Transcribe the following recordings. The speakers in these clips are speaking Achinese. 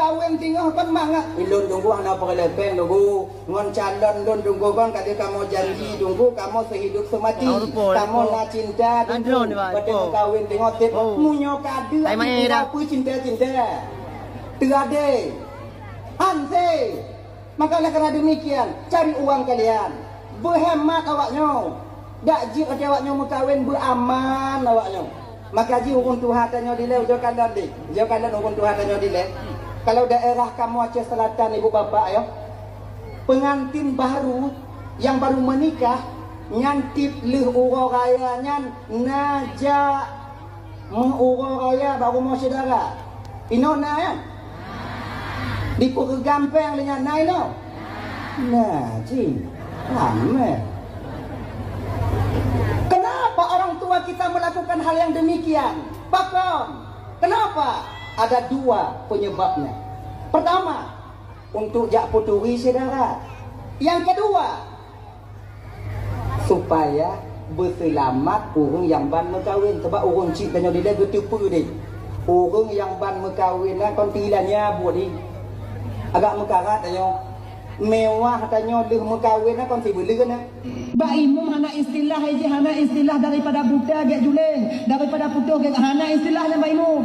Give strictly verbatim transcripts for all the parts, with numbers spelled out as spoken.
Kawin singoh kon mangat. Ilôn tunggu hana peureulée péng tunggu. Ngon calon lôn tunggu kon ka lheueh kamoe janji tunggu kamoe seuhidup seumati. Kamoe na cinta tunggu. Watée meukawin singoh tép. Meunyoe ka deuek tunggu peue cinta-cinta. Teuadé. Hanse. Maka oleh karena demikian, cari uang kalian. Beuhemat awak nyoe. Dak jeuet watée awak nyoe meukawén beuaman awak nyoe. Maka jih ureuëng tuha tanyoe dilée ujoe kalon deh. Ujoe kalon ureuëng tuha tanyoe dilée. Kalau daerah kamoe Aceh Selatan ibu bapak ya, pengantin baru yang baru menikah nyan tiep lheueh uroe raya nyan na jak Meu uroe raya bak rumoh syedara. Inoe na, ya? Di Peureugam péng lé nyan na inoe? Na, cit. Ramé. Kenapa orang tua kita melakukan hal yang demikian? Pakon? Kenapa? Ada dua penyebabnya. Pertama, untuk jak peuturi syedara. Yang kedua, supaya beuseulamat ureuëng nyang ban meukawén. Sabab ureuëng chik tanyoe dilée geuteupeue deh. Ureuëng nyang ban meukawén na kon tilanya buet deh. Agak meukarat tanyoe. Mewah tanyoe lheueh meukawén na kon sibeuleuen na. Bak imum hana istilah, iji hana istilah daripada buta gét juléng, daripada putôh gét hana istilah nyan bak imum.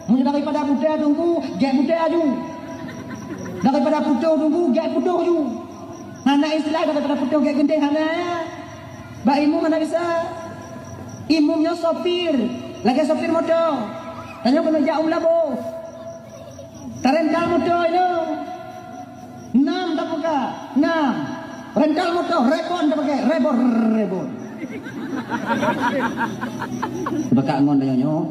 Meunyoe daripada buta teungku, gét buta aju. Daripada putôh teungku, gét putôh aju. Hana istilah daripada putôh gét geunteng hana. Bak imum hana bisa. Imum nyoe sopir, lagée sopir moto. Tanyoe keuneuk jak u Meulaboh. Tarental moto inoe. Nam tabuka, nam. Rental moto, rebon tapakai, rebon, rebon. Tapakai ngon tanyoe nyoe.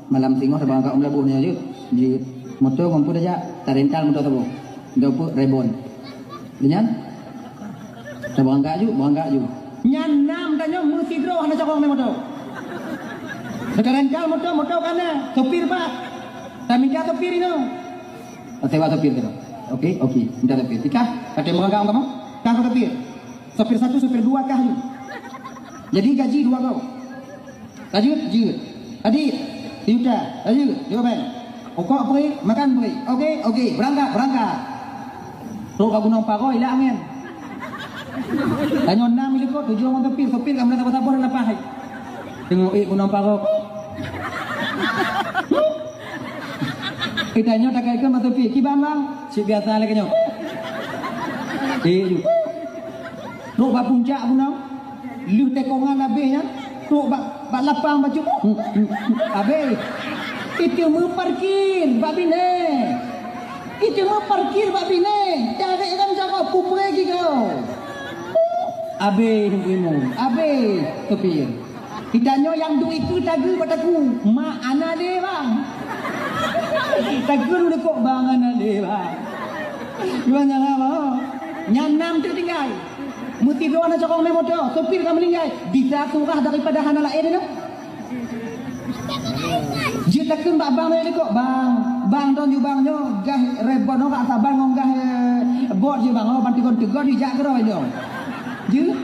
Malam singoh tabang angkat u Meulaboh nyoe jeuet. Jeuet. Moto ngon peue tajak? Tarental moto saboh. Enggak peue rebon. Nyan? Tabang angkat ju, bang angkat ju. Nyan nam tanyoe meusidroe hana cokong lé moto. Tarental moto, moto kana. Sopir pat. Tamita sopir inoe. Sewa sopir tu. Oke, oke. Minta sopir. Ikah, kata bang angkat kamu? Kah sopir. Sopir satu, sopir dua kah ju. Jadi gaji dua kau. Lanjut, jeuet. Tadi, sijuta. Lanjut, dua bang. Rokok free, makan free. Oke, oke. Berangkat, berangkat. Trok ka Gunong Paro, ilak angén. Tanyoe nam ilikot, tujuan ngon sopir. Sopir ka meunan sabar-sabar leupah. Teungoh ék Gunong Paro. Itanyoe takai ke masa pih. Kiban bang? Cit biasa lagée nyoe. Ék ju. Trok bak puncak gunong. Lheueh tekongan abéh nyan, trok bak, bak lapang bacut. Abéh. Itu meuparkir bak binéh. Itu meuparkir bak binéh. Darek ram jaroe pupre gigau. Abéh imum, abéh sopir. Itanyoe nyang duek iku tageue bak taku, mak ana lé bang. Tageue lôn kok bang ana lé bang. Gimana lah bang? Nyan nam tu tinggai. Meusidroe na cokong lé moto, sopir ka meuninggai, bisa surah daripada hana laén nyoe. Jeuet takheun bak bang nyoe kok, "Bang, bang, droeneuh bang nyoe gah rebon nyoe ka saban ngon gah, eh, bot jih bang, oh, ban teugôt-teugôt dijak keudroe nyoe." Jeuet?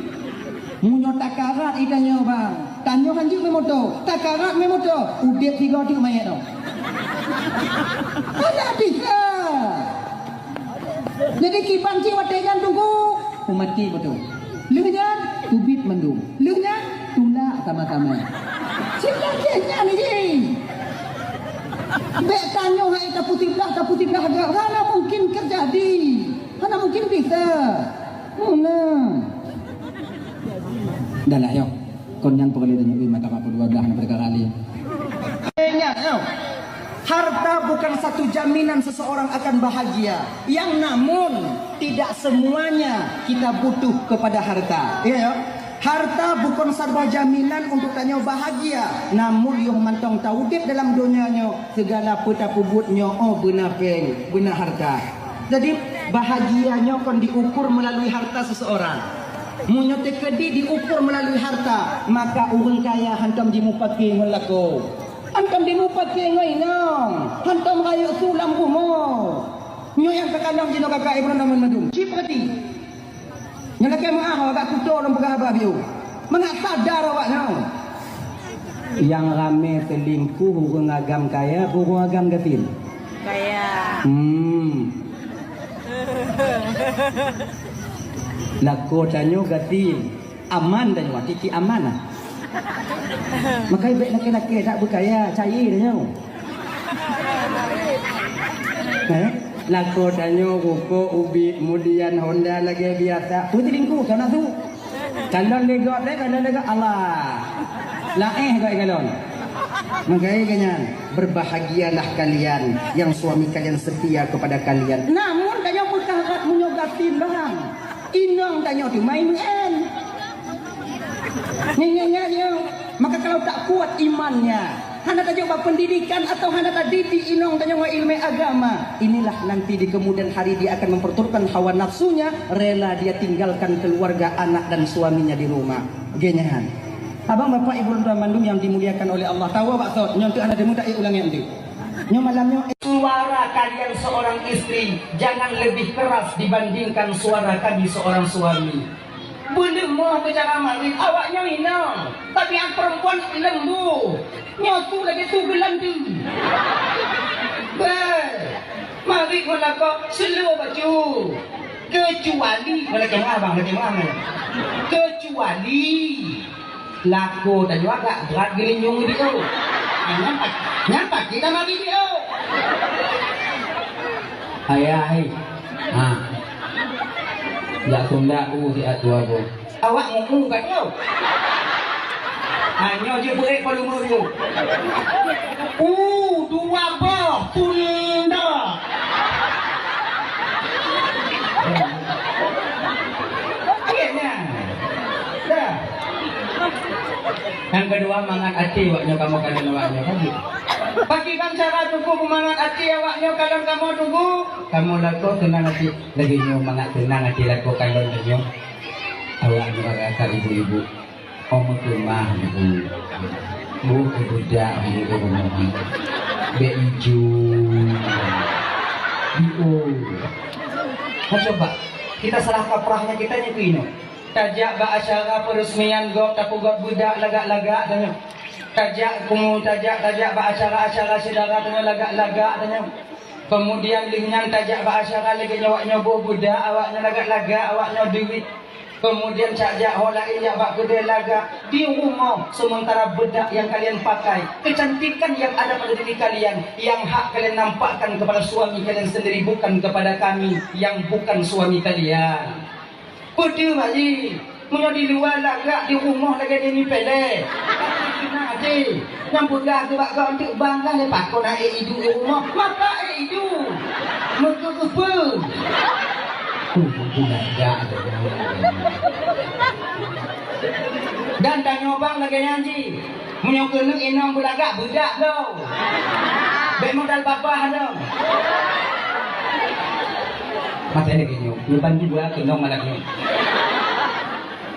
Meunyoe takarat itanyoe bang, tanyoe han jeuet meumoto, takarat meumoto, udeb sigoe teuk manyét nyoe. Hana bisa. Jadi kiban cit watée nyan tunggu, meumaté beutôi. Lheueh nyan, teubiet mandum. Lheueh nyan, tulak sama-sama. Cit lagée nyan jih. Bék tanyoe hai tapusiblah, tapusiblah agam. Hana mungkin teujadi. Hana mungkin bisa. Meunan. Dah lah, yok. Kon nyan peureulée tanyoe, eh, mata mak dua belas na perkara lain. Ingat, yo. Harta bukan satu jaminan seseorang akan bahagia. Yang namun, tidak semuanya kita butuh kepada harta. Ya, ya. Harta bukan sebuah jaminan untuk tanyoe bahagia. Namun, yoh mantong taudeb dalam donya nyoe, segala peue tapeubuet nyoe, oh, beuna péng, beuna harta. Jadi, bahagia nyoe kon diukur melalui harta seseorang. Meunyoe teukeudi diukur melalui harta, maka ureuëng kaya hantom jimupake ngon lakoe. Hantom jimupake ngon inong, hantom rayeuk su lam bumoe. Nyoe nyang teukalon jinoe kakak ibu namun madum. Cit peurati. Nyoe lakée meuah awak kuto lom peugah haba biu. Mangat sadar awak nyoe. Nyang ramé seulingkuh ureuëng agam kaya, ureuëng agam gasien. Kaya. Hmm. Lakoe tanyoe gasien. Aman tanyoe, titik aman lah. Maka bèk lakèe-lakèe that beukaya, caye tanyoe. Eh? Lakoe tanyoe rukok, ubit, kemudian Honda lagèe biasa. Peue teulingku, ka nafsu. Kalon lé gob, lé kalon lé gob, Allah. Laéh gob kalon. Maka nyan, berbahagialah kalian yang suami kalian setia kepada kalian. Namun tanyoe peugah that meunyoe gasien barang. Inong tanyoe teuma meu'en. Nyan, nyan, nyan, nyan. Maka kalau tak kuat imannya, hana tajok bak pendidikan atau hana tadidik inong tanyoe ngon ilmu agama, inilah nanti di kemudian hari dia akan memperturutkan hawa nafsunya, rela dia tinggalkan keluarga, anak dan suaminya di rumah. Genyan. Abang, bapak, ibu, dan mandum yang dimuliakan oleh Allah, tawa bak sot, nyoe tu hana deungoe, tak ulang yang tu. Nyoe malam nyoe, suara kalian seorang istri jangan lebih keras dibandingkan suara kami seorang suami. Beuleumoh keu cara marit, awaknyoe inong, tapi nyang perempuan lembu. Nyoe su lagèe su geulandu. Beh, marit ngon lakoe slow bacut. Kecuali, lakèe meu'ah bang, lakèe meu'ah. Kecuali lakoe tanyoe agak brat geulinyueng di o. Nyan pa-, nyan pasti ka marit di o. Ayah, hai. Ha. Jak tunda u siat dua boh. Awak mumu ka troh. Ha, nyoe jeuet beuet volume nyoe. U dua boh tunda. Iya, nyan. Dah. Nyang keudua, mangat até awaknyoe kamoe kalon awaknyoe, kan? Pakriban cara tuku peumangat até awaknyoe kalon kamoe tuku? Kamoe lakoe teunang até. Lagèe nyoe mangat teunang até lakoe kalon tanyoe. Awaknyoe rata ibu-ibu. Oh, meukeumah ibu. Bu, budak, bu, bu, bu. Bèk ijo. Di o. Nah, coba. Kita salah kaprahnya kita nyoe keunoe. Tajak bak acara peureuseunian gob, tapeugöt budak lagak-lagak tanyoe. Tajak kumu, tajak, tajak bak acara-acara syedara tanyoe lagak-lagak tanyoe. Kemudian lheueh nyan tajak bak acara lagèe nyoe awaknyoe boh budak, awaknyoe lagak-lagak, awaknyoe duit. Kemudian cak jak ho laén jak bak keudè lagak di rumoh, sementara bedak yang kalian pakai, kecantikan yang ada pada diri kalian, yang hak kalian nampakkan kepada suami kalian sendiri, bukan kepada kami yang bukan suami kalian. Peue teuma jih, meunyoe di luwa lagak, di rumoh lagèe nini pèlè. Tapi keunan até, nyang peugah keu bak gob, "Anteuk bang, ka lé pakon aé idu di rumoh?" Maka aé idu. Meukeue keupeue? Tuh, buku lagak tu. Dan tanyoe bang lagèe nyan jih. Meunyoe keuneuk inong beulagak, beudak bloe. Bèk modal babah lom. Maté lagèe nyoe, neubantu dua keunong malam nyoe.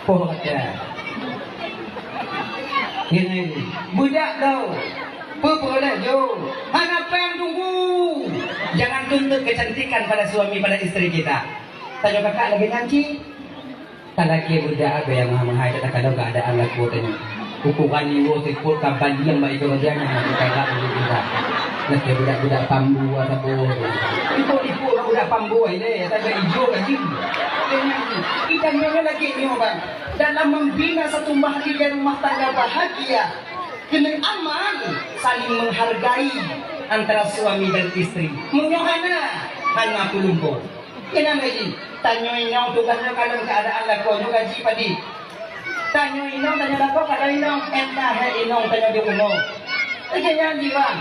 Poh kata. Ngene, beudak bloe. Peue peureulèe jo. Hana péng tunggu. Jangan tuntut kecantikan pada suami, pada istri kita. Tanyoe kakak lagèe nyan cit. Talakèe beudak abée nyang meuhai-meuhai, takalon keuadaan lakoe tanyoe. Ukuran nyoe seupôt ka balieng bak itoe bagian nyang hana teukalak lé beudak. Lakèe beudak-beudak pambu saboh. Ipôt-ipôt bak beudak pambu ilèe, ata ka ijo laju. Kita nyoe lagèe nyoe, Bang. Dalam membina satu mahligai rumah tangga bahagia, keuneuk aman, saling menghargai antara suami dan istri. Meunyoe hana, hana peulumpo. Keunan lagèe, tanyoe inong tugaih nyoe kalon keuadaan lakoe nyoe gaji padit. Tanyoe inong, tanyoe lakoe, kalon inong, entah hai inong tanyoe di rumoh. Lagèe nyan jih, Bang.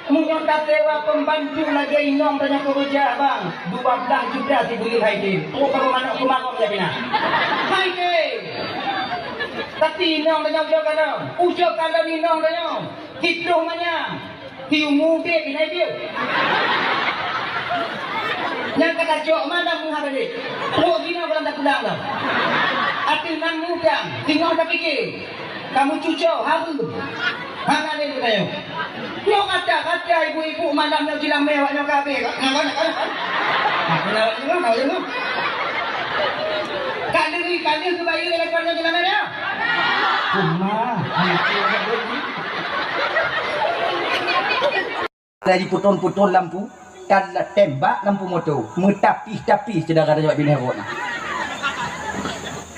Meunyoe tasewa pembantu lagèe inong tanyoe keureuja, Bang, dua blah juta sibuleuen hai tem. Trok kamoe manok keumarong jak pinah. Hai tem. Tapi inong tanyoe ujoe kalon. Ujoe kalon inong tanyoe. Hitroh manyang. Hi umu udép, inai piôh. Nyang ka tacok mandum meuhah tadi. Trok jinoe gohlom tapulang lom. Ateueh nan mudang, teungoh tapiké. Kamoe cucoe, hareuem. Hana lé geutanyoe. Nyoe gata-gata ibu-ibu malam nyoe jilamé awak nyoe ka abéh. Nyoe, nyoe, nyoe. Nah, nyoe, nyoe, nyoe, nyoe. Ka lheueh, ka lheueh geubayeue lé lakoe nyoe jilamé nyoe. Uma, anak Dari peuton-peuton lampu, Ka tembak lampu moto, meutapih-tapih syedara tanyoe binéh rot na.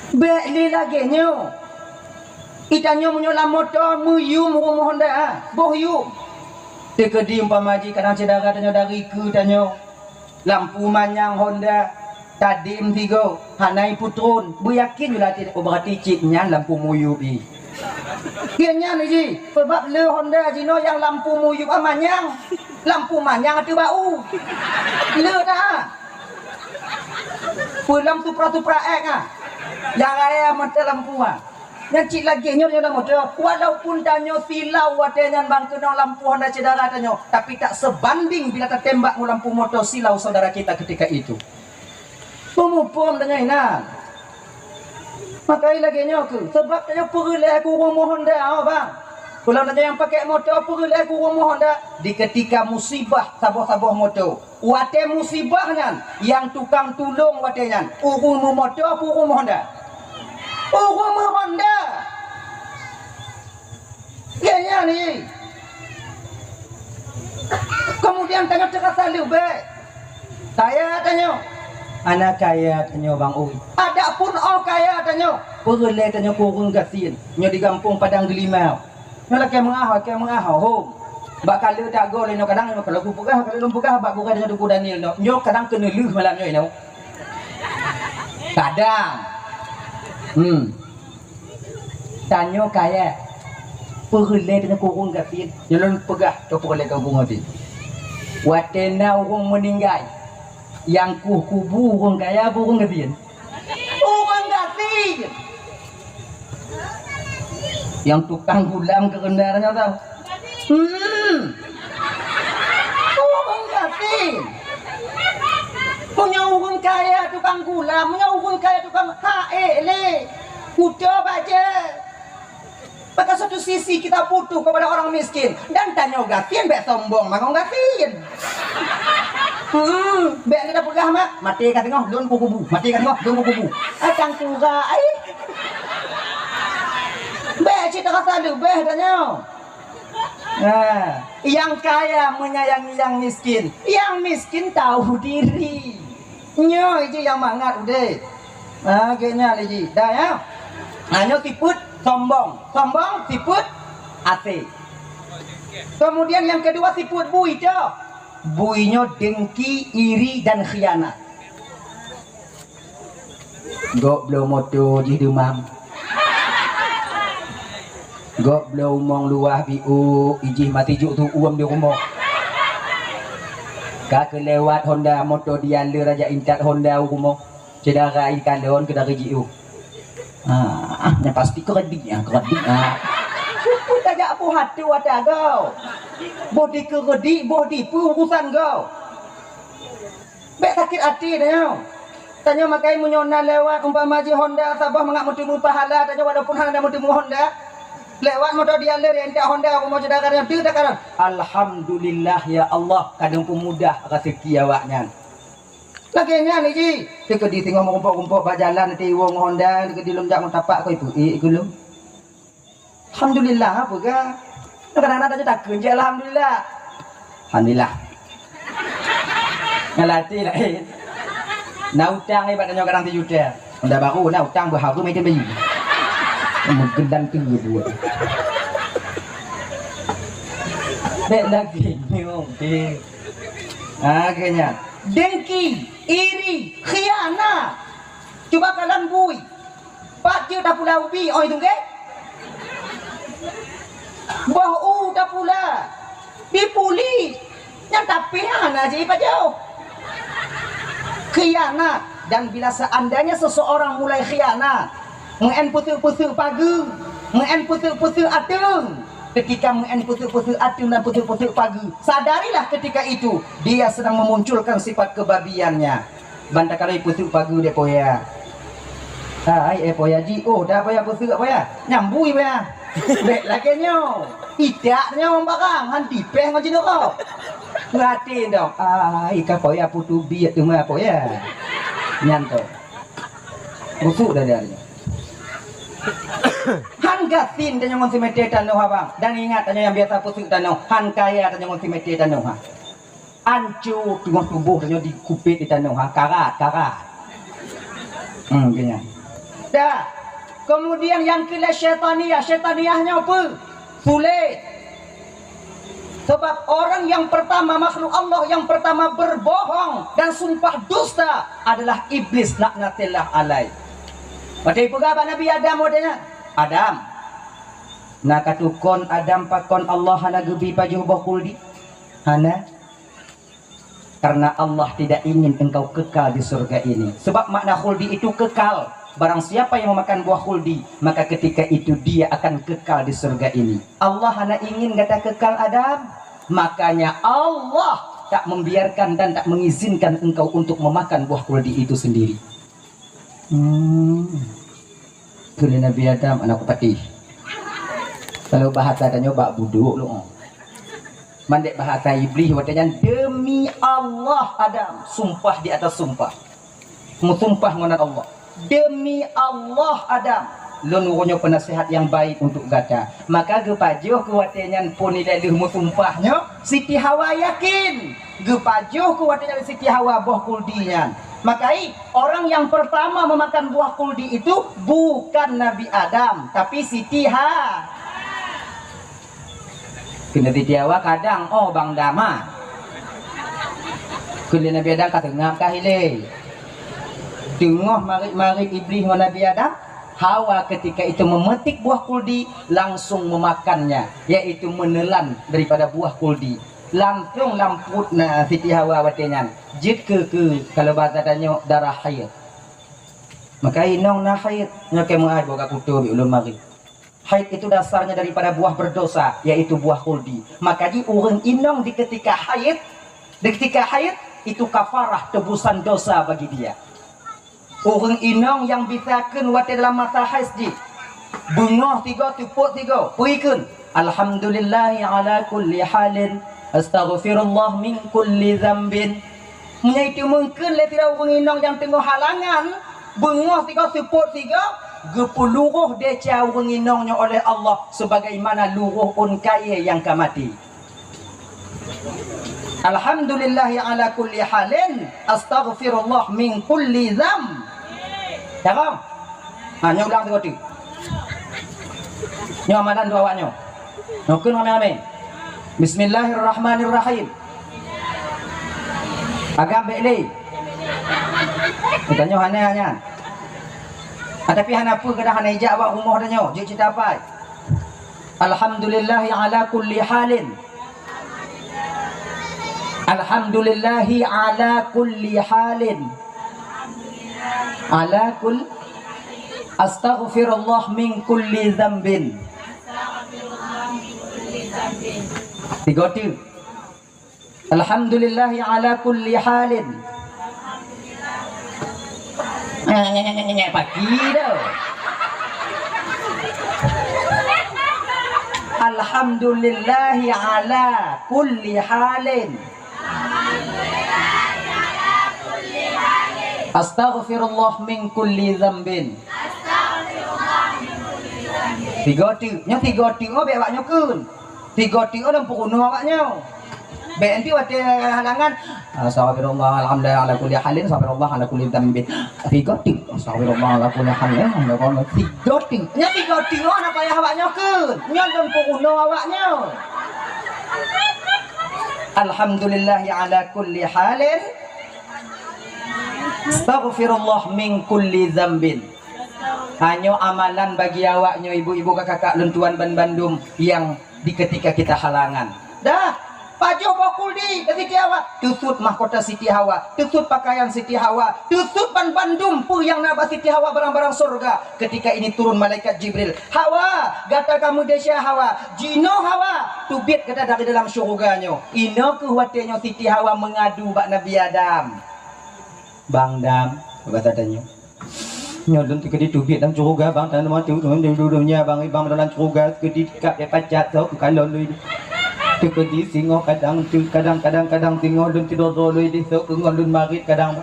Bék lé lagée nyoe. Itanyoe meunyoe lam moto meuyum ureuëng Honda, boh yum. Teukeudi umpama jih kadang syedara tanyoe dari keu tanyoe, lampu manyang Honda, tadem sigoe, hana ipeutron, beuyakin ju latih, oh, berarti cit nyan lampu meuyum jih. Keu nyan jih, sabab le Honda jinoe nyang lampu meuyum manyang, lampu manyang ateueh bak u. Le dah. Peue lam Supra-Supra X ah. Nyang raya mata lampu ah. Nyan cit lagée nyoe dalam moto, walaupun tanyoe silau watée nyan ban keunong lampu Honda syedara tanyoe, tapi tak sebanding bila tatembak ngon lampu moto silau saudara kita ketika itu. Peumuphom deungon inan. Makai lagée nyoe keuh, sabab tanyoe peureulée gurée Honda, oh, bang. Kalau tanyoe nyang pakai moto peureulée gurée Honda, di ketika musibah saboh-saboh moto. Watée musibah nyan, nyang tukang tulông watée nyan, ureuëng meumoto, ureuëng meuhonda? Ureuëng meuhonda. Geuhnyan jih. Kemudian tanyoe teurasa leubeh. Kaya tanyoe. Hana kaya tanyoe, Bang Ui. Adapun oh kaya tanyoe, peureulée tanyoe keu ureuëng gasien. Nyoe di gampông Padang Geulimau. Nyoe lakée meungaho, lakée meungaho, hom. Bak kaleue tagoe lé nyoe kadang, nyoe kalau kupeugah, kalau lôn peugah bak gurée nyoe Teungku Daniel nyoe, nyoe kadang keuneulheueh malam nyoe nyoe. Kadang. Hmm. Tanyoe kaya. Peureulée tanyoe keu ureuëng gasien. Nyoe lôn peugah, keu peureulée keu ureuëng gasien. Watée na ureuëng meuninggai, nyang kueh kubu ureuëng kaya, ureuëng gasien. Ureuëng gasien. Nyang tukang gulam keureunda nyoe tau. Hmm. Ureuëng gasien. Meunyoe ureuëng kaya tukang gulam, meunyoe ureuëng kaya tukang haék lé. Kuto bajée. Maka satu sisi kita butuh kepada orang miskin. Dan tanyoe gasien bék sombong mangat gasien. Hmm, bék kita peugah mak, maté ka teungoh, lôn kukubu. Maté ka teungoh, lôn kukubu. Ah, tangkura ai. Bék cit rasa leubeh tanyoe. Nah, yang kaya menyayangi yang miskin, yang miskin tahu diri. Nyoe jih nyang mangat udeb. Ha, geuhnyan jih. Dah ya. Ha, nyoe sifeuet sombong. Sombong sifeuet asée. Kemudian yang kedua sifeuet bui tu. Bui nyoe dengki, iri dan khianat. Gob bloe moto jih deumam. Gob bloe umong luwah biôk, ijih mati juk tu uem di rumoh. Ka keulewat Honda moto dia le raja intat Honda u rumoh. Syedara ikalon keu dari jiôh. Ah, ah, nyan pasti keureudi, ah, keureudi, ah. Syukur tajak boh até watée agoe. Boh dikeureudi, boh dipeue urusan goe. Bék sakét até tanyoe. Tanyoe makai meunyoe na lewat umpama jih Honda saboh mangat meuteumé pahala tanyoe walaupun hana meuteumé Honda. Lewat moto dia le intat Honda umpama syedara tanyoe teuh takalon. Alhamdulillah ya Allah, kadang peumudah raseuki awaknyan. Lagée nyan jih, teukeudi singoh meurumpok-rumpok bak jalan teuiwoe ngon Honda, teukeudi lôn jak ngon tapak keu ipeuék keu lôn. Alhamdulillah, apa ga? Kadang-kadang tanyoe takheun je alhamdulillah. Alhamdulillah. Ngalati laén. Na utang ibat tanyoe kadang sijuta. Honda baru na utang beuhareuem item bayi. Meugeudang tu dua. Bék lagée nyoe, deh. Ha, geuhnyan. Dengki, iri, khianat. Cuba kalon bui. Pat jeuet tapula ubi oi tunggée? Boh u tapula. Dipuli. Nyang tapi hana jipajoh. Khianat. Dan bila seandainya seseorang mulai khianat, meu'en peuseuk-peuseuk pageue, meu'en peuseuk-peuseuk ateueng, ketika meu'en peuseuk-peuseuk ateueng dan peuseuk-peuseuk pageue, sadarilah ketika itu dia sedang memunculkan sifat kebabiannya. Ban takalon peuseuk pageue dek poya. Hai, eh, poya ji, oh, dah poya peuseuk poya. Nyambui poya. Bék lagée nyoe. Itak nyoe barang, han tipéh ngon jineuk. Peurati dong. Ai, ka poya putôh biet teuma poya. Nyan tu. Busuk dah dia. Han gasien tanyoe ngon simete tanoh abang. Dan ingat tanyoe nyang biasa peuseuk tanoh. Han kaya tanyoe ngon simete tanoh ha. Anco teungoh tuboh tanyoe dikupet di tanoh, ha, karat, karat. Hmm, keu nyan. Dah. Kemudian nyang keulhèe syaitaniyah, syaitaniyah nyoe peue? Sulet. Sebab orang yang pertama, makhluk Allah yang pertama berbohong dan sumpah dusta adalah iblis laknatillah alaih. Watèe peugah bak Nabi Adam watèe nyan, "Adam, na katukon Adam pakon Allah hana geubi pajoh boh khuldi?" Hana. Karena Allah tidak ingin engkau kekal di surga ini. Sebab makna khuldi itu kekal. Barang siapa yang memakan buah khuldi, maka ketika itu dia akan kekal di surga ini. Allah hana ingin gata kekal, Adam. Makanya Allah tak membiarkan dan tak mengizinkan engkau untuk memakan buah khuldi itu sendiri. Hmm. Kheun lé Nabi Adam, "Aneuk kupatéh." Kalau bahasa tanyoe bak budok lôn. Mandek bahasa Iblis watèe nyan, "Demi Allah, Adam," sumpah di atas sumpah. Meusumpah ngon Allah. "Demi Allah, Adam, lôn uroe nyoe peunasihat nyang baik untuk gata." Maka geupajoh keu watèe nyan phon ilèe lheueh meusumpah nyoe, Siti Hawa yakin. Geupajoh keu watèe nyan Siti Hawa boh khuldi nyan. Maka i, orang yang pertama memakan buah khuldi itu bukan Nabi Adam, tapi Siti Ha. Kheun Siti Hawa, "Kadang, oh, Bang Dam, ha." Kheun lé Nabi Adam, "Ka seungab kah ilèe?" Teungoh marit-marit Iblis ngon Nabi Adam, Hawa ketika itu memetik buah khuldi, langsung memakannya, yaitu menelan daripada buah khuldi. Langsung lam pruet na Siti Hawa watèe nyan jeuet keu, keu, kalau bahasa tanyoe, darah haid. Maka inong na haid, nyoe kèe meu'ah boh ka kutoe bak ulôn marit. Haid itu dasarnya daripada buah berdosa, yaitu buah khuldi. Maka jih ureueng inong di ketika haid, di ketika haid, itu kafarah tebusan dosa bagi dia. Ureueng inong nyang bisa kheun watèe dalam masa haid jih, beungoh sigoe, seupôt sigoe, peue kheun, "Alhamdulillahi ala kulli halin, astaghfirullah min kulli dzambin." Meunyoe itu mungken lé sidroe ureueng inong nyang teungoh halangan, beungoh sigoe, seupôt sigoe, geupeuluroh desya ureueng inong nyoe oleh Allah sebagaimana luroh ôn kayèe nyang ka maté. "Alhamdulillahi ala kulli halin, astaghfirullah min kulli dzamb." Tamam? Ha, nyoe ulang sigoe teuk. Nyoe amalan dua awak nyoe. Nyoe kheun ramé-ramé. Bismillahirrahmanirrahim. Agam bèk lé. Tanyoe hana nyan. Ah, tapi hana peue, kadang hana ijak bak rumoh tanyoe. Jeuet cita pai. Alhamdulillahi ala kulli halin. Alhamdulillahi ala kulli halin. Ala kul-, astaghfirullah min kulli dzambin. Sigoe teuk. Alhamdulillahi ala kulli halin. Nyek, nyek, nyek, nyek, pagi dah. Alhamdulillahi ala kulli halin. Astaghfirullah min kulli dzambin. Sigoe teuk, nyoe sigoe teuk, oh, bèk awak nyoe kheun. Sigoe teuk, oh, lom peurunoe awak nyoe. Bèk nanti watèe halangan, "Astaghfirullah, alhamdulillah, ala kulli halin, astaghfirullah, ala kulli dzambin." Sigoe teuk, "Astaghfirullah, ala kulli halin, alhamdulillah." Sigoe teuk. Nyan sigoe teuk, oh, hana payah awak nyoe kheun. Nyan lom peurunoe awak nyoe. Alhamdulillahi ala kulli halin. Astaghfirullah min kulli dzambin. Hanyoe amalan bagi awak nyoe, ibu-ibu, kakak-kakak lôn tuan ban bandum nyang di ketika kita halangan. Dah, pajoh boh khuldi bak Siti Hawa, teusut mahkota Siti Hawa, teusut pakaian Siti Hawa, teusut ban bandum peue nyang na bak Siti Hawa barang-barang syurga. Ketika ini turun malaikat Jibril, "Hawa, gata ka meudesya Hawa, jinoe Hawa, teubiet gata dari dalam syurga nyoe." Inoe kheueh watèe nyoe Siti Hawa meungadu bak Nabi Adam. "Bang Dam," kata tanyoe. "Nyoe lôn teukeudi teubiet lam syurga, Bang, tanyoe mantong, tanyoe di dunia, Bang, Bang, dalam syurga teukeudi kab deh pacat, sok keu kalon lôn. Teukeudi singoh kadang, teu-, kadang, kadang, kadang singoh lôn teudodo lôn di sok keu ngon lôn marit kadang."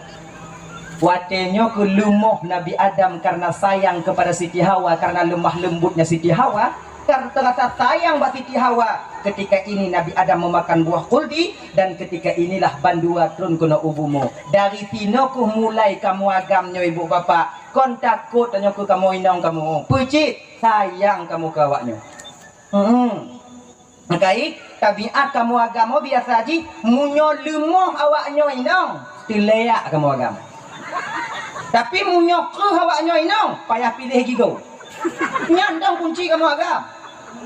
Watèe nyoe kheueh leumoh Nabi Adam karena sayang kepada Siti Hawa, karena lemah lembutnya Siti Hawa, Karena terasa sayang bak Siti Hawa, ketika ini Nabi Adam memakan buah khuldi, dan ketika inilah bandua trôn keunoe u bumoe. Dari sinoe keuh mulai kamoe agam nyoe ibu bapak. Kon takot tanyoe keu kamoe inong kamoe. Peucit sayang kamoe keu awaknyoe. Hmm. Maka tabiat kamoe agam biasa jih, meunyoe leumoh awaknyoe inong, teuleuyak kamoe agam. Tapi meunyoe kreueh awaknyoe inong, payah piléh gigoe. Nyan dong kunci kamoe agam.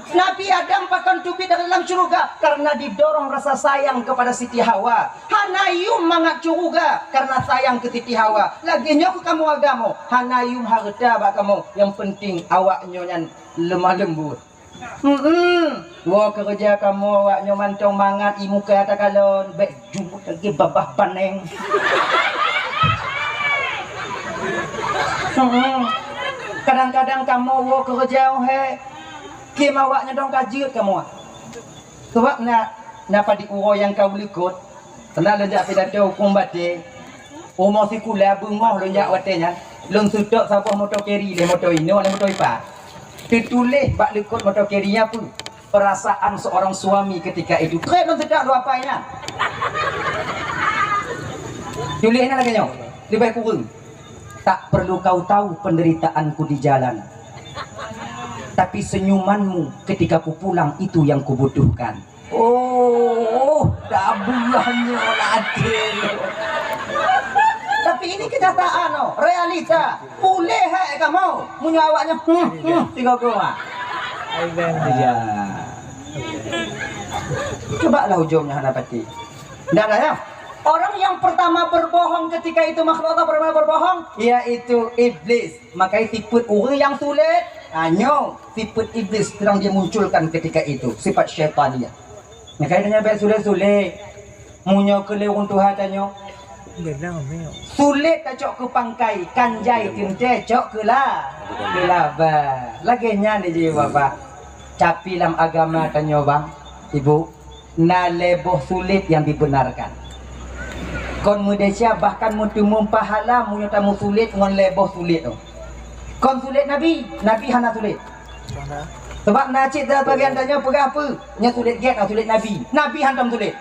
Nabi Adam pakon teubiet dari dalam syeuruga karena didorong rasa sayang kepada Siti Hawa. Hana yum mangat syeuruga karena sayang keu Siti Hawa. Lagée nyoe keu kamoe agam, hana yum hareuta bak kamoe. Nyang penting awaknyoe nyan lemah lembut. Hmm, woe keureuja kamoe awaknyoe mantong mangat, ie muka takalon, bék jumut lagée babah baneng. Hmm, kadang-kadang kamoe woe keureuja, oh hé, kém awaknyoe dong ka jeuet kamoe. Sabab na, na padit uroe nyang ka u likot, Pernah lôn jak pidato hukôm batée, umu sikula beungoh lôn jak watée nyan, lôn seutôt saboh moto keri lé moto inoe lé moto ipa. Teutuléh bak likot moto keri nyan peue? Perasaan seorang suami ketika itu. Trép lôn seutôt lôn apai nyan. Tuléh nyan lagée nyoe, leubeh kureueng. Tak perlu kau tahu penderitaanku di jalan, tapi senyumanmu ketika ku pulang itu yang kubutuhkan. Oh, tabuah nyoe lagée. Tapi ini kenyataan, oh, realita. Puléh hai kamoe, meunyoe awaknyan, hmm, hmm, tiga goma. Ya. Coba lah ujungnya hana pati. Ndak ada ya? Orang yang pertama berbohong ketika itu makhluk Allah pertama berbohong, yaitu iblis. Maka sifat orang yang sulit, ha, nyoe sifat iblis sedang dia munculkan ketika itu, sifat syaitaniyah. Makanya tanya baik sulit-sulit. Meunyoe keu lé ureuëng tuha tanyoe, sulit tacok keu pangkai, kan jai teuntée cok keu la, keu laba. Lagée nyan jih Bapak. Tapi lam agama tanyoe bang, Ibu, na lhée boh sulet nyang dibenarkan. Kon meudesya bahkan meuteumeung pahala meunyoe tameusulet ngon lhée boh sulet nyoe. Kon sulet Nabi, Nabi hana sulet. Sabab na cit sabagian tanyoe peugah peue, nyoe sulet gét, na sulet Nabi. Nabi hantom sulet.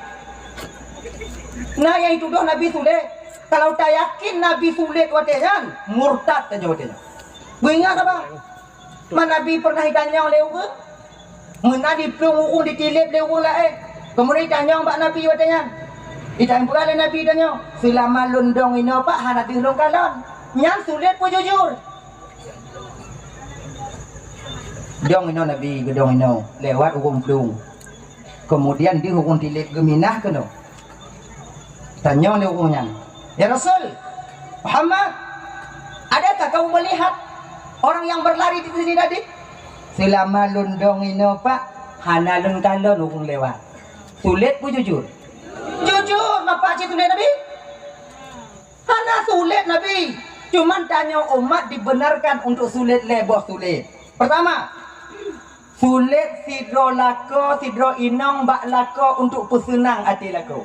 Na nyang jitudoh Nabi sulet. Kalau tayakin Nabi sulet watée nyan, murtad tanyoe watée nyan. Beuingat haba? Man Nabi pernah jitanyong lé ureuëng? Meunan jiplueng ureuëng, jitileb lé ureuëng laén. Keumudian jitanyong bak Nabi watée nyan. Jitanyong peugah lé Nabi tanyoe, "Seulama lôn dong inoe Pak hana deuh lôn kalon." Nyan sulet peujujur. Dong inoe Nabi, geudong inoe, lewat ureuëng plueng. Keumudian deuh ureuëng tileb geuminah keunoe. Tanyong lé ureuëng nyan, "Ya Rasul Muhammad, adakah kamu melihat orang yang berlari di sini tadi?" "Seulama lôn dong inoe Pak, hana lôn kalon ureuëng lewat." Sulet peujujur? Jujur, mapa cit sulet Nabi? Hana sulet Nabi. Cuman tanyoe umat dibenarkan untuk sulet lhée boh sulet. Pertama, sulet sidroe lakoe, sidroe inong bak lakoe untuk peuseunang até lakoe.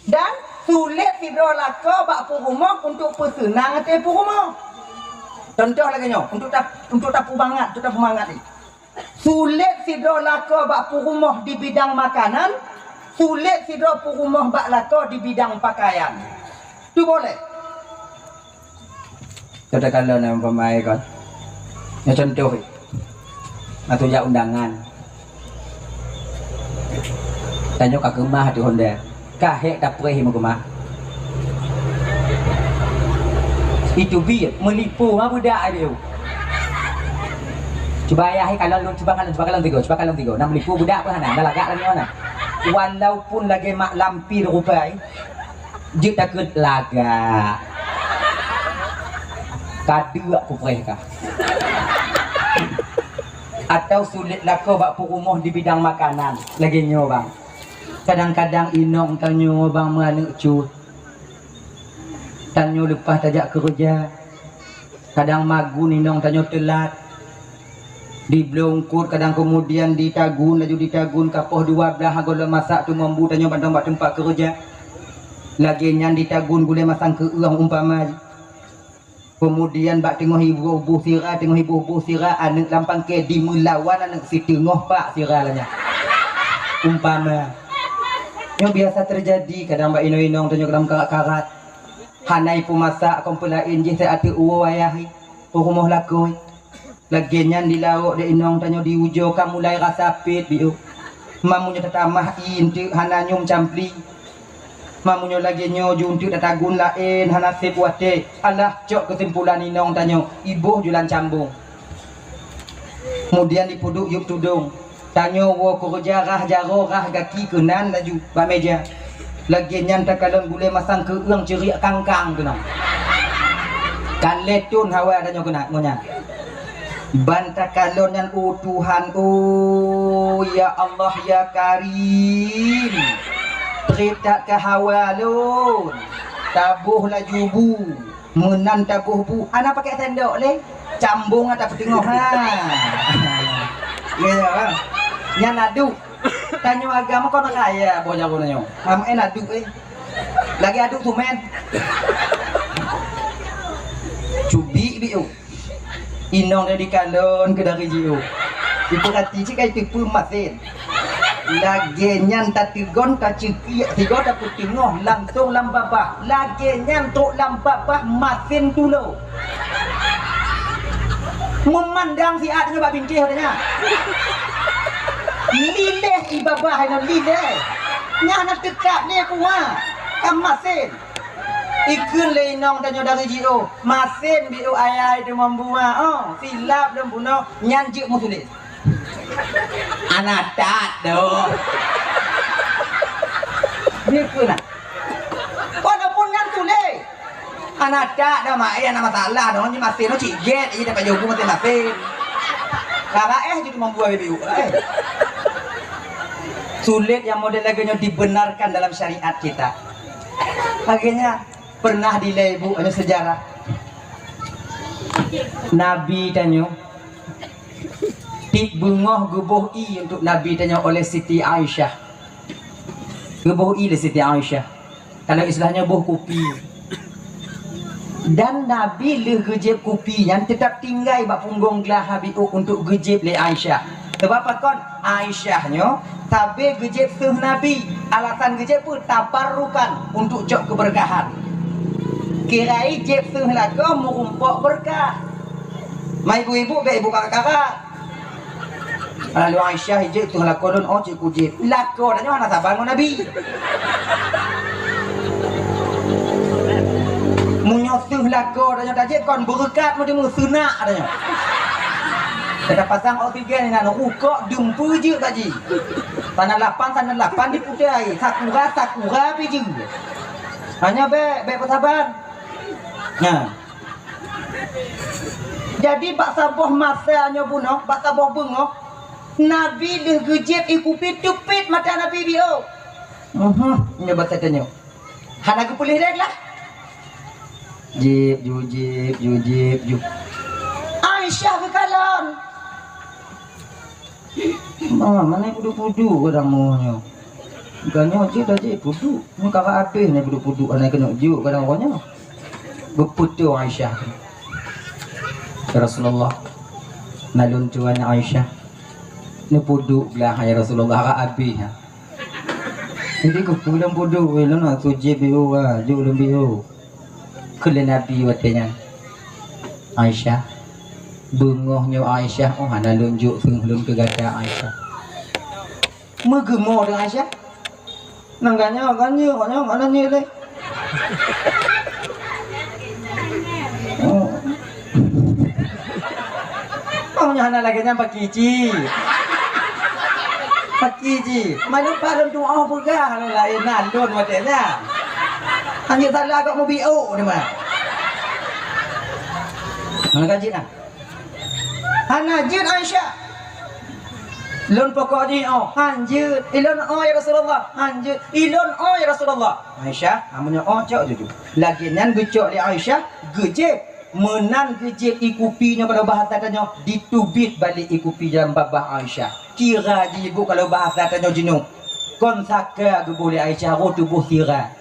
Dan sulet sidroe lakoe bak peurumoh untuk peuseunang até peurumoh. Contoh lagée nyoe, untuk tap-, untuk tapeumangat, untuk tapeumangat ni. Sulet sidroe lakoe bak peurumoh di bidang makanan, sulet sidroe peurumoh bak lakoe di bidang pakaian. Tu boleh. Katakanlah na umpama kon. Nyoe contoh, atau jak undangan. Tanyoe ka keumah ateueh honda. Ka hék tapreh meukeumah. Itu biet meulipô ma beudak ai bieu. Cuba ayah kalon lôn, cuba kalon, cuba kalon tigo, cuba kalon tigo. Na meulipô beudak pun hana, na lagak lagée mana. Walaupun lagée mak lampir rupai, jeuet takeuet lagak. Ka deuk kupreh kah. Atau sulet lakoe bak peurumoh di bidang makanan. Lagée nyoe bang. Kadang-kadang inong tanyoe bang meuaneuk cut. Tanyoe leupah tajak keureuja. Kadang magun inong tanyoe teulat. Di bloe eungkot kadang keumudian ditagun, laju ditagun ka poh dua blaih gohlom masak teuma bu tanyoe bandong bak teumpat keureuja. Lagée nyan ditagun gulée masang keu ueh umpama jih. Keumudian bak teungoh iboh-boh sira, teungoh iboh-boh sira, aneuk lam pangke dimeulawan aneuk siteungoh pak sira lagèe nyan. Umpama. Nyoe biasa teujadi kadang bak inong-inong tanyoe kadang karat-karat. Hana ipeumasak kon peulaén jih, si ateueh uwoe ayah i, u rumoh lakoe. Lagèe nyan di laôt di inong tanyoe di ujoe ka mulai rasa pét biôh. Meunyoe tatamah ie eunteuk hana nyoe meucampli. Meunyoe lagèe nyoe ju eunteuk tatagun laén hana sép watèe. Alah, cok keusimpulan inong tanyoe, iboh ju lam cambong. Keumudian ipeuduek yup tudong. Tanyoe woe keureuja rhah jaroe rhah gaki keunan laju bak meuja. Lagèe nyan takalon gulèe masang keueung ceuriek kangkang keunan. Ka lhèe thon hawa tanyoe keunan ngon nyan. Ban takalon nyan, oh Tuhan, oh ya Allah ya Karim. Trép that ka hawa lôn. Taboh laju bu. Meunan taboh bu, hana pakai sendok lé. Cambong ata peuteungoh ha. Ya, ya. Nyan aduk. Tanyoe agam kon raya boh jaroe nyoe. Ham en aduk eh. Lagi aduk tumen. Cubi biu. Inong dari kalon ke dari jiu. Ipeurati cit kai teupeu masin. Lagèe nyan tateugon taceukiek sigoe tapeuteungoh langsong lam babah. Lagèe nyan trok lam babah masin tulo. Meumandang siat nyoe bak bintéh watèe nyan. Lileh i babah nyoe lileh. Nyan na teukat lé kuah. Ka masin. Ikheun lé inong tanyoe dari jiôh. Masin biôh ayai teumambuwa. Oh, silap lom bunoe nyan jeuet meusulet. Hana that doh. Dikeu na. Walaupun nyan tuléh. Hana that doh, mak, eh, hana masalah doh. Nyoe masin nyoe cit gét, eh, dapat jago masin-masin. Karena eh, jadi membuat baby, eh. Sulit yang model lagèe nyoe dibenarkan dalam syariat kita. Akhirnya, pernah dilèe ibu, ada sejarah. Nabi tanyoe Tiep beungoh geuboh ié untuk Nabi tanyoe oleh Siti Aisyah. Geuboh ié lé Siti Aisyah. Kalau istilahnyo boh kupi. Dan Nabi lheueh geujieb kupi nyan teutap tinggai bak punggong glah Nabi untuk geujieb lé Aisyah. Sabab pakon? Aisyah nyoe sabe geujieb seuh Nabi. Alasan geujieb peue? Tabarrukan, untuk cok keberkahan. Kira jieb seuh lakoe meurumpok beurkah. Ma ibu-ibu bèk ibu kakak-kakak. Lalu Aisyah ijak tu lakoe lôn, oh, cit kujieb. Lakoe tanyoe hana saban ngon Nabi. Meunyoe seuh lakoe tanyoe tajieb kon beureukat meuteumé seunak tanyoe. Kita pasang oksigen inan rukok dumpeue jeuet bak jih. Sana lapan, sana lapan diputai. Sakura, sakura pi jeuet. Hanya bèk, bèk peusaban. Nah. Jadi bak saboh masa nyoe bunoe, bak saboh beungoh, Nabi lheueh geujieb ié kupi teupit mata Nabi biôh. Mhm, nyoe bak tanyoe. Hana geupeuleueh deh lah. Jieb, ju jieb, ju jieb, ju. Aisyah geukalon. Ma, mana puduk-puduk kadang moe nyoe. Bukan nyoe cit dah cit puduk. Nyoe ka habéh nyoe puduk-puduk hana keuneuk jok kadang roh nyoe. Beupeutoe Aisyah. Ya Rasulullah, nalôn tuan Aisyah. Neupuduk blah ya Rasulullah, ka habéh. Jadi keupeue lôn puduk, lôn nak sujud biu, jok lôn biu. Kheun lé Nabi watèe nyan, "Aisyah, beungoh nyoe Aisyah, oh hana lôn jok seuh lôn keu gata Aisyah." Meugeumo deungon Aisyah. Nang ganyoe, ganyoe, ganyoe, ganyoe lé. Oh. Oh, nyoe hana lagèe nyan paki ci. Paki ci. Manök pat lôn tuoh peugah lôn laén na lôn watèe nyan. Hana salah kok meubiôk ni mah. Hana ka jeuet nah. Hana jeuet Aisyah. Lôn pokok jih oh, han jeuet. Ilôn oh ya Rasulullah, han jeuet. Ilôn oh ya Rasulullah. Aisyah, amunyoe oh cok juju. Lagèe nyan geucok lé Aisyah, geujieb. Meunan geujieb ié kupi nyoe kalau bahasa tanyoe diteubiet balek ié kupi dalam babah Aisyah. Kira jih ibu kalau bahasa tanyoe jinoe. Kon saka geuboh lé Aisyah roh tuboh sira.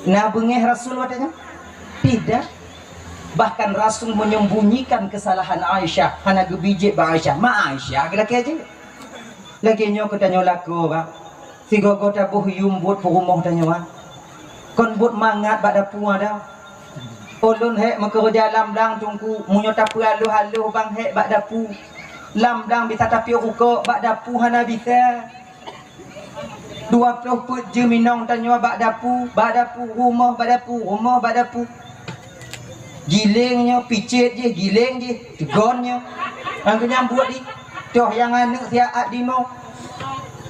Na beungèh Rasul watèe nyoe? Tidak. Bahkan Rasul menyembunyikan kesalahan Aisyah, hana geubijék bak Aisyah. Ma Aisyah geulakée jih. Lagée nyoe keu tanyoe lakoe, bah. Sigoe-goe taboh yum buet peurumoh tanyoe, ah. Kon buet mangat bak dapu ada. Ulôn hék meukeureuja lam blang Teungku, meunyoe tapeualoh-aloh bang hék bak dapu. Lam blang bisa tapiôh rukok, bak dapu hana bisa. Dua ploh peuet jeuem inong tanyoe bak dapu, bak dapu, rumoh bak dapu, rumoh bak dapu. Giléng nyoe, picet jih, giléng jih, teugon nyoe. Nyang keunyang buet di, toh nyang aneuk siat dinoe.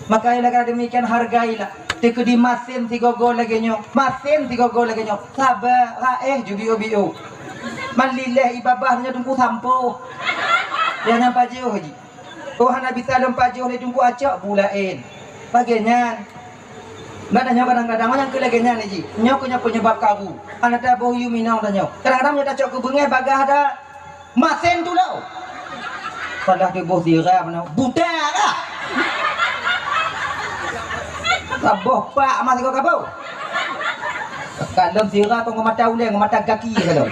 Maka lagée demikian hargailah. Teukeudi masen sigoe-goe lagée nyoe, masen sigoe-goe lagée nyoe. Saba, raéh ju biôh-biôh. Man lileh i babah nyoe Teungku sampoe. Nyang nyan pajoh jih. Oh, hana bisa lom pajoh lé Teungku, acok bu laén. Lagée nyan. Bah tanyoe kadang-kadang nyang keu lagée nyan jih. Nyoe keuh nyoe penyebab karu. Hana taboh yum inong tanyoe. Kadang-kadang nyoe tacok keu beungéh bagah ada masen tulo. Padahai tuboh sira meunan buta kah? Taboh pak mah sigoe kaboh. Kalon sira keu ngon mata ulée, ngon mata gaki kalon.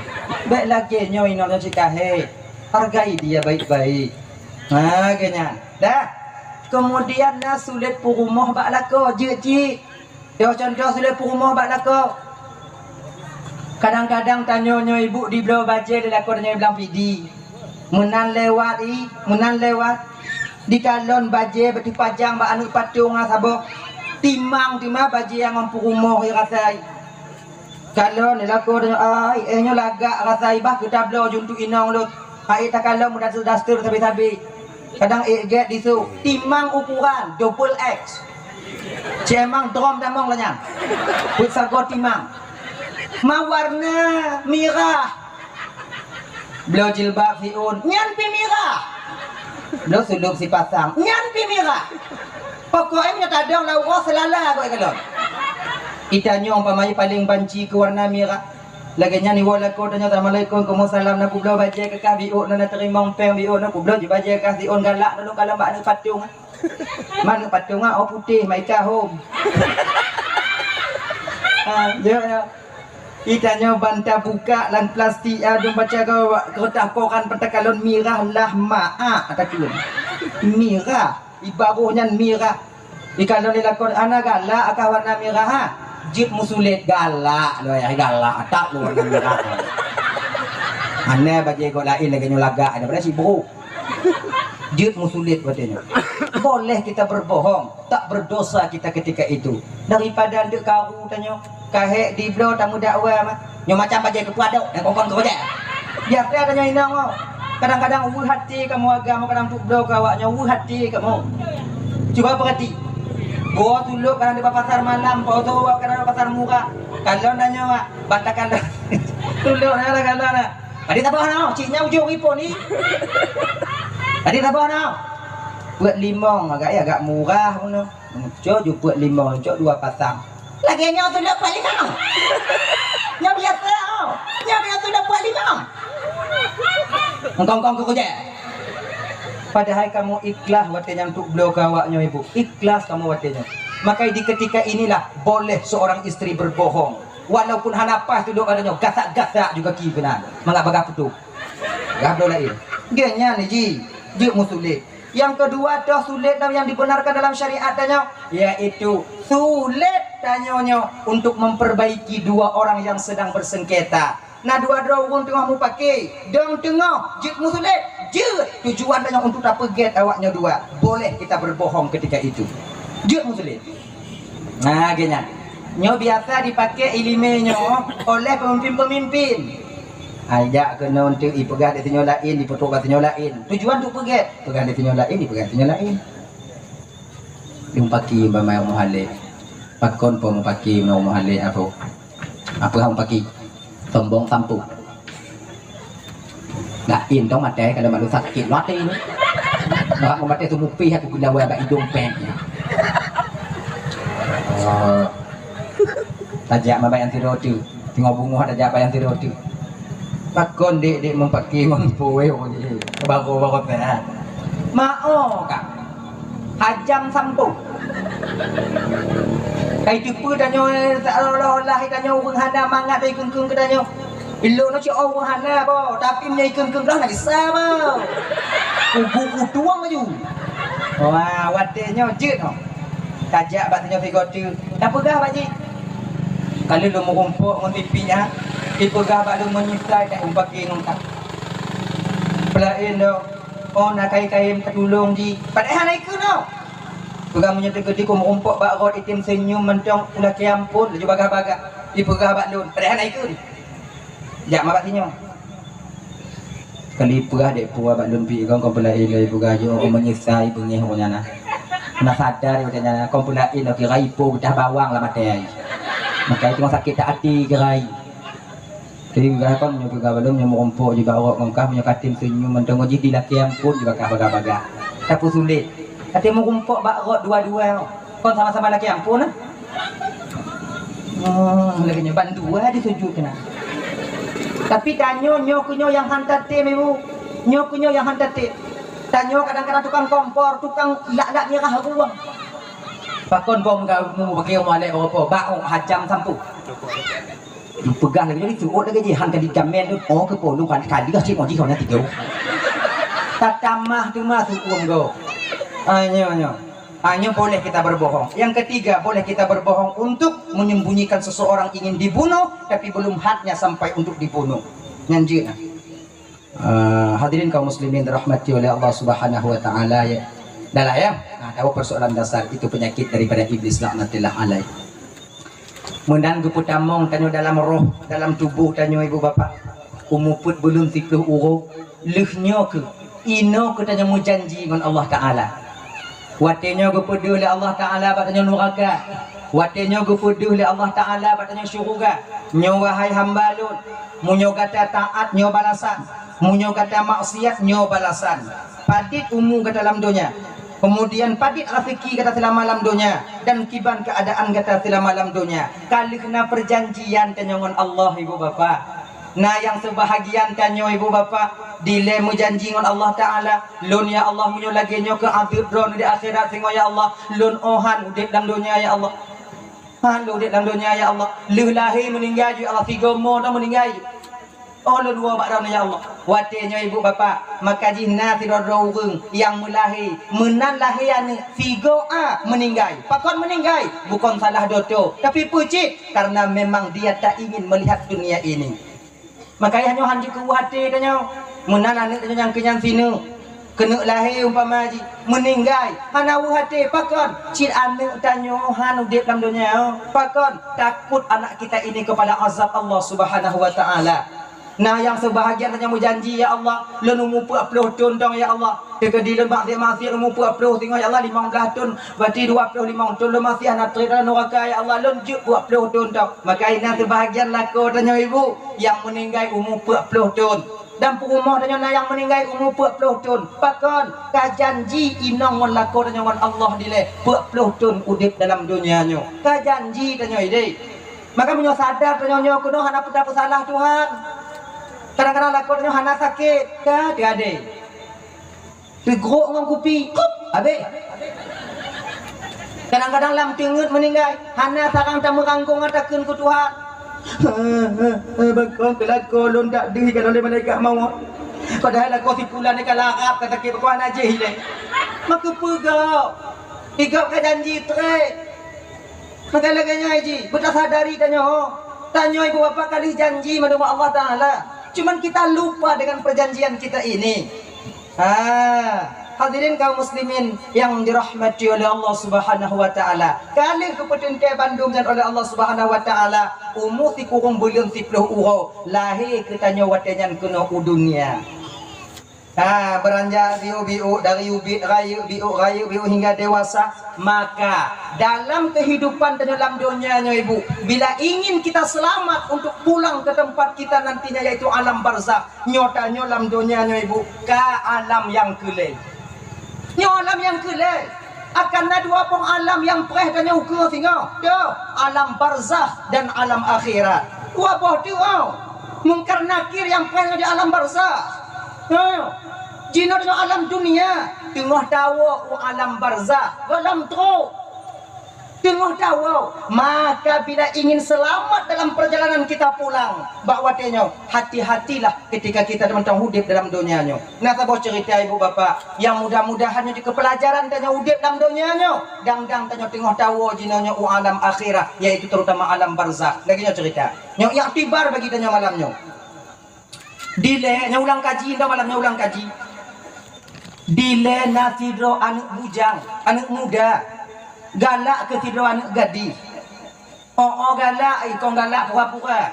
Bék lagée nyoe inong nyoe cit ka hék. Hargai dia baik-baik. Ha, lagée nyan. Dah. Kemudian na sulet peurumoh bak lakoe, jeuet cit. Yoh contoh sulet peurumoh bak lakoe. Kadang-kadang tanyoe nyoe ibu dibloe bajée lé lakoe tanyoe blang Pidie. Meunan lewat i, meunan lewat. Dikalon bajée bak teupajang bak aneuk patong na saboh. Timang teuma bajée nyang ngon peurumoh i rasa i. Kalon lé lakoe tanyoe, ai, éh nyoe lagak rasa i bah keu tabloe ju untuk inong lôn. Hai takalon meudaster-daster sabe-sabe. Kadang ék gét disu, timang ukuran double X. Cemang drom damong lanyang. Peuet sagoe timang. Ma warna mirah. Bloe jilbab siun, nyan pi mirah. Bloe sulub sipasang, nyan pi mirah. Pokok e meunyoe tadong lam uroe seulala goe kalon. Itanyoe umpama paleng banci keu warna mirah. Lagée nyan iwoe lakoe tanyoe, "Assalamualaikum." "Waalaikumsalam." "Na kubloe bajée keu kah biôh na, na teurimong péng biôh na, kubloe ju bajée kah siun galak na lôn kalon bak aneuk patong." Manok patong ah, oh putéh, maika hom. Ha, yo, yo. Itanyoe ban tabuka lam plastik, adong baca gawa, keureutah koran peuet takalon mirah lah maak takheun. Mirah, ibaroh nyan mirah. Ikalon lé lakoe, "Ana galak akah warna mirah ha?" Jeuet meusulet, "Galak lôn, galak, atak lôn warna mirah." Hana bajée gob laén lagée nyoe lagak, daripada sibuk. Jeuet meusulet watée nyoe. Boleh kita berbohong, tak berdosa kita ketika itu. Daripada deuk karu tanyoe, ka hék dibloe tameudakwa mah. Nyoe macam bajée keupadok, nyang kongkon keu bajée. Biasa tanyoe inong, oh. Kadang-kadang weueh até kamoe agam, kadang untuk bloe keu awak nyoe weueh até kamoe. Cuba peurati. Goe tulok kadang di pasar malam, poso kadang di pasar murah. Kalon tanyoe, ah, bantakan tulok na, kalon na. Tadi saboh na, cit nyan ujong iphon ni. Tadi saboh na. Peuet limong agak, ya, agak murah pun. Cok ju peuet limong, cok dua pasang. Lagée nyoe tulok peuet limong. Nyoe biasa, oh. Nyoe biasa tulok peuet limong. Engkong-kong keu kujé. Padahai kamoe ikhlas watée nyan untuk bloe keu awak nyoe, Ibu. Ikhlas kamoe watée nyoe. Maka di ketika inilah boleh seorang istri berbohong. Walaupun hana paih tulok gata nyoe, gasak-gasak juga ki keunan. Mangat bagah putôh. Gah bloe laén. Geuh nyan ji, jeuet meusulet. Yang kedua, toh sulet yang dibenarkan dalam syariat tanyoe, yaitu sulet tanyoe nyoe untuk memperbaiki dua orang yang sedang bersengketa. Na dua droe ureuëng teungoh mupake, dong teungoh jeuet meusulet, jeuet tujuan tanyoe untuk tapeugét awak nyoe dua. Boleh kita berbohong ketika itu. Jeuet meusulet. Nah, geuhnyan. Nyoe biasa dipakai iéleumé nyoe oleh pemimpin-pemimpin. Ai jak keunoe teuk ipeugah di sinyoe laén, ipeutôk bak sinyoe laén. Tujuan untuk peugét, peugah di sinyoe laén, ipeugah di sinyoe laén. Mupaki bak meuhalé. Pakon po mupaki nyoe meuhalé apo? Apa hang paki? Sombong sampung. Laén dong maté, kalau malu sakit maté ni. Orang mematé tu mupih aku kena buat bak hidung peng. Oh. Tajak mabai anti roti. Tengok bungoh tajak bai anti roti. Pakon dek-dek mempaki mampu weh. Baru-baru teh. Mao kak. Hajam sampung. Kai teupeu tanyoe seolah-olah tanyoe ureuëng hana mangat dari kengkeng ke tanyoe. Ilôn nyoe cit oh hana boh, tapi meunyoe ikheun-kheun blah na gisa boh. Kubu kutueng laju. Wah, watèe nyoe jeuet oh. Tajak bak tanyoe sigoe teuk. Tapeugah bak jih. Ka lheueh lôn meurumpok ngon tipi nyan, ipeugah bak lôn meunyeusai that umpakè ngon ka. Peulaén dong, oh na kayém-kayém tatulông jih. Padahai hana ikheun oh. Peugah meunyoe teukeudi ku meurumpok bak rot item seunyum mantong ulakèe amphon laju bagah-bagah. Ipeugah bak lôn, padahai hana ikheun. Jak ma bak sinyoe. Kali peugah dek peue bak lôn pih kon peulaén lôn peugah jih, oh, meunyeusai beungéh ureueng nyan na. Na sadar ureueng nyan na, kon peulaén lôn kira ipo geudah bawang lam até ai. Maka itu sakét that até kira ai. Jadi peugah kon nyoe peugah bak lôn nyoe meurumpok jih bak rot ngon kah meunyoe katem seunyum mantong jih di lakèe amphon jih bagah-bagah. Tapeusulet. Katem meurumpok bak rot dua-dua. Kon sama-sama lakèe amphon nah. Oh, lagèe nyoe bandua disujut keunan. Tapi tanyoe nyoe keuh nyoe nyang han tatem ibu. Nyoe keuh nyoe nyang han tatem. Tanyoe kadang-kadang tukang kompor, tukang lak-lak mirah ruang. Pakon bom gau mu bagi mu alek bapa bak oh hajam sampu. Peugah lagi jadi tuot lagi jihan kali gamen tu. Oh ke polu kan kali dah cik moji kau nanti jauh. Tatamah tu mah tu uang kau. Anyo anyo. Hanya boleh kita berbohong. Yang ketiga, boleh kita berbohong untuk menyembunyikan seseorang ingin dibunuh, tapi belum hadnya sampai untuk dibunuh. Nyan jeuet nah. Ah, hadirin kaum muslimin dirahmati oleh Allah Subhanahu wa taala ya. Dah lah ya. Nah, tahu persoalan dasar itu penyakit daripada iblis laknatillah alaih. Meunan geupeutamong tanyoe dalam roh, dalam tuboh tanyoe ibu bapak. Umu peuet buleuen siplôh uroe, lheueh nyoe keuh, inoe keuh tanyoe meujanji ngon Allah Taala. Watée nyoe geupeudeuh lé Allah Taala bak tanyoe nuraka, watée nyoe geupeudeuh lé Allah Taala bak tanyoe syeuruga. Nyoe wahai hamba Lôn, meunyoe gata taát nyoe balasan, meunyoe gata maksiat nyoe balasan. Padit umu gata lam donya, kemudian padit raseuki gata seulama lam donya, dan kiban keuadaan gata seulama lam donya. Ka lheueh na peujanjian tanyoe ngon Allah, ibu bapak. Na nyang seubahagian tanyoe, ibu bapak, dilée meujanji ngon Allah Taala, "Lôn, ya Allah, meunyoe lagée nyoe keu adeueb Droeneuh di akhirat singoh, ya Allah, Lôn 'oh han udeb lam donya, ya Allah. Han Lôn udeb lam donya, ya Allah. Lheueh lahé meuninggai ju, ya Allah, sigoe mo droe meuninggai ju. 'Oh Lôn woe bak Droeneuh, ya Allah." Watée nyoe, ibu bapak, maka jih na sidroe-droe ureuëng nyang meulahé, meunan lahé aneuëk, sigoe a meuninggai. Pakon meuninggai? Bukon salah doto, tapi peue cit? Karena memang dia tak ingin melihat dunia ini. Makajih nyoe han jikeuweuh até tanyoe. Meunan aneuëk tanyoe nyang keunyan sineuk, keuneuk lahé umpama jih, meuninggai, hana weuh até. Pakon? Cit aneuëk tanyoe han udeb lam donya. Pakon? Takot anak kita ini kepada azab Allah Subhanahu wa Taala. Na nyang seubahagian tanyoe meujanji, "Ya Allah, lôn umu peuet ploh thon dong, ya Allah. Teukeudi lôn maksiat-maksiat umu peuet ploh singoh, ya Allah, limong blaih thon, berarti dua ploh limong thon lôn maksiat hana trép dalam nuraka, ya Allah, lôn jeuet peuet ploh thon dong." Maka inan seubahagian lakoe tanyoe ibu nyang meuninggai umu peuet ploh thon. Dan peurumoh tanyoe na nyang meuninggai umu peuet ploh thon. Pakon? Ka janji inong ngon lakoe tanyoe ngon Allah dilée peuet ploh thon udeb dalam donya nyoe. Ka janji tanyoe ideh. Maka meunyoe sadar tanyoe nyoe keunoe hana peue tapeusalah Tuhan. Kadang-kadang lakoe tanyoe hana sakét, ka teuadée. Teugrok ngon kupi, kup, habéh. Kadang-kadang lam teungeut meuninggai, hana sarang tameuranggong takheun keu Tuhan. Bakon keu lakoe lôn dak deuh ka lôn lé malaikat mawöt. Padahai lakoe si pulan ka larab ka sakét, bakon hana jéh ilée. Maka peugah, igab ka janji trép. Maka lagée nyan jih, beutasadari tanyoe. Tanyoe ibu bapak ka lheueh janji mandum Allah Taala. Cuman kita lupa dengan perjanjian kita ini. Ha, hadirin kaum muslimin yang dirahmati oleh Allah Subhanahu wa Taala. Ka lheueh geupeuteuntée bandum nyan oleh Allah Subhanahu wa Taala, umu sikureueng buleuen siplôh uroe, lahé keu tanyoe watée nyan keunoe u dunia. Ha, beranjak biôk-biôk, dari ubit rayeuk, biôk rayeuk, biôk hingga dewasa. Maka dalam kehidupan tanyoe lam donya nyoe ibu, bila ingin kita selamat untuk pulang ke tempat kita nantinya, yaitu alam barzakh, nyoe tanyoe lam donya nyoe ibu, ka alam nyang keu lhée. Nyoe alam nyang keu lhée. Akan na dua boh alam nyang preh tanyoe ukeue singoh. Dua, alam barzakh dan alam akhirat. Dua boh tu, oh. Mungkar Nakir nyang preh tanyoe di alam barzakh. Ha. Jinoe tanyoe alam dunia, teungoh tawoe u alam barzakh, goh lom trok. Teungoh tawoe, maka bila ingin selamat dalam perjalanan kita pulang, bak watée nyoe, hati-hatilah ketika kita mantong udeb dalam donya nyoe. Na saboh cerita ibu bapak, yang mudah-mudahan nyoe jeuet keu pelajaran tanyoe udeb dalam donya nyoe, dang-dang tanyoe teungoh tawoe jinoe nyoe u alam akhirat, yaitu terutama alam barzakh. Lagée nyoe cerita. Nyoe iktibar bagi tanyoe malam nyoe. Dilée, nyoe ulang kaji, nyoe malam nyoe ulang kaji. Dilée na sidroe aneuëk bujang, aneuëk muda, galak keu sidroe aneuëk gadih. Oh, oh galak, eh, kon galak pura-pura.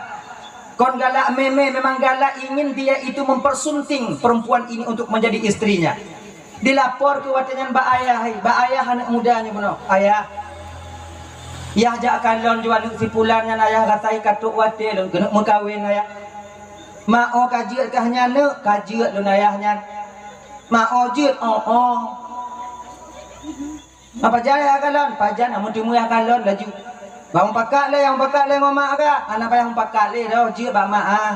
Kon galak mé-mé, memang galak ingin dia itu mempersunting perempuan ini untuk menjadi istrinya. Dilapor keu watée nyan bak ayah, hai, bak ayah aneuëk muda nyoe bunoe. "Ayah, yah jak kalon jua aneuëk si pulan nyan, ayah, rasa ka trok watée lôn keuneuk meukawen, ayah." "Ma, oh ka jeuet kah nyan, neuk?" "Ka jeuet lôn, ayah, nyan." "Ma, oh jeuet?" "Oh, oh." "Ma, pajan ayah kalon?" "Pajan, amun teumeu ayah kalon laju." "Bang pakak lé, nyang pakak lé ngon mak kah?" "Hana payah mupakat lé, dah jeuet bak mak ah."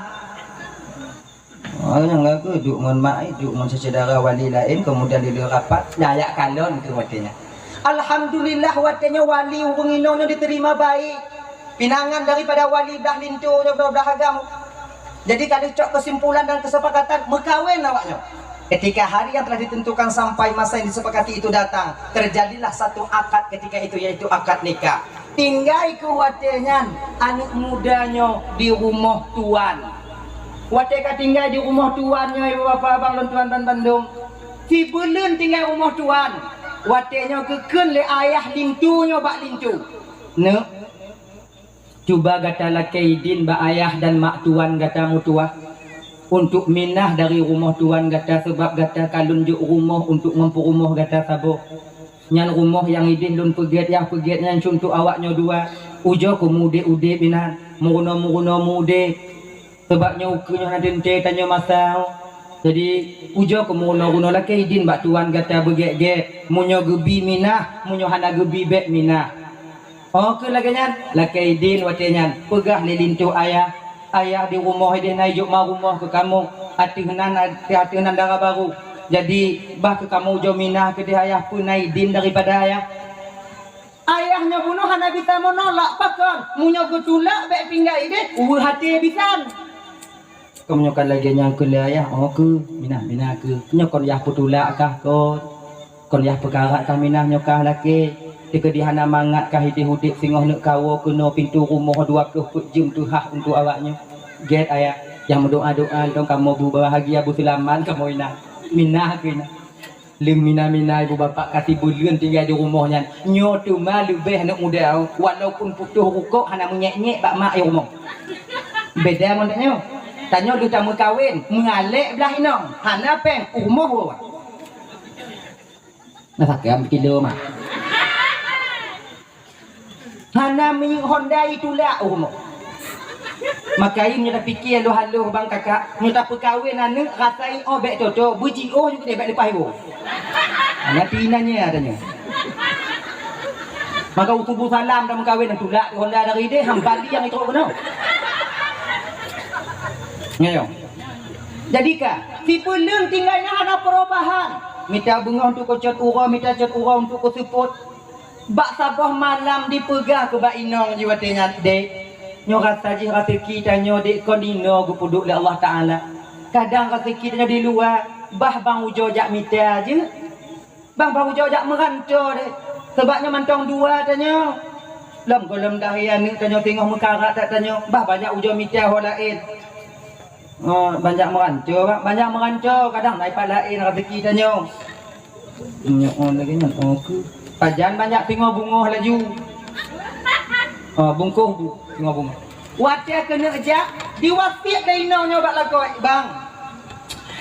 Oh, nyang lagu duek ngon mak, eh, duek ngon syedara wali laén, kemudian di luwa rapat, nyan jak kalon keu watée nyan. Alhamdulillah, watée nyoe wali ureuëng inong nyoe diterima baik. Pinangan daripada wali blah linto nyoe, blah, blah agam. Jadi, ka lheueh cok kesimpulan dan kesepakatan, meukawen awak nyoe. Ketika hari yang telah ditentukan sampai masa yang disepakati itu datang, terjadilah satu akad ketika itu, yaitu akad nikah. Tinggai keu watée nyan aneuëk muda nyoe di rumoh tuan. Watée ka tinggai di rumoh tuan nyoe, ibu bapak abang lôn tuan ban bandum, sibuleuen tinggai rumoh tuan, watée nyoe geukheun lé ayah linto nyoe bak linto, "Neuk, cuba gata lakée idin bak ayah dan mak tuan gata meutuwah, untuk minah dari rumoh tuan gata, sabab gata ka lôn jok rumoh untuk ngon peurumoh gata saboh." Nyan rumoh nyang ideh lôn peugét, yah peugét nyan cuntoh awak nyoe dua. Ujoe keu meuudeb-udeb inan, meurunoe-meurunoe meuudeb. Sabab nyoe ukeue nyoe hana teuntée tanyoe masa. Jadi, ujoe keu meurunoe-runoe, lakée idin bak tuan gata beugét-gét. Meunyoe geubi minah, meunyoe hana geubi bék minah. Oh, keu lagée nyan, lakée idin watée nyan, peugah lé linto ayah, "Ayah di rumoh ideh na ijok ma rumoh keu kamoe, ateueh nan, ateueh nan dara barô. Jadi, bah keu kamoe ujoe minah keudeh ayah, peue na idin daripada ayah?" Ayah nyoe bunoe hana bisa meunolak, pakon? Meunyoe geutulak bék tinggai ideh, uweuh até bisan. Kamoe nyoe ka lagée nyan keu lé ayah, oh keu, minah-minah keu. Nyoe kon yah peutulak kah kon? Kon yah peukarat kah minah nyoe kah lakée? Teukeudi hana mangat kah ideh udeb singoh neuk kawoe keunoe pintoe rumoh dua keuh peuet jeuem teuhah untuk awak nyoe. Gét ayah, nyang meudoá-doá lom kamoe beubahagia beuseulamat kamoe inan. Minah keu inan. Leueng mina-mina ibu bapak ka sibuleuen tinggai di rumoh nyan. Nyoe teuma leubeh aneuk muda, walaupun putôh rukok hana meunyék-nyék bak mak i rumoh. Beda ngon tanyoe. Tanyoe lheueh tameukawen, meualek blah inong, hana péng, u rumoh woe. Na sakém kilo mak. Hana minyeuk honda itulak u rumoh. Maka nyoe tapiké haloh-haloh bang kakak, nyoe tapeukawen aneuk rasa i oh bék toto, beujiôh nyoe keudeh bék leupah iwoe. Hana pi inan nyoe tanyoe. Maka u subuh salam dah meukawen, tulak honda dari deh, ham bali nyang itrok keunoe. Nyoe. Jadi ka, sibuleuen tinggai nyan hana perubahan. Mita beungoh untuk keu cot uroe, mita cot uroe untuk keu seupôt. Bak saboh malam dipeugah keu bak inong jih watée nyan, "Dek, nyoe rasa jih raseuki tanyoe, Dek, kon inoe geupeuduek lé Allah Taala. Kadang raseuki tanyoe di luwa, bah bang ujoe jak mita jeuet. Bang, bang ujoe jak meuranto deh. Sabab nyoe mantong dua tanyoe. Lom gohlom dahé aneuk tanyoe singoh meukarat that tanyoe, bah banyak ujoe mita ho laén." Oh, banyak meuranto, Bang. Banyak meuranto, kadang na ipat laén raseuki tanyoe. Nyoe, oh, lagée nyan, oh, keu. Pajan banyak singoh bungoh laju. Oh, bungkôh bu-, singoh bungoh. Watée keuneuk jak, diwasiet lé inong nyoe bak lakoe, "Bang,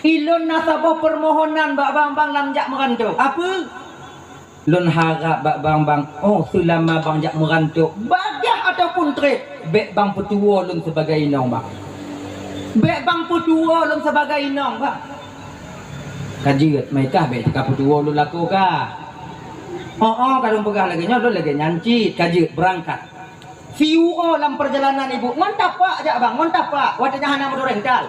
ilôn na saboh peumohonan bak bang, bang lam jak meuranto." "Apeue?" "Lôn harab bak bang, bang, oh, seulama bang jak meuranto, bagaih ataupun treb, bék bang peutuwoe lôn sibagai inong, bang. Bék bang peutuwoe lôn sibagai inong, bang." "Ka jeuet, meuikah bék ka peutuwoe lôn lakoe kah?" "Oh, oh, ka lôn peugah lagée nyoe, lôn lagée nyan cit, ka jeuet, beurangkat." Siuroe lam peurjalanan ibu, ngon tapak jak bang, ngon tapak, watée nyan hana meudurental.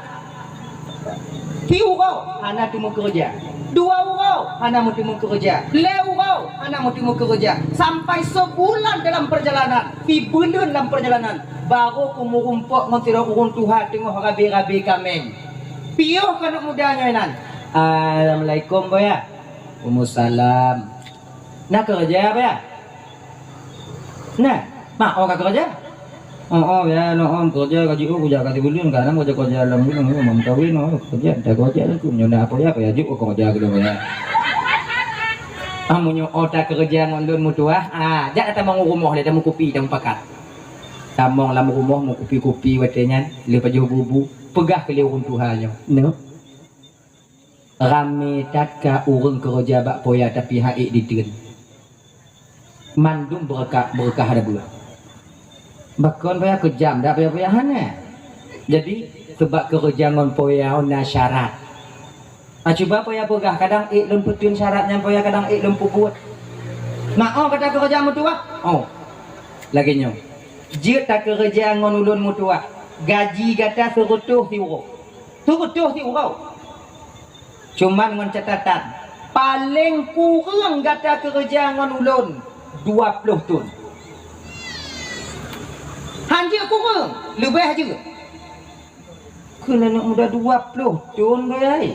Siuroe hana teumeukeureuja. Dua uroe hana meuteumé keureuja, lhée uroe hana meuteumé keureuja, sampai sebulan dalam perjalanan, sibuleuen lam perjalanan, barô keu meurumpok ngon sidroe ureuëng tuha teungoh rabe-rabe kaméng. Piôh keuneuk muda nyoe nan. "Assalamualaikum, Boya." "Waalaikumsalam." "Na keureuja, Boya?" "Na, ma oh ka keureuja?" "Oh, oh, ya, no, oh, keureuja ka jiôh, keureuja ka sibuleuen, ka na keureuja, keureuja lam gunong, oh, meukawen, oh, keureuja, entah keureuja lah tu, nyoe na apa ya, apa ya, jok keureuja keudroe ya." "Ah, meunyoe oh ta keureuja ngon lôn meutuwah, ah, jak tamong u rumoh lé, tamong kupi, tamong pakat." Tamong lam rumoh meukupi-kupi watée nyan, lé pajoh bu-bu, peugah keu lé ureuëng tuha nyoe, "Neu, ramé that ka ureuëng keureuja bak poya tapi ha'ék diteun. Mandum beureukat, beureukat hana beuet." "Bakon poya keujam dak poya-poya hana. Jadi, seubab keureuja ngon poya na syarat." "Ah, cuba poya peugah, kadang ék lôn peuteun syarat nyan poya, kadang ék lôn peubuet." "Ma oh ka ta keureuja meutuwah?" "Oh, lagée nyoe. Jeuet ta keureuja ngon ulôn meutuwah. Gaji gata seureutôh siuroe." "Seureutôh siuroe?" "Cuman ngon catatan, paleng kureueng gata keureuja ngon ulôn dua ploh thon." "Hanjeuet kureueng, leubeh jeuet." "Keuneuk muda dua ploh thon, Boya, eh?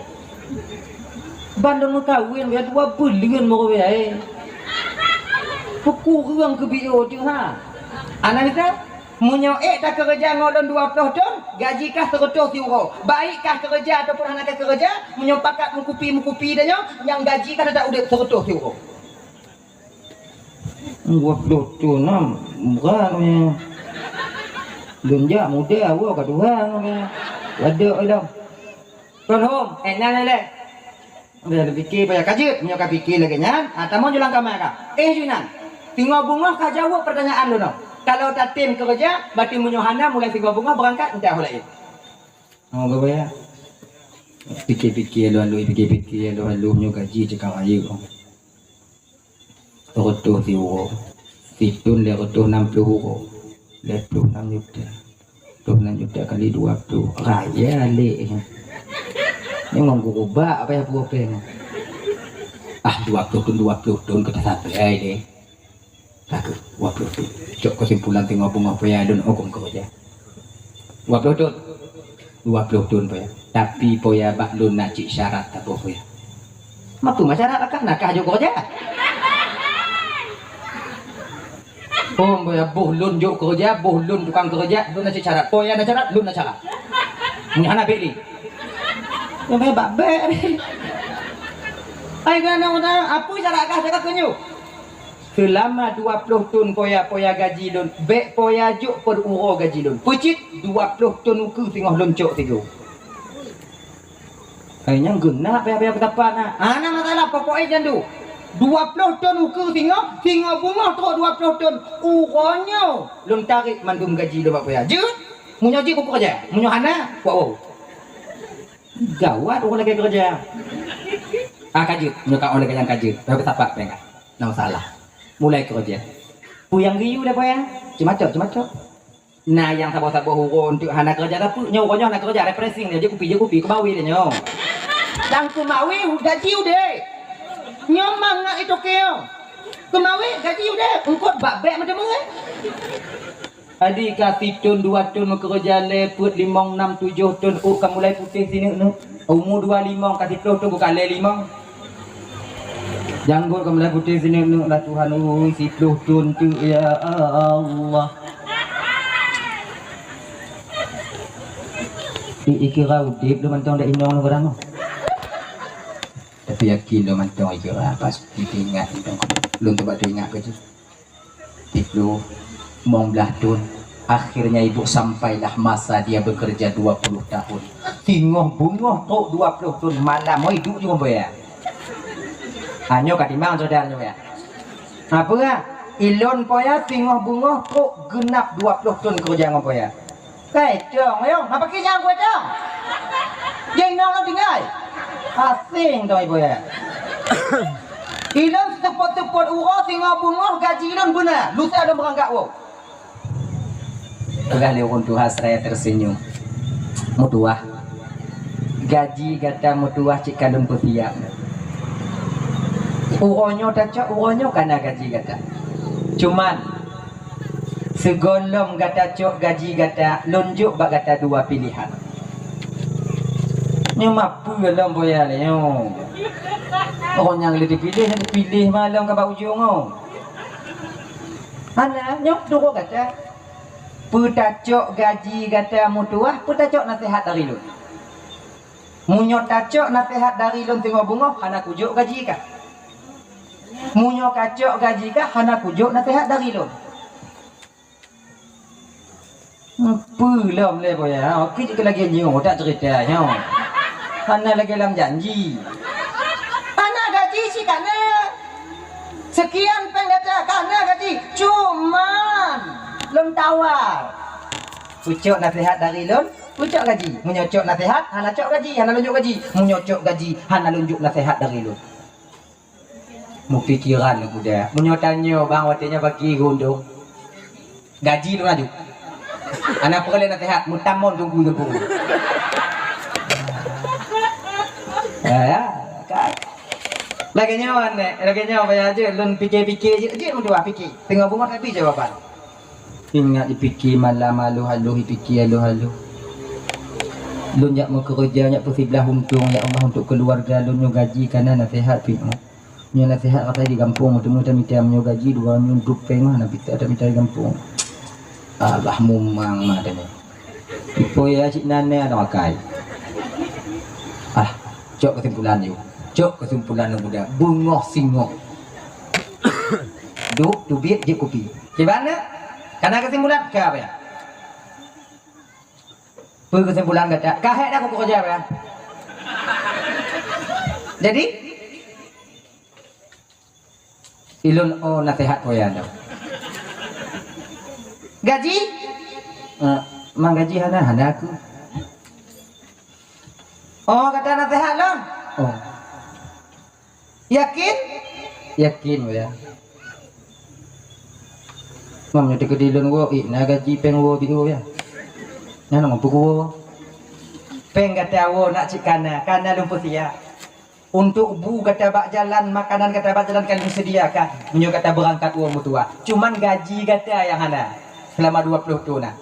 Ban lôn meukawen, Boya, dua buleuen baroe, Boya, eh. Peukureueng keu biôh teuh, ha?" "Ana gata, meunyoe ék ta keureuja ngon lôn dua ploh thon, gaji kah seureutôh siuroe. Baik kah keureuja ataupun hana kah keureuja, meunyoe pakat meukupi-meukupi tanyoe, nyang gaji kah teutap udeb seureutôh siuroe." "Dua ploh thon na, brat nyoe. Lôn jak muda, woe ka tuha nyoe. Wadok ilong." "Thon hom, eh, nyan lé." Udah dipikir payah ka jeuet, meunyoe ka pikir lagée nyan, ah, tamong ju lam kama ka. "Eh, ju inan, singoh beungoh ka jaweueb peurtanyaan lôn nyoe. Kalau tatem keureuja, berarti meunyoe hana mulai singoh beungoh beurangkat entah ho laén." Oh, Boya. Pikir-pikir alu-alu, pikir-pikir alu-alu, nyoe gaji cekang rayeuk. Reutôh siuroe, sithon lhée reutôh nam ploh uroe, lhée ploh nam juta. Ploh nam juta kali dua ploh, raya lé. Nyoe ngon gurubak payah puwoe péng. Ah, dua ploh thon, dua ploh thon ka tasabai lé. Ka keuh, dua ploh thon. Cok keusimpulan teungoh beungoh poya lôn hukôm keureuja. Dua ploh thon. Dua ploh thon poya. Tapi poya bak lôn na cit syarat saboh poya. Mapeue ma syarat, akah na kah jok keureuja? Oh, poya boh lôn jok keureuja, boh lôn tukang keureuja, lôn na cit syarat. Poya na syarat, lôn na syarat. Meunyo hana bek lé. Nyoe bak bek. Ai, keunoe, apeue syarat kah, cakap keu nyoe. Seulama dua ploh thon poya-poya gaji lôn, bék poya jok peuet uroe gaji lôn. Peucit dua ploh thon ukeue singoh lôn cok sigoe. Hai nyang geunap poya-poya peusapat na. Hana masalah, pokok e jandu. Dua ploh thon ukeue singoh, singoh beungoh trok dua ploh thon. Uroe nyoe lôn tarek mandum gaji lôn bak poya. Jeuet? Meunyoe jeuet, kukeureuja. Meunyoe hana, kuwoe. Gawat ureueng lagèe keureuja. Ah, ka jeuet, nyoe ka ureueng lagèe nyang ka jeuet. Bèk sapat péng ka. Na masalah. Mulai keureuja. Peue nyang geuyue lé poya? Ceumacoh, ceumacoh. Na nyang saboh-saboh uroe eunteuk hana keureuja, tapi nyoe uroe nyoe hana keureuja, refreshing nyoe, jeuet kupi, jeuet kupi, keumawe lé nyoe. Dan keumawe gaji udép. Nyoe mangat itoke nyoe. Keumawe gaji udép, eungkot bak bèk meuteumé. Adi ka sithon dua thon meukeureuja lé peuet limong nam tujoh thon ôk ka mulai putéh sineuk-neuk. Umu dua limong ka siploh thon ka lhèe limong. Janggot ka mulai putéh sineuk-neuk lah Tuhan ui, siploh thon teuk ya Allah. Di ikira udép lôn mantong dak inong lôn barang. Tapi yakin lôn mantong ikira pasti teuingat mantong. Lôn teubat teuingat keu jih. Siploh, limong blah thon. Akhirnya ibu sampailah masa dia bekerja dua puluh tahun. Singoh beungoh trok dua ploh thon malam, oi, duek ju ngon poya. Ha, nyoe ka timang syedara nyoe ya. Ha, peue? Ilôn poya singoh beungoh trok geunap dua ploh thon keureuja ngon poya. Kai cong, ayo, ngapa ki nyang kuat cong? Jeng nong nong tinggai. Asing dong ibu ya. Ilôn seupôt-seupôt uroe singoh beungoh gaji ilôn beuna. Lusa lôn beurangkat woe. Peugah lé ureueng tuha seraya tersenyum. Meutuah. Gaji gata meutuah cit ka lôn peusiap. Uroe nyoe tacok, uroe nyoe kana gaji gata. Cuman, sigohlom gata cok gaji gata, lôn jok bak gata dua pilehan. Nyoe ma peue lom boya lé nyoe. Ureueng nyang lé dipiléh, nyan dipiléh ma lom ka bak ujong nyoe. Hana, nyoe turoe gata. Peue tacok gaji gata meutuwah, peue tacok naseuhat dari lôn. Meunyoe tacok naseuhat dari lôn singoh beungoh, hana kujok gaji kah. Meunyoe kacok gaji kah, hana kujok naseuhat dari lôn. Peue lom lé boya, oke jeuet lagèe nyoe, tak cerita nyoe. Hana lagèe lam janji. Hana gaji cit kana. Sekian péng gata, kana gaji. Cuman, lôn tawar. Peucok naseuhat dari lôn, peucok gaji. Meunyoe cok naseuhat, hana cok gaji, hana lôn jok gaji. Meunyoe cok gaji, hana lôn jok naseuhat dari lôn. Meupikiran lôn kuda. Meunyoe tanyoe bang watèe nyan bagi geuh undong. Gaji lôn laju. Hana peureulèe naseuhat, meutamong teungku teungku. Ya, ya, kan. Lagèe nyoe, Nek. Lagèe nyoe, payah jeuet lôn pike-pike jeuet, jeuet meutuwah pike. Teungoh beungoh tapi jawaban. Ingat ipike malam aloh-aloh, ipike aloh-aloh. Lôn jak meukeureuja, jak peusiblah untông, ya Allah, untuk keuluwarga lôn nyoe gaji kana naseuhat pih. Nyoe naseuhat asai di gampông, teuma tamita meunyoe gaji dua nyoe duek péng mah, na pita tamita di gampông. Alah mumang mah tanyoe. Ipo ya cit nan nyoe ada makai. Ah, cok kesimpulan yuk. Cok kesimpulan lôn muda. Beungoh singoh. Duek teubiet jép kupi. Kiban na? Kana kesimpulan ka apa ya? Peue kesimpulan gata? Ka hék dah kukeureuja apa ya? Jadi, Ilôn, oh, naseuhat poyan. Gaji? Eh, mang gaji hana, hana aku. Oh, gata naseuhat lôn? Oh. Yakin? Yakin, ya. Mam nyoe teukeudi lôn woe, ih, na gaji péng woe biôh, ya. Nyan mampu kuwoe. Péng gata woe nak cit kana, kana lôn peusiap. Untuk bu gata bak jalan, makanan gata bak jalan ka lôn sediakan. Meunyoe gata beurangkat woe meutuwah. Cuman gaji gata nyang hana. Seulama dua ploh thon na.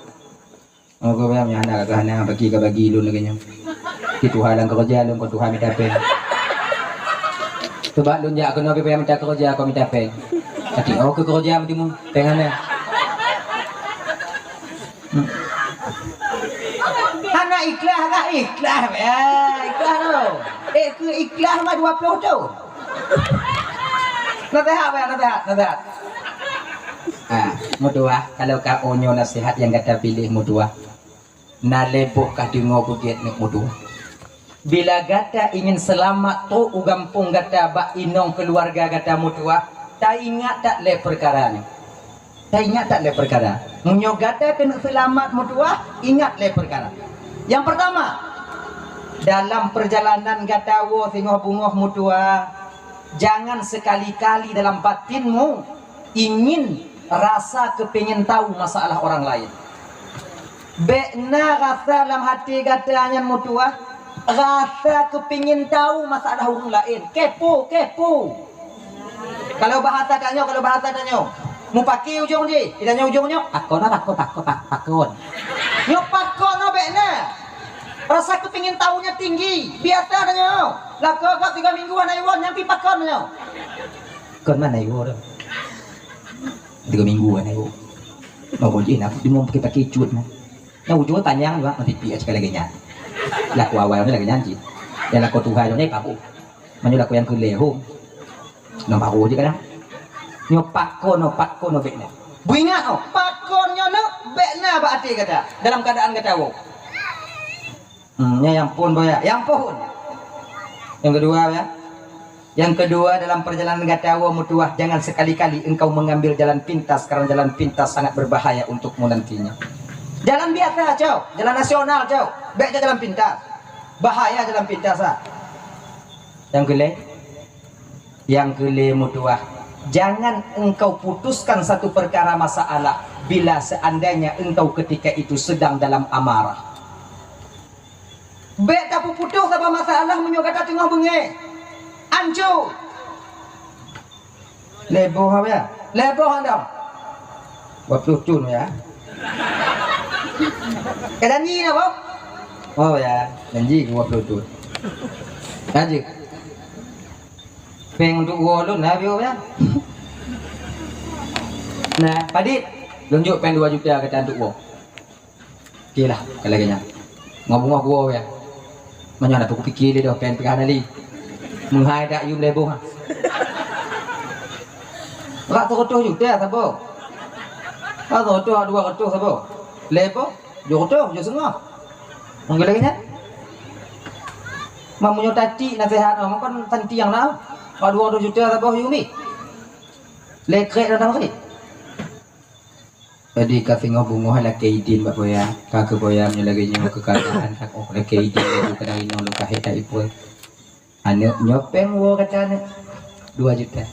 Oh, gob nyang hana, ka hana, bagi ka bagi lôn lagèe nyoe. Di tuha lam keureuja lôn, kon tuha mita péng. Coba lôn jak keunoe pih payah mita keureuja, kon mita péng. Tapi oh, keu keureuja meutimong, péng hana. Hana ikhlas kah? Ikhlas, ya, ikhlas tu. Eh, keu ikhlas mah dua ploh thon. Naseuhat, ya, naseuhat, naseuhat. Ah, meutuwah, kalau ka oh nyoe naseuhat nyang gata piléh meutuwah. Na lé boh ka deungoe beugét neuk meutuwah. Bila gata ingin seulamat trok u gampông gata bak inong keuluwarga gata meutuwah, taingat that lé peukara nyoe. Taingat that lé peukara. Meunyoe gata keuneuk seulamat meutuwah, ingat lé peukara. Nyang peurtama, dalam peurjalanan gata woe singoh beungoh meutuwah, jangan sekali-kali dalam batinmu ingin rasa kepingin tahu masalah orang lain. Bék na rasa lam até gata nyan meutuwah, rasa kepingin tahu masalah ureueng laén. Kepo, kepo. Kalau bahasa tanyoe, kalau bahasa tanyoe, mupaki ujong jih, di tanyoe ujong nyoe, pakon, pakon, pakon, pakon. Nyoe pakon, nyoe bék na. Rasa kepingin tahunya tinggi. Biasa tanyoe. Lakoe ka tiga minggu hana iwoe, nyang pi pakon nyoe. Kon mana iwoe tu? Tiga minggu kan aku. Mau boleh nak bingung pakai-pakai cut nah. Nah ujung panjang juga masih piak sekali lagi nyan. Laku awal ni lagi nyan cit. Dan laku tuha ni paku. Maju laku yang kelih ho. Nampak ho je kadang. Nyo pakon, nyo pakon, nyo bek nyo. Beringat oh, pakon nyo nak bek na bak hati kata. Dalam keadaan kata wo. Hmm, ya, yang pun boya, yang pun. Yang kedua ya. Yang kedua, dalam perjalanan gata woe meutuwah, jangan sekali-kali engkau mengambil jalan pintas, karena jalan pintas sangat berbahaya untukmu nantinya. Jalan biasa, cok. Jalan nasional, cok. Bék jalan pintas. Bahaya jalan pintas, ah. Yang keulhèe, yang keulhèe meutuwah, jangan engkau putuskan satu perkara masalah bila seandainya engkau ketika itu sedang dalam amarah. Bék tapeuputoh saboh masalah meunyoe gata teungoh beungéh. Anco. Lhèe boh apa ya? Lhèe boh anda. Dua puluh thon ya. Ka janji dah, Boh? Oh ya, janji dua puluh thon. Lanjut. Pèng untuk woe lôn na, Boh ya. Nah, padit. Lôn jok pèng dua juta keu tan untuk woe. Oke lah, kalau lagèe nyan. Ngon beungoh gua ya. Meunyoe na pike lé doh, pèng peugah tadi. Meuhai dak yum lhèe boh. Rak seratus juta saboh. Rak seratus, dua ratus saboh. Lhèe boh, tujuh ratus, tujuh setengah. Ngon lagèe nyan. Meunyoe tacik naseuhat, mungken santiang na. Rak dua ratus juta saboh yum ni. Lhèe krek dah na krek. Jadi ka singoh beungoh lakèe idin bak boya. Ka keu boya meunyoe lagèe nyoe keuadaan ka oh lakèe idin laju kadang inong lôn kahé that ipuih. Aneuk nyoe pèng woe gata aneuk dua juta.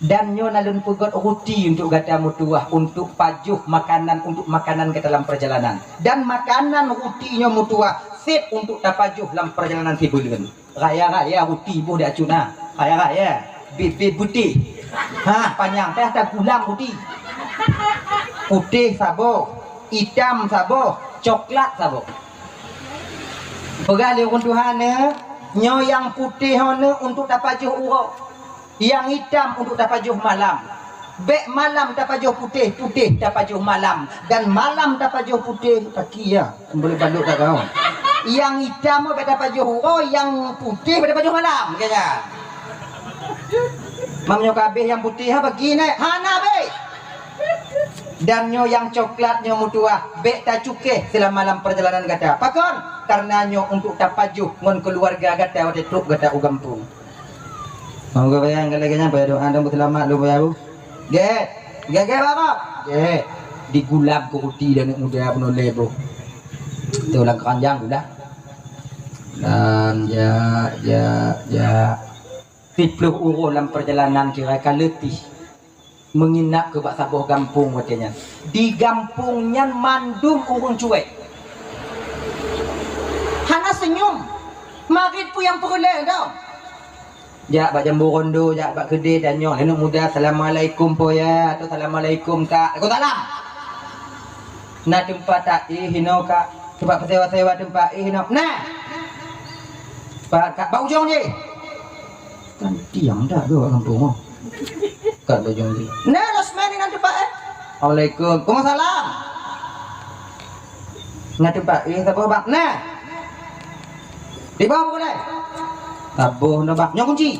Dan nyoe na lôn peugöt ruti untuk gata meutuwah, untuk pajoh makanan, untuk makanan gata lam perjalanan. Dan makanan ruti nyoe meutuwah sép untuk tapajoh lam perjalanan sibuleuen. Raya-raya ruti boh di Acuna. Raya-raya. Bit-bit putih. Ha, panyang teh ada gulang ruti. Putih saboh, itam saboh, coklat saboh. Peugah lé ureueng tuha neuh, nyoe nyang putih nyoe neuh untuk tapajoh uroe. Nyang itam untuk tapajoh malam. Bèk malam tapajoh putih, putih tapajoh malam. Dan malam tapajoh putih, paki ya. Boleh balok tak kau? Nyang itam bèk tapajoh uroe, nyang putih bèk tapajoh malam, kayaknya. Mam nyoe kabeh nyang putih ha bagi neh, hana bèk. Dan nyoe nyang coklat nyoe meutuwah, bèk tacukéh seulama lam perjalanan gata. Pakon? Karena nyoe untuk tapajoh ngon keuluwarga gata watèe trok gata u gampông. Monggo bayang ka lagèe nyan, baya doa dan beuseulamat lôn baya bu. Gèt, gèt, gèt, Bapak. Gèt. Digulab keu ruti dan aneuk muda peunoh lhèe boh. Tu lam keuranjang gula. Dan jak, jak, jak. Siplôh uroe lam perjalanan kira ka leutih. Meunginap keu bak saboh gampông watèe nyan. Di gampông nyan mandum ureueng cuek. Hana seunyum. Marit peue nyang peureulèe dong. Jak bak jambu rondo, jak bak keudè, tanyong aneuk muda, "Assalamualaikum, Po, ya?" Atau, "Assalamualaikum, Kak." "Waalaikumsalam." Na teumpat taéh inoe, Kak? Teumpat peusewa-sewa teumpat éh inoe? Nah! Pat, Kak, bak ujong jih. Kan tiang dak dua gampông, oh. Kat bak ujong jih. Nah, losmen inan teumpat éh. Assalamualaikum. Waalaikumsalam. Na teumpat éh saboh, Bang. Nah. Di bawah pukul eh. Saboh na, Bang. Nyoe kunci.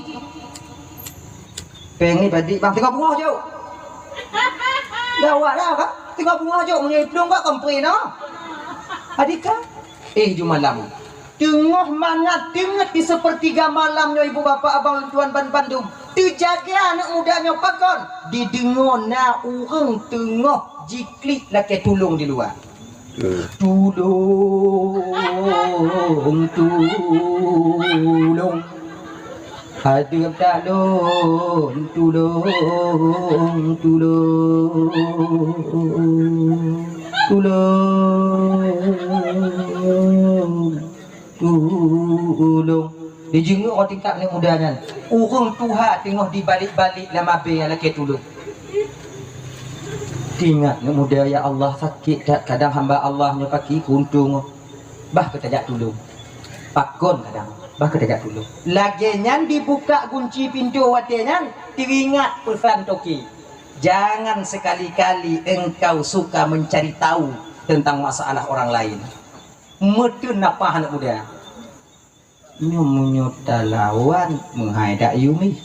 Pèng ni badi bang singoh beungoh jok. Dah awak dah kan? Singoh beungoh jok meunyoe iplueng bak kompre noh. Adika, éh ju malam. Teungoh mangat teungeut di seupeurtiga malam nyoe ibu bapak abang lôn tuan ban bandum. Teujaga aneuk muda nyoe pakon? Dideungoe na ureueng teungoh jiklik lakèe tulông di luwa. Tulông, tulông. Adeuk that lôn, tulông, tulông. Tulông, tulông. Dijeungeuk rot tingkat aneuk muda nyan. Ureueng tuha teungoh dibalek-balek lam abèe lakèe tulông. Teuingat aneuk muda, ya Allah, sakét that kadang hamba Allah nyoe kaki keuntông. Bah keu tajak tulông. Pakon kadang, bah keu tajak tulông. Lagèe nyan dibuka gunci pintoe watèe nyan, teuingat peusan toke. Jangan sekali-kali engkau suka mencari tahu tentang masalah orang lain. Meuteun nafah aneuk muda. Nyoe meunyoe talawan meuhai dak yumi.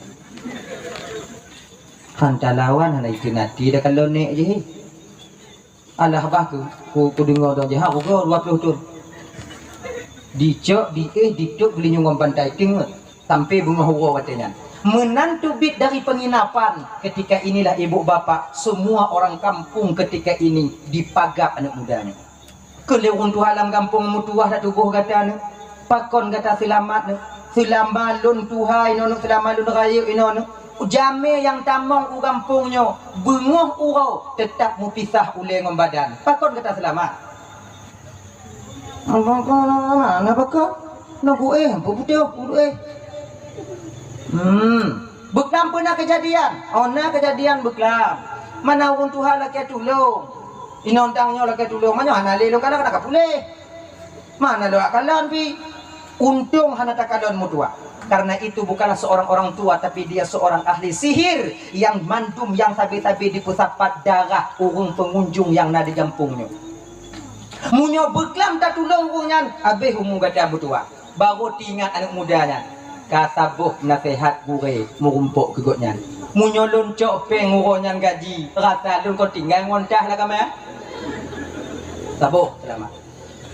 Han talawan hana iteun até dak kalon nèk jih. Alah bah ku, ku, ku deungoe dong jih ha rugoe dua ploh thon. Dicok, diéh, ditôp geulinyueng ngon bantai teungeut sampoe beungoh uroe watèe nyan. Meunan teubiet dari penginapan, ketika inilah ibu bapak, semua orang kampung ketika ini dipagab aneuk muda nyoe. Keu lé ureueng tuha lam gampông meutuwah dak tuboh gata nyoe. Pakon gata seulamat nyoe? Seulama lôn tuha inoe nyoe, seulama lôn rayeuk inoe nyoe. Jamèe nyang tamong u gampông nyoe, beungoh uroe teutap meupisah ulèe ngon badan. Pakon gata seulamat? Abang ko na, na pakon? Na kuéh, peuputéh, kuéh. Hmm. Beuklam peue na keujadian? Oh, na keujadian beuklam. Mana ureuëng tuha lakée tulông. Inong tang nyoe lakée tulông, meunyoe hana lé lôn kalon, hana ka puléh. Mana lôn kalon pih? Untông hana takalon meutuah. Karena itu bukanlah seorang orang tua, tapi dia seorang ahli sihir yang mandum, yang sabe-sabe dipeusapat darah ureuëng pengunjung nyang na di gampông nyoe. Meunyoe beuklam tatulông ureuëng nyan, habéh umu gata meutuah. Barô teuingat aneuëk muda nyan, ka saboh naseuhat gurée meurumpok keu gobnyan. Meunyoe lôn cok péng uroe nyan gaji, rasa lôn kon tinggai ngon tah lam kama. Saboh seulamat.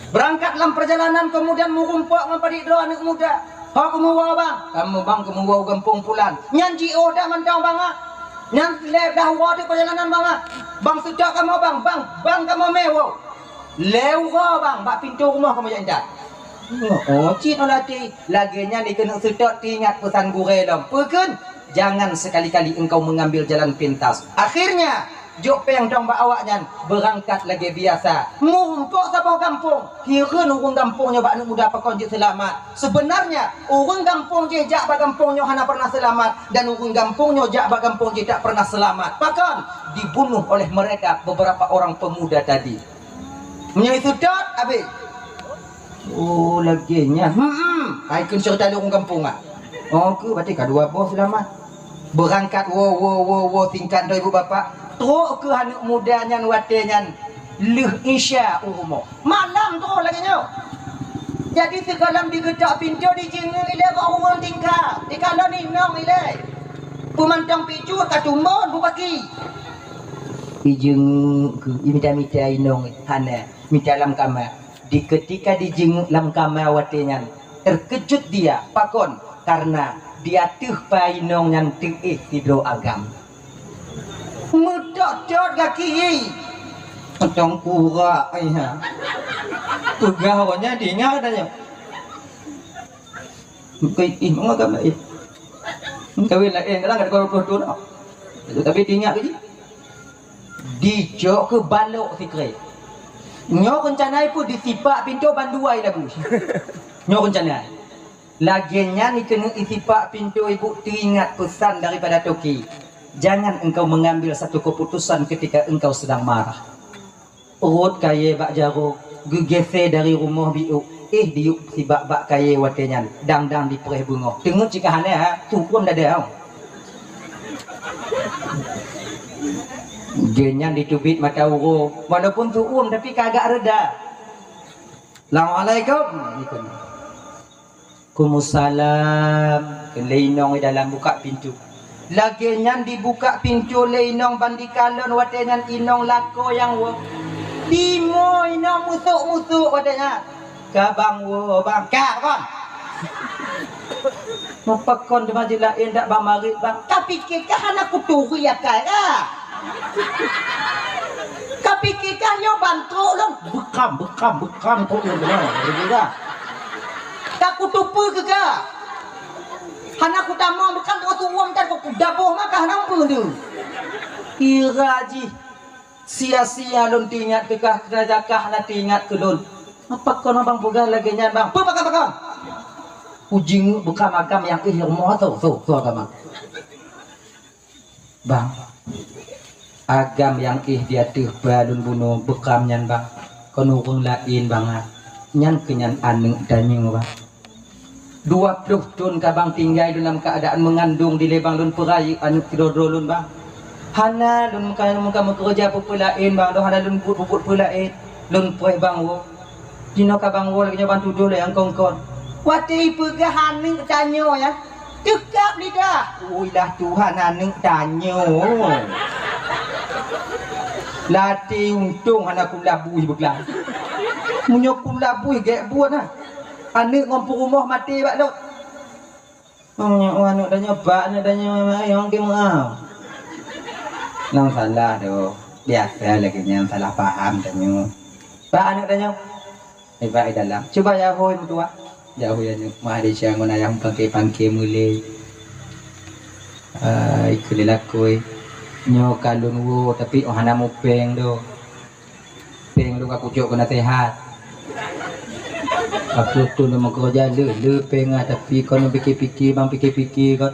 Beurangkat lam peurjalanan, keumudian meurumpok ngon padit droe aneuëk muda. "Ho kamoe woe, Bang?" "Kamoe, Bang, kamoe woe u gampông pulan." "Nyan jiôh dah mantong, Bang, ah?" "Nyan lhée blah uroe teuk peurjalanan, Bang, ah." "Bang, seutôt kamoe, Bang, Bang, Bang, kamoe mé woe." "Lhée uroe, Bang, bak pintoe rumoh kamoe jak intat." Oh, cit olah ti. Lagée nyan dikeuneuk seutôt teuingat peusan gurée lom. Peue kheun? Jangan sekali-kali engkau mengambil jalan pintas. Akhirnya, jok péng dong bak awaknyan, beurangkat lagée biasa. Meurumpok saboh gampông. Hireuen ureuëng gampông nyoe bak aneuëk muda pakon jeuet seulamat. Sebenarnya, ureuëng gampông jih jak bak gampông nyoe hana pernah seulamat, dan ureuëng gampông nyoe jak bak gampông jih tak pernah seulamat. Pakon? Dibunuh oleh mereka beberapa orang pemuda tadi. Meunyoe seutôt, habéh. Oh, lagée nyan. Hmm, hmm. Hai kheun ceurita lé ureuëng gampông, ah. Oh, keu berarti ka dua boh seulamat. Beurangkat woe, woe, woe, woe, singkat droe ibu bapak. Trok keu aneuëk muda nyan watée nyan lheueh Isya u rumoh. Malam trok lagée nyoe. Jadi sigohlom digeutok pintoe, dijeungeuk ilée bak ureuëng tingka. Dikalon inong ilée. Peumantong picut ka tumbon bubaki. Dijeungeuk keu, mita-mita inong hana, mita lam kama. Di ketika dijeungeuk lam kama watée nyan, terkejut dia. Pakon? Karena di ateueh pa inong nyan teuéh sidroe agam. Meutot-tot gaki. Mantong kurak, ai ha. Peugah awaknyan, diingat tanyoe. Bukan, ih, mangat agam laén. Kawin laén, kadang ada dua puluh tahun. Tapi diingat ke ji? Dicok keu balok sikrek. Nyoe rencana ibu disipak pintoe bandua lagu. Nyoe rencana. Lagée nyan dikeuneuk isipak pintoe ibu teuingat pesan daripada toke. Jangan engkau mengambil satu keputusan ketika engkau sedang marah. Rot kayée bak jaroe, geugisée dari rumoh biôk, éh diyueb sibak bak kayée watée nyan, dang-dang dipreh beungoh. Teungeut cit ka hana, ha, tukrôm dada. Geuh nyan diteubiet mata uroe, walaupun tukrôm tapi ka agak reda. Assalamualaikum. Waalaikumsalam. Kheun lé inong di dalam buka pintoe. Lagée nyan dibuka pintoe lé inong ban dikalon watée nyan inong lakoe nyang woe. Timoh inong musôk-musôk watée nyan. Ka bang woe, bang. Ka kon. Mupakon di masjid laén dak bang marit, bang. Ka pike kah hana kuturi akai kah? Ka pike kah nyoe ban trok lôn? Beukam, beukam, beukam trok lôn. Beuna, beuna. Ka kutupeue keu kah? Hana kutamong beukam, trok uroe mantong kudaboh maka hana peue tu. Kira jih. Sia-sia lôn teuingat keu kah, keunajakah na teuingat keu lôn. Apa kon abang peugah lagée nyan, bang? Peue pakon-pakon? Kujingeuk beukam agam nyang éh rumoh tu, tu, tu agam. Bang, agam nyang éh di ateueh ba lôn bunoe beukam nyan, bang. Kon ureuëng laén, bang, ah. Nyan keuh nyan aneuëk tanyoe, bang. Dua ploh thon ka bang tinggai lôn lam keuadaan meungandong dilée bang lôn peurayeuk aneuëk sidroe-droe lôn bang. Hana lôn muka, muka meukeureuja peue-peue laén bang, lôn hana lôn buet-buet peue laén. Lôn preh bang woe. Jinoe ka bang woe lagée nyoe bang tudoh lé nyang kon-kon. Watée ipeugah aneuëk tanyoe nyan, teukab lidah. Ui lah Tuhan aneuëk tanyoe. Latée untông hana kulabui beuklam. Meunyoe kulabui gék buet na. Aneuëk ngon peurumoh maté bak lôn. Meunyoe aneuëk tanyoe bak aneuëk tanyoe ayong keu meu'ah. Nyang salah tu, biasa lagée nyan salah paham tanyoe. Bak aneuëk tanyoe, eh, bak di dalam. Cuba ya hôi meutuah. Ya hôi aneuëk, mah Malaysia ngon ayah pangke-pangke meulé. Ai, keu lé lakoe. Nyoe ka lôn woe, tapi oh hana mupeng doh. Péng lôn ka kucok keu naseuhat. Aku tu lôn meukeureuja le, le péng ah, tapi kon pike-pike bang pike-pike kon.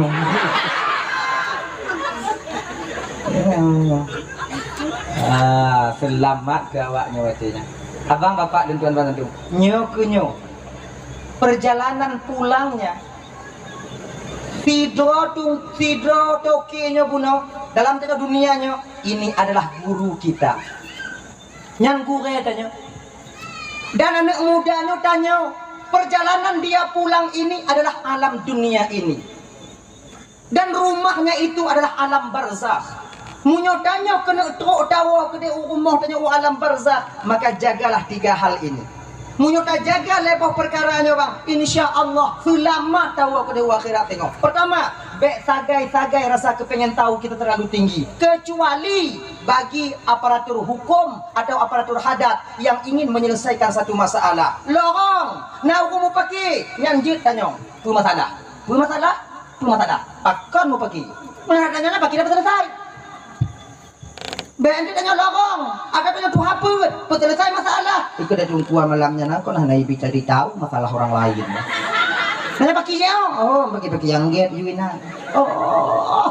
Ah, seulamat keu awak nyoe watée nyan. Abang, bapak, dan tuan-tuan, nyoe keu nyoe. Perjalanan pulangnya, sidroe tu, sidroe toke nyoe bunoe dalam teuka dunia nyoe, ini adalah guru kita. Nyan gurée tanyoe. Dan aneuk muda nyoe tanyoe, perjalanan dia pulang ini adalah alam dunia ini. Dan rumahnya itu adalah alam barzakh. Meunyoe tanyoe keuneuk trok tawoe keudeh u rumoh tanyoe u alam barzakh, maka jagalah tiga hal ini. Meunyoe tajaga lhée boh peukara nyoe bang, insya Allah seulamat tawoe keudeh u akhirat teungoh. Pertama, bék sagai-sagai rasa keupengen tahu kita terlalu tinggi. Kecuali bagi aparatur hukum atau aparatur hadat yang ingin menyelesaikan satu masalah. Lorong, na ureuëng mupaki, nyan jeuet tanyoe. Peue masalah? Peue masalah? Peue masalah? Pakon mupaki? Meunan tanyoe na paki dapat selesai. Bék nanti tanyoe lorong, ada tanyoe tuha peuet, peuseuleusai masalah. Ikut dari ungkuan malam nyan kon hana ibi cari tahu masalah orang lain. Nanya paki siapa? Oh, paki-paki nyang gét, Yuina. Oh, oh, oh.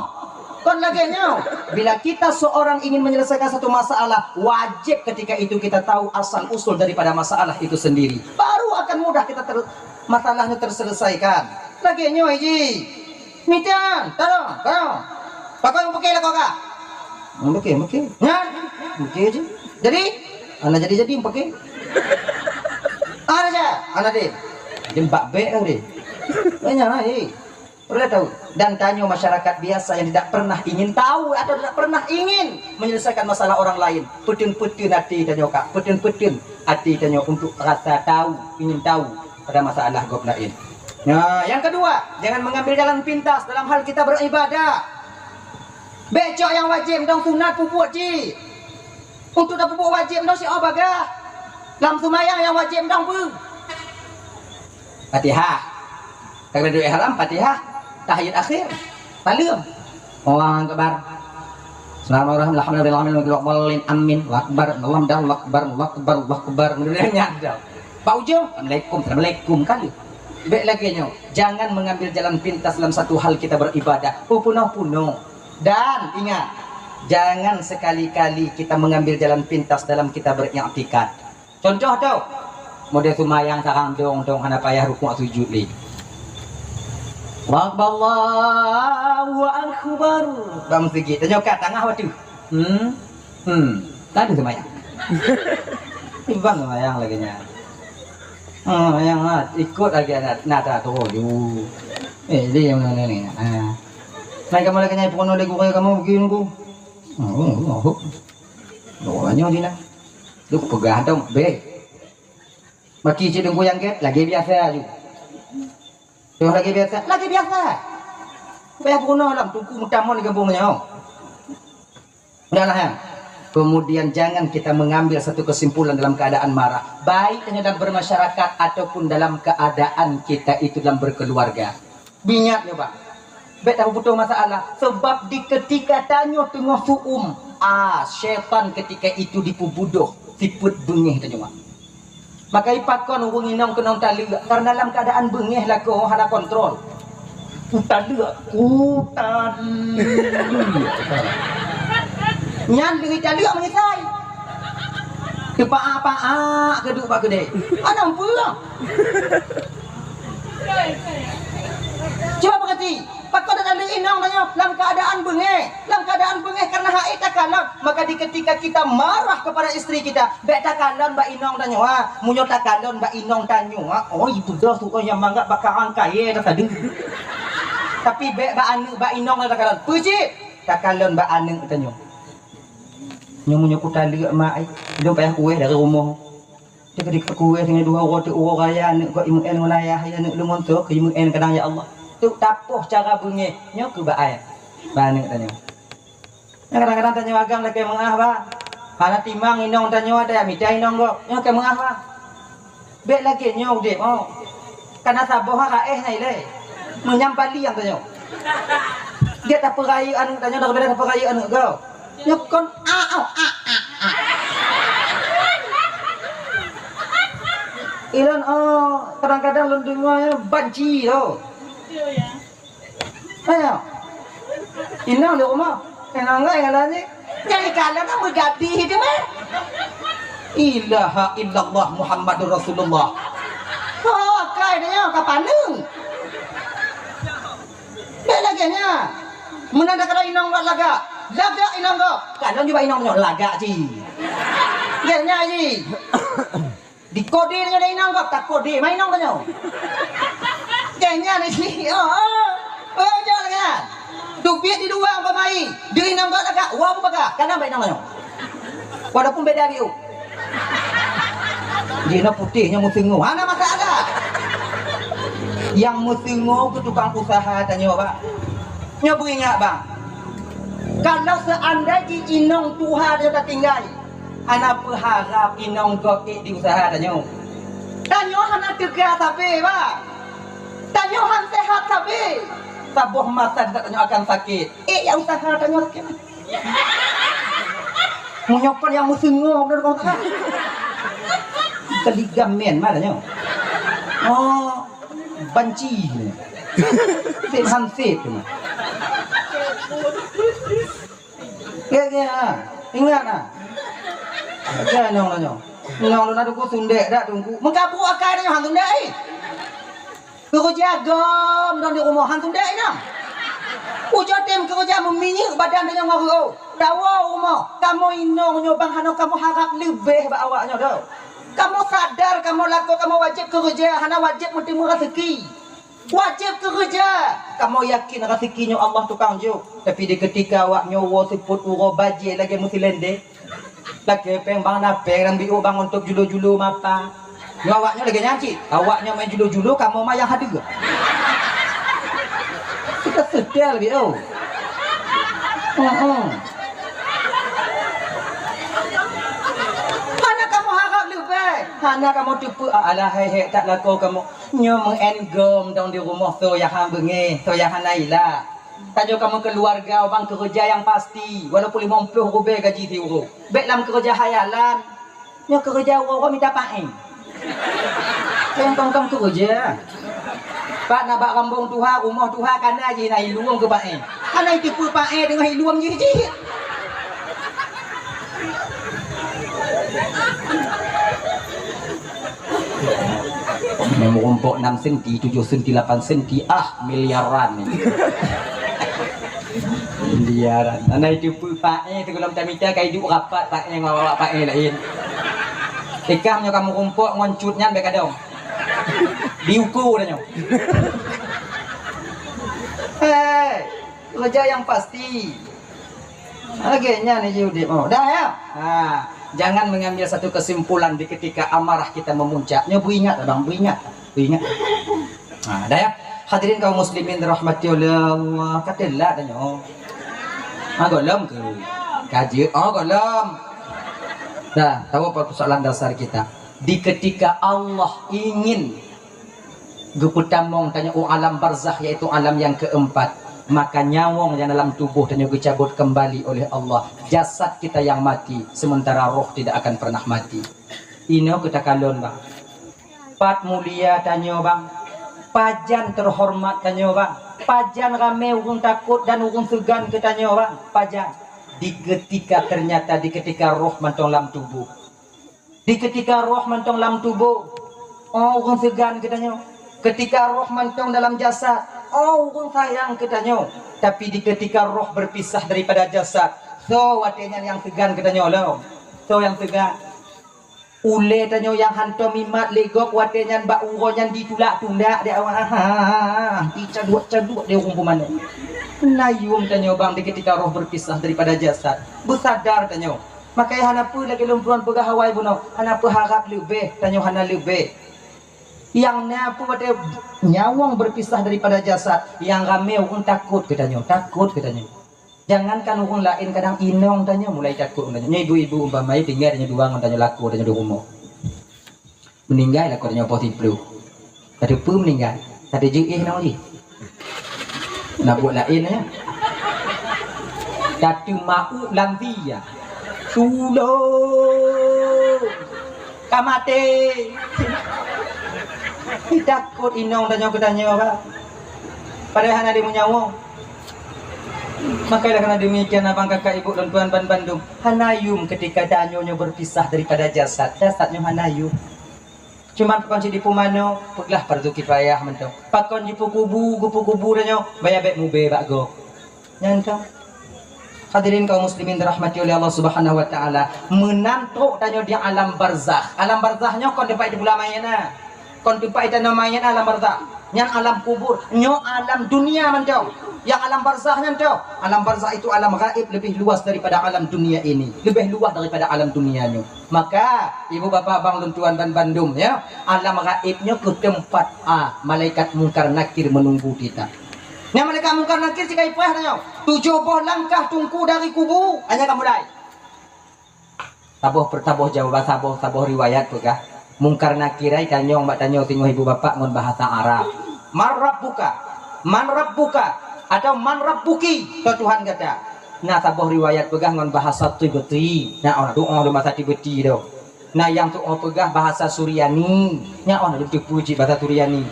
Kon lagée nyoe. Bila kita seorang ingin menyelesaikan satu masalah, wajib ketika itu kita tahu asal usul daripada masalah itu sendiri. Baru akan mudah kita ter- masalahnya terselesaikan. Lagée nyoe ji. Mita, tarong, tarong. Pakon mupaki lakoe kah? Mupaki, mupaki. Nyan, mupaki ji. Jadi, hana jadi-jadi mupaki. Hana ja, hana deh. Jadi bak bék kan deh. Banyak lah, eh. Perlu tahu. Dan tanyoe masyarakat biasa yang tidak pernah ingin tahu atau tidak pernah ingin menyelesaikan masalah orang lain. Peuteueng-peuteueng até tanyoe kak. Peuteueng-peuteueng até tanyoe untuk rasa tahu, ingin tahu pada masalah gob laén. Nah, yang kedua, jangan mengambil jalan pintas dalam hal kita beribadah. Bék cok nyang wajéb dong sunat peubuet cit. Untuk tapeubuet wajéb dong siat bagah. Lam seumayang nyang wajéb dong peue? Fatihah. Takbiratul ihram, Fatihah, tahiyat akhir. Saleuem. Allahu akbar. Bismillahirrahmanirrahim. Alhamdulillahirabbil alamin. Allahu akbar. Allahu akbar. Allahu akbar. Allahu akbar. Allahu akbar. Nyan dah. Bak ujong, assalamualaikum, assalamualaikum kali. Bék lagée nyoe. Jangan mengambil jalan pintas dalam satu hal kita beribadah. Oh, punoh-punoh. Dan ingat, jangan sekali-kali kita mengambil jalan pintas dalam kita beriktikad. Contoh tu, model seumayang sarang dong-dong hana payah rukuk sujud lé. Allahu akbar, Allahu akbar. Bang sikit, tanyoe kat tangah waktu. Hmm. Hmm. Tadi seumayang. Ibang seumayang lagée nyan. Hmm, yang ikut lagi anak nada tu ju. Eh, dia yang mana ni? Ha. Mai kamu lagi nyai pun ada gurau kamu begini ku. Hmm, oh, oh. Doanya dina. Duk peugah dong, bék. Maki cit deungku nyang gét, lagée biasa aju. Yoh lagée biasa, lagée biasa. Payah peurunoe lam teungku meutamong di gampông nyoe. Udah lah, ya. Kemudian jangan kita mengambil satu kesimpulan dalam keadaan marah, baik hanya dalam bermasyarakat ataupun dalam keadaan kita itu dalam berkeluarga. Ingat ya, Bang. Bèk tapeubutoh masalah, sebab di ketika tanyoe teungoh su'um, ah, syaitan ketika itu dipeubudoh sifeuet beungéh tanyoe. Maka ipakon ureueng inong keunong taleuek, karena dalam keadaan beungéh lakoe hana kontrol. Kutaleuek, kutaleuek. Nyan deungon taleuek meungisai. Teupaak-paak keuduek bak keudè. Hana peue. Cuba peugati, pakon tataleuek inong tanyoe lam keuadaan beungéh. Lam keuadaan beungéh karena hana takalon. Maka di ketika kita marah kepada istri kita, bèk takalon bak inong tanyoe, ha. Meunyoe takalon bak inong tanyoe, ha, oh, ipeugah su nyang mangat bak karang kayèe tasadeueng. Tapi bèk bak aneuk, bak inong takalon. Peue cit? Takalon bak aneuk tanyoe. Nyoe meunyoe kutaleuek mak ai, lôn payah kuéh dari rumoh. Teukeudi kuéh singoh dua uroe teuk uroe raya aneuk gob imeu'en ngon ayah, ya aneuk lôn ngon soe keu imeu'en kadang ya Allah. Teuk tapoh cara beungéh nyoe keu bak ai. Bak aneuk tanyoe. Nyan kadang-kadang tanyoe agam lakèe meu'ah, Bang. Hana timang inong tanyoe ada mita inong gob. Nyoe keu meu'ah, Bang. Bèk lagèe nyoe udép, oh. Kana saboh ha raéh nyan ilèe. Meunyang paliang tanyoe. Gèt tapeurayeuk aneuk tanyoe daripada tapeurayeuk aneuk gob. Nyoe kon a, oh, a, a, a. Ilôn, oh, kadang-kadang lôn deungoe nyan banci tho. Ayo. Inong di rumoh. Inong ngai ngalan ni. Nyang ikalon kan meugadih itu meh. Ilaha illallah Muhammadur Rasulullah. Oh, akai dia nyoe ka paneung. Bèk lagèe nyan. Meunan takalon inong gob lagak. Lagak inong gob. Kalon jih bak inong nyoe lagak cit. Lagèe nyan cit. Dikode tanyoe lé inong gob, takode ma inong tanyoe. Lagèe nyan cit. Oh, oh. Oh, jok lagèe nyan. Dupiet di luwa umpama i, di inong gob lagak, woe bubaka, kana bak inong tanyoe. Walaupun beda biu. Jinoe putéh nyoe meuteungoh, hana masalah. Nyang meuteungoh keu tukang usaha tanyoe, Bang. Nyoe beuingat, Bang. Kalau seandai jih inong tuha tanyoe tatinggai, hana peuharab inong gob ék di usaha tanyoe. Tanyoe hana teuga sabe, Bang. Tanyoe han sehat sabe. Saboh masa tanyoe akan sakét. Ék nyang usaha tanyoe sakét. Meunyoe kon nyang meuteungoh beudôh kong teuka. Keu ligamen ma tanyoe. Oh, banci. Sép han sép. Gèt, gèt, ha. Ingat, ha. Gèt, nyoe, nyoe. Nyoe lôn adu ku sundek dak, Teungku. Meukabuk akai nyoe, han sundek, eh. Keureuja gom dong di rumoh, han sundek inong. Ujoe tem keureuja meuminyeuk badan tanyoe ngon reuôh. Dawa rumoh, kamoe inong nyoe bang hana kamoe harab leubeh bak awak nyoe, do. Kamoe sadar kamoe lakoe kamoe wajéb keureuja, hana wajéb meuteumé raseuki. Wajéb keureuja. Kamoe yakin raseuki nyoe Allah tukang jok. Tapi di keutika awak nyoe woe seupôt uroe bajèe lagèe meusilendé. Lakèe pèng bang na pèng, lam biôh bang untôb julo-julo mata. Nyoe awak nyoe lagèe nyan cit. Awak nyoe main julo-julo, kamoe ma nyang hadeue. Kita setel biôh. Heeh. Hana kamoe harab leubeh. Hana kamoe teupeu, alah, hai, hai, tak lakoe kamoe. Nyoe meu'en gom dong di rumoh, soe nyang han beungéh, soe nyang hana ila. Tanyoe kamoe keuluwarga ubang keureuja nyang pasti, walaupun limong ploh rubèe gaji siuroe. Bèk lam keureuja hayalan. Nyoe keureuja uroe-uroe mita paéng. Nyang kong-kong keureuja. Pat na bak rambong tuha, rumoh tuha, kana jih na iluem keu paéng. Hana iteupeue paéng teungoh iluem jih-jih. Meureumpok enam senti, tujoh senti, lapan senti, ah, miliaran. Miliaran. Hana iteupeue paéng, sigohlom tamita ka iduek rapat paéng ngon awak paéng laén. Ikam nyoe ka meureumpok ngon cut nyan bèk kadong. Diuko dah nyoe. Hei, keureuja nyang pasti. Lagèe nyan jih udép. Oh, dah ya? Ha, jangan mengambil satu kesimpulan di ketika amarah kita memuncak. Nyoe beuingat, abang, beuingat. Beuingat. Ha, dah ya? Hadirin kaum muslimin dirahmati oleh Allah. Ka teulat dah nyoe. Ha, gohlom keu. Ka jeuet, oh, gohlom. Dah, tahu apa persoalan dasar kita? Di ketika Allah ingin geupeutamong tanyoe u alam barzakh, yaitu alam yang keempat, maka nyawöng nyang dalam tuboh tanyoe geucabot kembali oleh Allah. Jasad kita yang mati, sementara roh tidak akan pernah mati. Inoe keu takalon, bang. Pat mulia tanyoe, bang. Pajan teuhoreumat tanyoe, bang. Pajan ramé ureuëng takot dan ureuëng seugan keu tanyoe, bang. Pajan. Di ketika ternyata, di ketika roh mantong lam tuboh. Di ketika roh mantong lam tuboh, oh, ureuëng seugan keu tanyoe. Ketika roh mantong dalam jasad, oh, ureuëng sayang keu tanyoe. Tapi di ketika roh berpisah daripada jasad, soe watée nyan nyang seugan keu tanyoe lom? Soe nyang seugan? Ulée tanyoe nyang hantom imat lé gob watée nyan bak uroe nyan ditulak-tulak di awak, ha, dicaduek-caduek di ureuëng pumanö. Hana yuem tanyoe, bang, di ketika roh berpisah daripada jasad. Beusadar tanyoe. Makanya hana peue lagée lôn tuan peugah awai bunoe, hana peuharab leubeh, tanyoe hana leubeh. Nyang na peue watée nyawöng berpisah daripada jasad, nyang ramé ureuëng takot keu tanyoe, takot keu tanyoe. Jangankan ureuëng laén, kadang inong tanyoe mulai takot ngon tanyoe. Nyoe ibu-ibu umpama tinggai tanyoe dua ngon tanyoe lakoe tanyoe di rumoh. Meuninggai lakoe tanyoe poh siplôh. Ka teupeu meuninggai. Ka teujeuet inong jih. Na buet laén nyan. Ka teumawöt lam dia. Tulông! Ka maté! Takot inong tanyoe keu tanyoe, Pak. Padahai hana dimeunyawöng. Maka oleh karena demikian, abang, kakak, ibu, lôn tuan ban bandum, hana yuem ketika tanyoe nyoe berpisah daripada jasad. Jasad nyoe hana yuem. Cuman pakon cit jipumanö, peugah fardu kifayah mantong. Pakon jipeukubu, geupeukubu tanyoe, baya bék mubé bak gob. Nyan kan? Hadirin kaum muslimin dirahmati oleh Allah Subhanahu wa taala, meunan trok tanyoe di alam barzakh. Alam barzakh nyoe kon teumpat ipula mayét na. Kon teumpat itanoe mayét na alam barzakh. Nyan alam kubur, nyoe alam dunia mantong. Nyang alam barzakh nyan toh. Alam barzakh itu alam gaib, lebih luas daripada alam dunia ini, lebih luas daripada alam dunia nyoe. Maka, ibu bapak, abang lôn tuan ban bandum, ya, alam gaib nyoe keuh teumpat, ah, malaikat Mungkar Nakir menunggu kita. Nyan malaikat Mungkar Nakir sikai preh tanyoe. Tujoh boh langkah teungku dari kubu, hanya ka mulai. Saboh per-, saboh jawaban, saboh, saboh riwayat peugah, Mungkar Nakir ai tanyong bak tanyoe singoh ibu bapak ngon bahasa Arab. "Man rabbuka? Man rabbuka?" Atau "Man rabbuki?" Soe Tuhan gata? Na saboh riwayat peugah ngon bahasa Qibti. Na, oh, tu'oh lom bahasa Qibti tu. Na nyang tu'oh peugah bahasa Suryani. Nyan oh na lôn teupeue cit bahasa Suryani.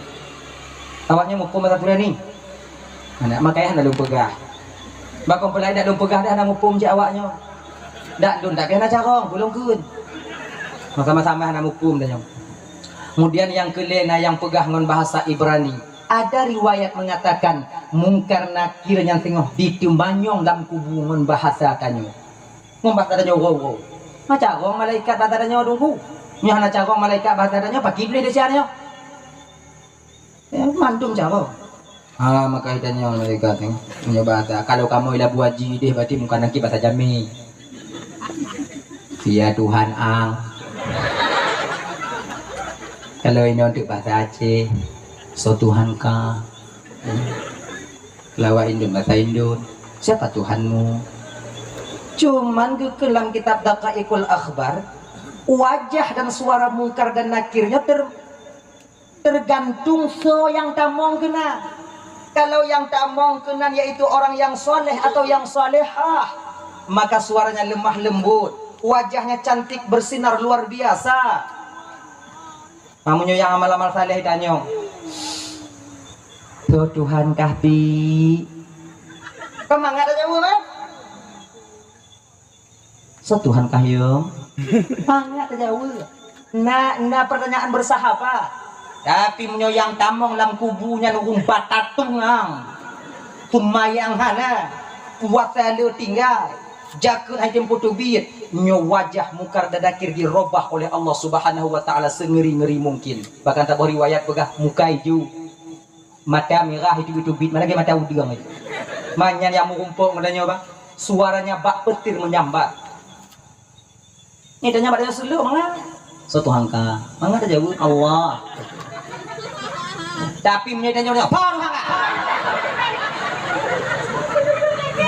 Awaknyan muphom bahasa Suryani? Hana, makajih hana lôn peugah. Bak kon peulaén dak lôn peugah dah hana muphom cit awaknyoe. Dak lôn dak pih hana carông, peue lôn kheun. Sama-sama hana muphom tanyoe. Kemudian nyang keulhèe na nyang peugah ngon bahasa Ibrani. Ada riwayat mengatakan Mungkar Nakir nyan singoh diteumanyong lam kubu ngon bahasa tanyoe. Ngon bahasa tanyoe uroe-uroe. Hana carông malaikat bahasa tanyoe teungku. Nyoe hana carông malaikat bahasa tanyoe, pakri lé desya nyoe. Ya, mandum carông. Ha, maka tanyoe malaikat nyoe. Meunyoe bahasa, kalau kamoe i Labuhan Bajo deh, berarti Mungkar Nakir bahasa Jamé. "Sia Tuhan ang." Kalau inoe untuk bahasa Aceh, "Soe Tuhan ka?" Kalau awak Indon, bahasa Indon, "Siapa Tuhanmu?" Cuman geukheun lam kitab Daqaiqul Akhbar, wajah dan suara Mungkar dan Nakir nyoe ter-, tergantung soe nyang tamong keunan. Kalau nyang tamong keunan yaitu orang yang soleh atau yang solehah, maka suaranya lemah lembut, wajahnya cantik bersinar luar biasa. Meunyoe nyang amal-amal saleh tanyong, "Soe Tuhan kah, Bi?" Kan mangat tajaweueb, eh? "Soe Tuhan kah, Yong?" Mangat tajaweueb. Na, na pertanyaan bersahabat. Tapi meunyoe nyang tamong lam kubu nyan ureueng batatong, seumayang hana, puasa le tinggai, jakeuet han jitem peutubiet, nyoe wajah Mungkar dan Nakir dirobah oleh Allah Subhanahu wa Taala seungeri-ngeri mungkin. Bahkan saboh riwayat peugah mukai ju. Mata mirah itu, itu bit, mana lagi mata udeueng itu. Manyan nyang meurumpok ngon tanyoe, bang. Suaranya bak peutir menyambar. Ni tanya bak tanyoe seuleuek mangat. "Soe Tuhan ka?" Mangat tajaweueb, "Allah." Tapi meunyoe tanyoe, "Soe Tuhan ka?"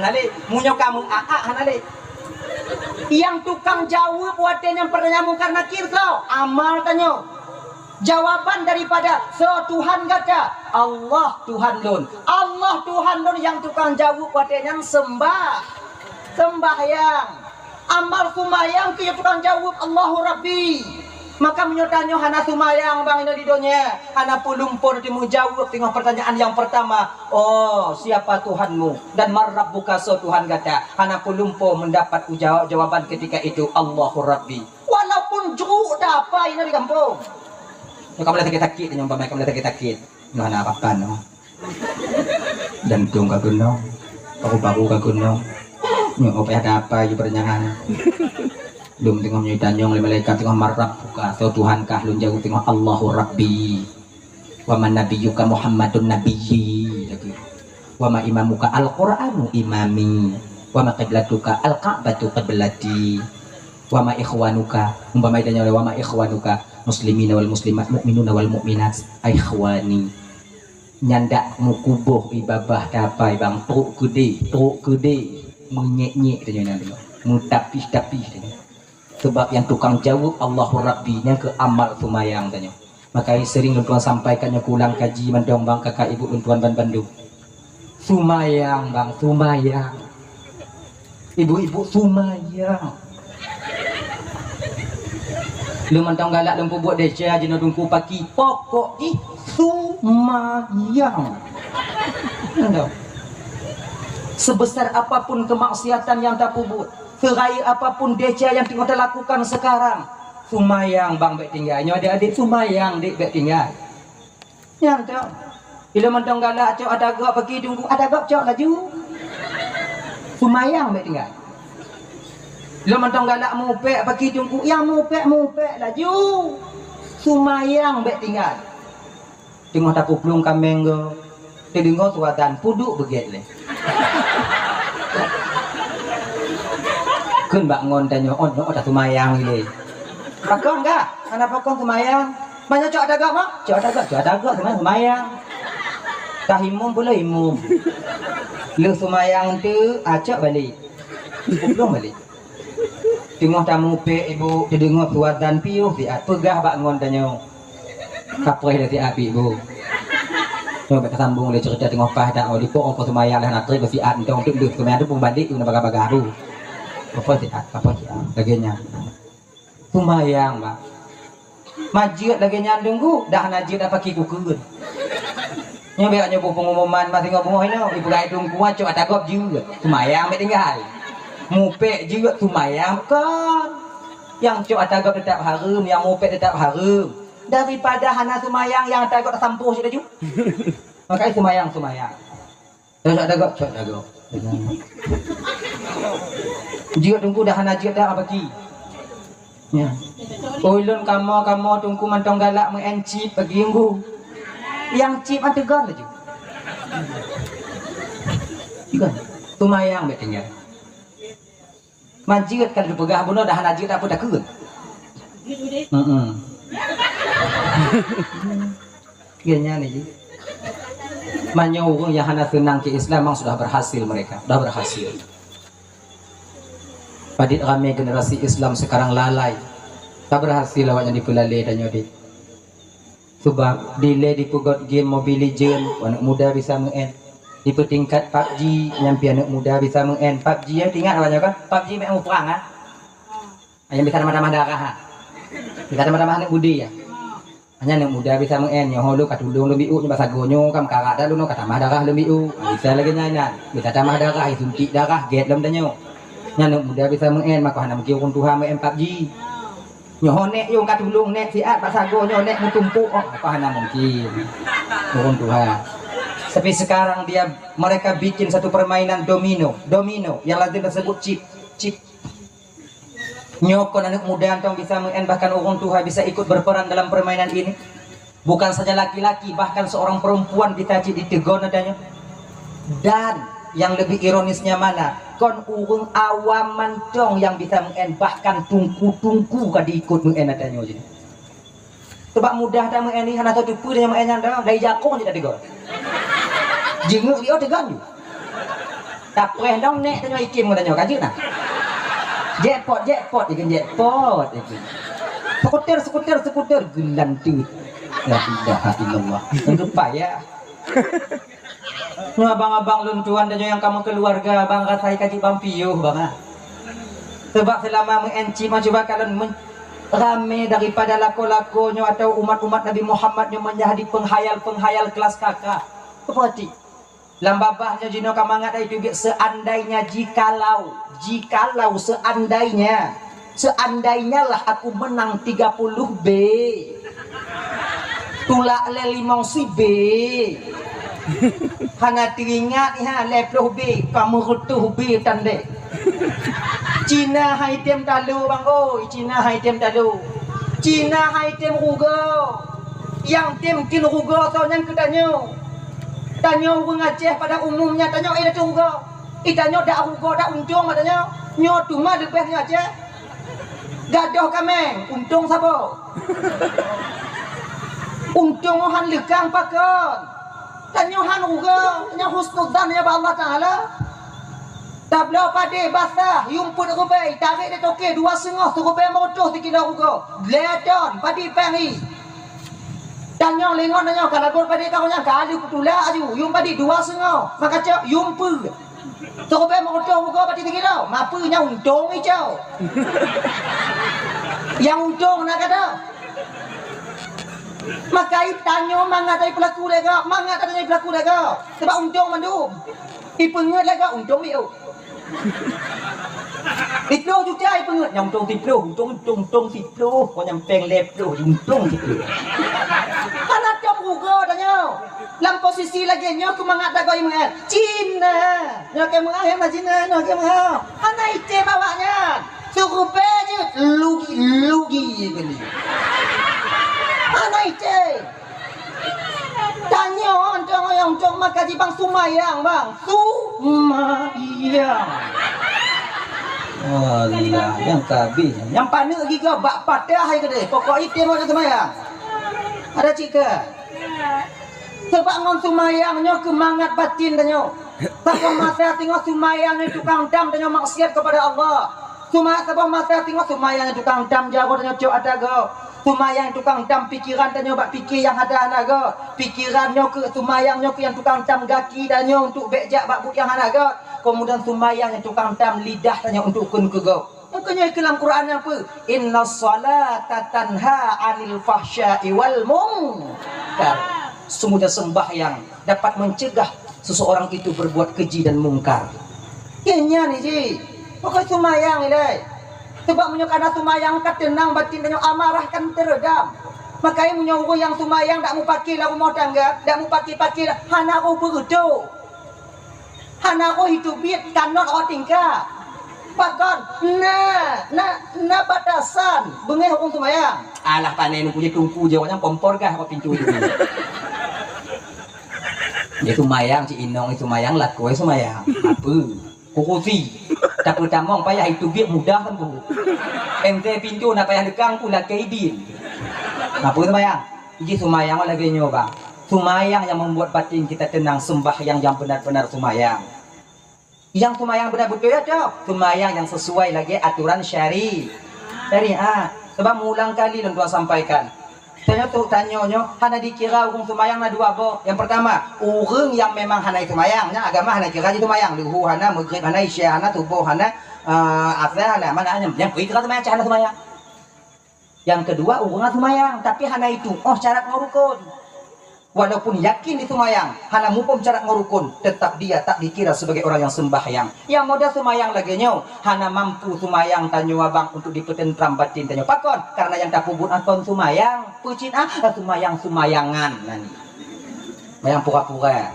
hana lé. Meunyoe ka meu'ak-ak, hana lé. Nyang tukang jaweueb watée nyan pertanyaan Mungkar Nakir soe? Amal tanyoe. Jawaban daripada soe Tuhan gata? Allah Tuhan lôn. Allah Tuhan lôn nyang tukang jaweueb watée nyan sembah. Sembahyang. Amal seumayang keu tukang jaweueb, "Allahu Rabbi." Maka meunyoe tanyoe hana seumayang bang inoe di donya, hana peue lumpoe di meujaweueb teungoh pertanyaan nyang pertama, "Oh, siapa Tuhanmu? Dan man Rabbuka, soe Tuhan gata?" Hana peue lumpoe mendapat uja-, jawaban ketika itu, "Allahu Rabbi." Walaupun jruk dah apa inoe di kampung. Nyoe ka mulai sakét-sakét, nyoe umpama ka mulai sakét-sakét. Nyoe hana apa-apa nyoe. Jantung ka keunong, paru-paru ka keunong. Nyoe payah dapai ju peureunyang. Lom teungoh nyoe tanyong lé malaikat teungoh, "Man Rabbuka?" "Soe Tuhan kah?" Lôn jaweueb teungoh, "Allahu Rabbi. Wa ma nabiyyuka Muhammadun nabiyyi." Lagèe, "Wa ma imamuka?" "Al-Qur'anu imami." "Wa ma qiblatuka?" "Al-Ka'batu qiblati." "Wa ma ikhwanuka?" Umpama tanyong lé, "Wa ma ikhwanuka?" "Muslimina wal muslimat, mu'minuna wal mu'minat, ikhwani." Nyan dak meukuboh ié babah dapai bang, trok keudeh, trok keudeh, meunyék-nyék tanyoe nyan, meutapih-tapih tanyoe. Sabab nyang tukang jaweueb Allahu Rabbi, nyang keu amal seumayang tanyoe. Maka seuring lôn tuan sampaikan nyoe keu ulang kaji mantong bang, kakak ibu lôn tuan ban bandum. Seumayang bang, seumayang. Ibu-ibu seumayang. Lôn mantong galak lôn peubuet desya jinoe Teungku paki, pokok jih seumayang. Nyan. Sebesar apapun kemaksiatan yang tapeubuet, seraya apapun desya yang teungoh talakukan sekarang, seumayang bang bèk tinggai. Nyoe adik-adik seumayang dek bèk tinggai. Nyan tu. Ilôn mantong galak cok ata gob paki Teungku, ata gob cok laju. Seumayang bèk tinggai. Ilôn mantong galak mupèk paki Teungku, nyang mupèk-mupèk laju. Seumayang bèk tinggai. Teungoh tapuplueng kaméng gob, teudeungoe suara dan puduk beugét lé. Kheun bak ngon tanyoe, "Oh, nyoe taseumayang ilée." Pakon kah? Hana pakon seumayang. Meunyoe cok ata gob, mak? Cok ata gob, cok ata gob, seumayang, seumayang. Tah imum pula imum. Lheueh seumayang teuk, ah, cok balek. Puplueng balek. Teungoh tamupèk ibu, teudeungoe suara dan piôh siat peugah bak ngon tanyoe. Kapreh lé siat ibu. Nyoe bèk tasambong lé ceurita teungoh paih dak, oh, dipo, oh, seumayang lé hana trép siat, entong teuk lheueh seumayang teuk peubalek keu na bagah-bagah tu. Kapreh siat, kapreh siat. Lagèe nyan. Seumayang, bah. Ma jeuet lagèe nyan Teungku, dah hana jeuet dak paki kukheun. Nyoe bèk nyoe pengumuman masa singoh beungoh inoe, ipeugah Teungku cok ata gob jeuet, seumayang bèk tinggai. Mupèk jeuet, seumayang kon. Nyang cok ata gob teutap hareuem, nyang mupèk teutap hareuem. Daripada hana seumayang, nyang ata gob tasampôh cit laju. Makajih seumayang, seumayang. Cok ata gob, cok ata gob. Jeuet Teungku dah hana jeuet dah baki. Ya. Ulôn kamoe-kamoe Teungku mantong galak meu'en chip bagi Teungku. Nyang chip an teugon laju. Teugon. Seumayang bèk tinggai. Ma jeuet ka lheueh peugah bunoe dah hana jeuet dak peue takheun. Heeh. Geuhnyan jih. Meunyoe ureueng nyang hana seunang keu Islam memang sudah berhasil mereka, sudah berhasil. Padit ramé generasi Islam sekarang lalai. Ka berhasil awaknyan dipeulalé tanyoe deh. Sabab dilèe dipeugöt game Mobile Legend, aneuk muda bisa meu'en. Dipeutingkat PUBG, nyan pih aneuk muda bisa meu'en. PUBG nyan ingat awaknyan kan? PUBG meu'en muprang ah. Nyang bisa tamah-tamah darah ah. Bisa tamah-tamah aneuk budi ah. Nyan aneuk muda bisa meu'en, nyoe ho lôn ka tulông lôn bi'uk nyoe bak sagoe nyoe ka meukarat dah lôn ka tamah darah lôn bi'uk. Bisa lagèe nyan nyan. Bisa tamah darah, suntik darah, gét lom tanyoe. Nyan aneuk muda bisa meu'en, maka hana mungkin ureueng tuha meu'en PUBG. Nyoe ho nèk yong ka tulông nèk siat bak sagoe nyoe nèk meutumpuk, oh, apa hana mungkin. Ureueng tuha. Tapi sekarang dia, mereka bikin satu permainan domino, domino yang lazim tersebut chip, chip. Nyoe kon aneuk muda mantong bisa meu'en, bahkan ureueng tuha bisa ikut berperan dalam permainan ini. Bukan saja laki-laki, bahkan seorang perempuan bisa cit ditegon adanya. Dan Nyang leubeh ironisnya mana? Kon ureuëng awam mantong nyang bisa meu'en, bahkan tungku-tungku ka diikot meu'en ata nyoe jih. Sebab mudah that meu'en ni, hana soe teupeue nyang meu'en nyan dah, dari jakong jih tatigong. Jingeuk di oh teugon ju. Tapreh dong nek tanyoe ikim ngon tanyoe, ka jeuet nah. Jackpot, jackpot, ikin jackpot, ikin. Skuter, skuter, skuter, geulantut. La ilaha illallah. Teugeupaya. Nyoe abang-abang lôn tuan dan nyoe nyang kamoe keuluwarga, bang, rasai ka jeuet bang piôh, bang, ah. Sebab seulama meu'en cit mah cuba kalon men-, ramé daripada lakoe-lakoe nyoe atau umat-umat Nabi Muhammad nyoe menjadi penghayal-penghayal kelas kakak. Peurati. Lam babah nyoe jinoe ka mangat ai teubiet, seandainya, jikalau, jikalau, seandainya. Seandainyalah aku menang tiga puluh B, tulak lé limong sibe, hana teuingat ha lhèe ploh B, ka meureutôh B tandék. Cina hai tem talo, bang oi, Cina hai tem talo. Cina hai tem rugoe. Nyang tem keu rugoe soe nyan keu tanyoe. Tanyoe ureuëng Aceh pada umumnya, tanyoe eh teurugoe. Eh, tanyoe dak rugoe, dak untông bak tanyoe. Nyoe teuma leubeh nyoe Aceh. Gadoh kaméng, untông saboh. Untông han leukang pakon. Tanyoe han rugoe, tanyoe husnuzan nyoe bak Allah Taala. Tabloe padé basah, yuem peuet rubée, tarek di toke dua seungoh, sirubée meureutôh sikilo rugoe. Lhèe ton, padé péng i. Tanyoe lé ngon tanyoe ka lagot padé ka nyan ka lheueh kutulak aju, yuem padé dua seungoh, maka cok yuem peue. Sirubée meureutôh rugoe padé sikilo, mapeue nyan untông i cok. Nyang untông na gata. Maka i tanyoe mangat ai peulaku lé gob, mangat tanyoe peulaku lé gob. Sebab untông mandum. Ipeungeut lagak untông miôh. Siploh juta ipeungeut, nyang untông siploh, untông, untông, untông siploh, kon nyang péng lhèe ploh, untông siploh. Hana tom rugoe tanyoe. Lam posisi lagèe nyoe keumangat dagoe imeungat. Cina. Nyoe keumeungat, nyoe Cina, nyoe keumeungat. Hana item awaknyan. Sirubée jeuet, lugi, lugi kali. Hana item. Tanyoe, tanyoe, tanyoe maka jibang sumayang, bang. Sumayang. Alah, nyang ka habéh. Nyang paneuk gigoe bak patah hai keudeh. Pokok item maka sumayang. Ada cit ka? Sebab ngon sumayang nyoe keumangat batin tanyoe. Saboh masa singoh sumayang nyoe tukang dam tanyoe maksiat kepada Allah. Suma-, saboh masa singoh sumayang nyoe tukang dam jaroe tanyoe cok ata gob. Sumayang tukang dam pikeran tanyoe bak pike nyang hana-hana gob. Pikeran nyoe keu sumayang nyoe keu nyang tukang dam gaki tanyoe untuk bék jak bak buet nyang hana gob. Kemudian sumayang nyang tukang dam lidah tanyoe untuk kheun keu gob. Maka nyoe keu lam Quran nyan peue? Inna salata tanha 'anil fahsya'i wal munkar. Sungguhnya sembahyang dapat mencegah seseorang itu berbuat keji dan mungkar. Nyan ni ji. Pokok sumayang ilai. Sebab meunyoe kana sumayang ka teunang batin tanyoe, amarah kan teuredam. Makanya meunyoe ureuëng nyang sumayang dak mupakè lam rumoh tangga, dak mupakè-pakè, hana roh beureutoh. Hana roh itu biet kanot awak tingka. Pakon? Na, na, na batasan beungéh ureuëng sumayang. Alah, pane nungku je tungku je, awaknyan kompor gah awak pintu je. Dia sumayang, cik inong sumayang, lakoe sumayang. Apa? Kurusi. Tapi tamong payah itu biet mudah kan bu. Ente pintu na payah lekang pun lakei idin. Apa sumayang? Iji sumayang lagèe nyoe, bang. Sumayang yang membuat batin kita tenang, sembahyang yang benar-benar sumayang. Yang sumayang benar betul ya, Cok? Sumayang yang sesuai lagi aturan syari-, syariat. Sebab meulang kali lôn tuan sampaikan. Tanyoe tu, tanyoe nyoe hana dikira ureuëng sumayang na dua boh. Yang pertama, ureuëng yang memang hana sumayang, nya agama hana kira jih sumayang. Luhu hana, maghrib hana, isya hana, suboh hana, eh, asar hana, mana hana. Yang kira sumayang, cak hana sumayang. Yang kedua, ureuëng sumayang, tapi hana itu, oh, syarat ngon rukun. Walaupun yakin di sumayang, hana muphom syarat ngon rukun, tetap dia tak dikira sebagai orang yang sembahyang. Yang model sumayang lagèe nyoe, hana mampu sumayang tanyoe abang untuk dipeutentram batin tanyoe. Pakon? Karena yang tapeubuet akon sumayang, peucit ah, sumayang-sumayangan nani. Sumayang pura-pura.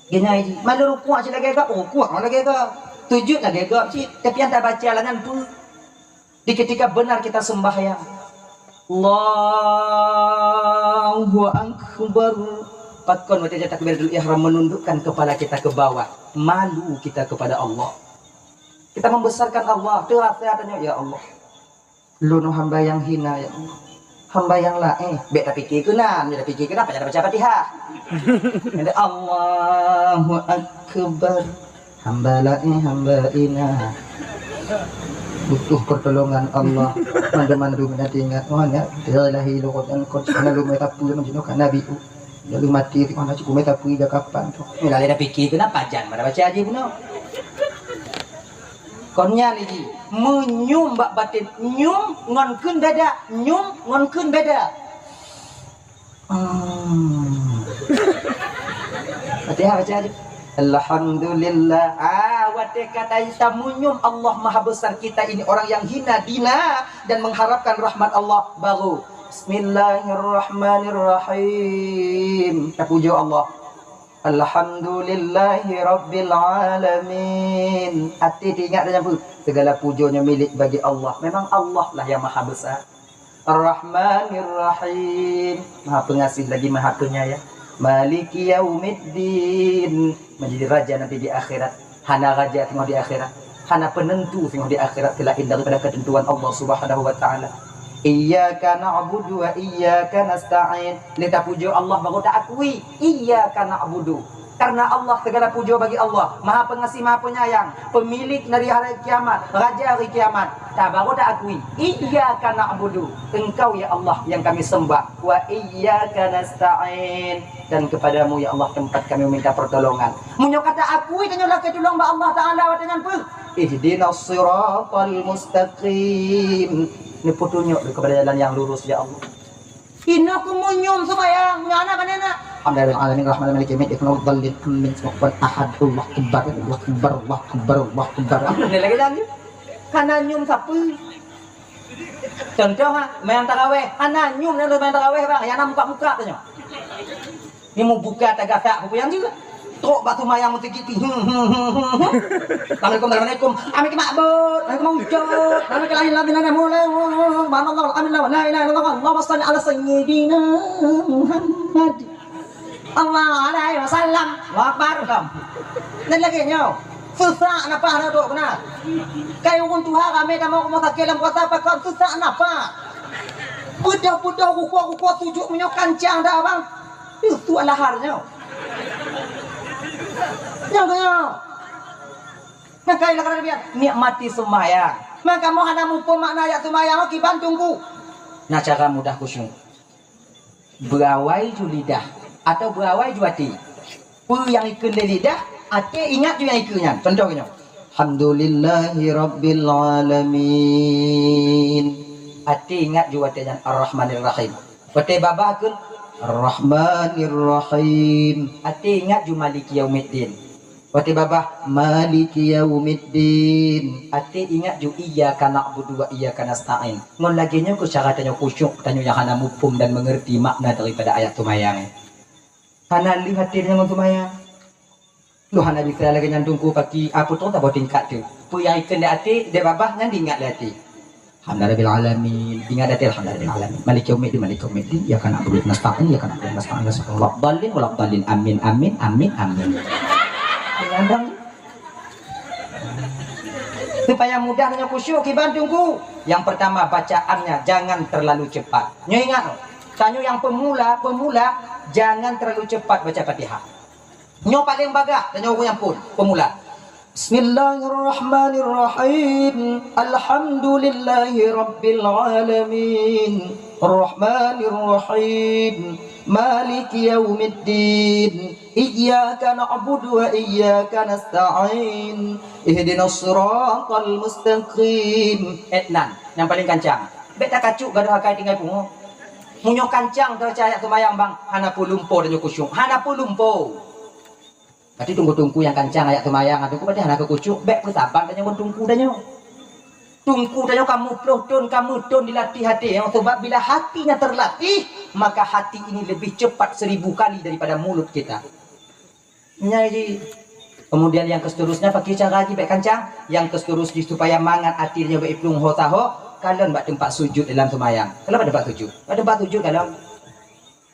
Geunyai jih, malu rukuk cit lagèe gob, rukuk lagèe gob. Sujud lagèe gob cit, tapi yang tabaca lah nyan peue? Di ketika benar kita sembahyang, Allahu Akbar. Pakon watèe takbiratul ihram menundukkan kepala kita ke bawah, malu kita kepada Allah. Kita membesarkan Allah, teurasa tanyoe, "Ya Allah, lôn hamba nyang hina, ya Allah. Hamba nyang laén." Bèk tapike keunan, bèk tapike keunan, pajan baca Fatihah. Ada Allahu Akbar. Hamba laén, hamba hina. Butuh pertolongan Allah. Mandum-mandum na teuingat. Oh, nyak, la ilaha illallah, dan kau cakap lalu mai sapeue, macam tu kan Nabi tu. Lalu mati, tu kan cukup mai sapeue, ija kapan tu. Ni lalai dah fikir, kenapa jan pada baca aja bunoe? Kon nyan lagi, meunyoe bak batin, nyoe ngon kheun beda, nyoe ngon kheun beda. Hmm. Fatihah baca aja. Alhamdulillah. Ah, watèe kata tamunyum Allah Maha Besar, kita ini orang yang hina dina dan mengharapkan rahmat Allah, baru Bismillahirrahmanirrahim. Tapujoe Allah. Alhamdulillahi Rabbil Alamin. Até teuingat dan nyambut. Segala pujoe nyoe milik bagi Allah. Memang Allah lah yang Maha Besar. Ar-Rahmanir Rahim, Maha Pengasih lagi Maha Penyayang. Maliki Yaumiddin, menjadi raja nanti di akhirat. Hana raja singoh di akhirat, hana penentu singoh di akhirat selain daripada ketentuan Allah Subhanahu wa Taala. Iyyaka na'budu wa iyyaka nasta'in. Lé tapujoe Allah baru taakui, iyyaka na'budu. Karena Allah, segala pujoe bagi Allah, Maha Pengasih, Maha Penyayang, pemilik dari hari kiamat, Raja hari kiamat. Tabaru taakui, iyyaka na'budu, Engkau ya Allah yang kami sembah, wa iyyaka nasta'in, dan kepadamu ya Allah tempat kami meminta pertolongan. Meunyoe ka taakui, tanyoe lakèe tulông bak Allah Taala watèe nyan peue? Ihdinas siratal mustaqim. Neupeutunyok kepada jalan yang lurus ya Allah. Inoe kumunyum sumbayang, nyan apa nena? Alhamdulillah alamin, rahman maliki yaumiddin, iyyaka na'budu wa iyyaka nasta'in, ihdinas siratal ahad, Allahu akbar, Allahu akbar, Allahu akbar, Allahu akbar. Ini lagi dah ni. Kana nyum sapu. Contoh ha, main taraweh, kana nyum nak main taraweh bang, yang nak muka-muka tu nyo. Ni mau buka tagasak apa yang juga. Trok bak sumbayang meuteugiti. Assalamualaikum, assalamualaikum. Kami ke makbut, kami ke maujud, kami ke lahir lamin anak mulai. Subhanallah, alhamdulillah, la ilaha illallah, Allahumma salli ala sayyidina Muhammad. Allah alaihi wasallam. Allahu Akbar. Dan lagi nyo. Susah napa ada tu kena. Kayu urun tuha kami dah mau rumah sakit dalam kuasa pakon susah napa. Budoh-budoh rukuk-rukuk sujud meunyoe kancang dah abang. Itu lahar nyo. Nyo nyo. Nah, kai lah kata Nabi, nikmati sembahyang. Maka mau hana muphom makna ayat sembahyang, kiban tunggu. Nah, cara mudah khusyuk. Beuawai ju lidah atau beuawai ju até. Peue nyang ikheun lé lidah, até ingat ju nyang ikheun nyan. Contoh nyoe. Alhamdulillahi rabbil alamin. Até ingat ju watèe nyan Ar-Rahmanir Rahim. Watèe babah kheun Ar-Rahmanir Rahim. Até ingat ju Maliki Yaumiddin. Watèe babah Maliki Yaumiddin. Até ingat ju iyyaka na'budu wa iyyaka nasta'in. Ngon lagèe nyoe keuh cara tanyoe khusyuk, tanyoe nyang hana muphom dan mengerti makna daripada ayat seumayang. Hana lheueh até tanyoe ngon seumayang. Lôn hana bisa lagèe nyan tungku paki, apa tu saboh tingkat tu. Peue nyang ikheun di até, di babah nyan diingat lé até. Alhamdulillahirabbil alamin. Ingat até alhamdulillahirabbil alamin. Maliki yaumiddin, maliki yaumiddin. Iyyaka na'budu wa nasta'in, iyyaka na'budu wa nasta'in. Shiratal ladzina an'amta 'alaihim ghairil maghdubi 'alaihim waladdallin. Amin, amin, amin, amin. Supaya mudah tanyoe khusyuk kiban tungku. Yang pertama, bacaannya jangan terlalu cepat. Nyoe ingat, tanyoe nyang pemula, pemula jangan terlalu cepat baca Fatihah. Nyoe paleng bagah tanyoe ureueng nyang phon pemula. Bismillahirrahmanirrahim. Alhamdulillahi rabbil alamin. Arrahmanirrahim. Maliki yaumiddin. Iyyaka na'budu wa iyyaka nasta'in. Ihdinas siratal mustaqim. Etnan, nyang paleng kancang. Bèk takacuk gadôh akai tinggai pungo. Meunyoe kancang teubaca ayat seumayang bang, hana peue lumpo tanyoe khusyuk, hana peue lumpo. Berarti tungku-tungku nyang kancang ayat seumayang, tungku berarti hana keu khusyuk, bèk peusaban tanyoe ngon tungku tanyoe. Tungku tanyoe ka meuploh thon, ka meuthon dilatih até, nyang sabab bila hati nyang terlatih, maka hati ini lebih cepat seribu kali daripada mulut kita. Nyan ji. Kemudian yang seterusnya, pakai cara ji bèk kancang. Yang seterus ji supaya mangat até nyoe bèk iplueng ho taho, kalon bak teumpat sujud dalam seumayang. Kalon bak teumpat sujud. Bak teumpat sujud kalon.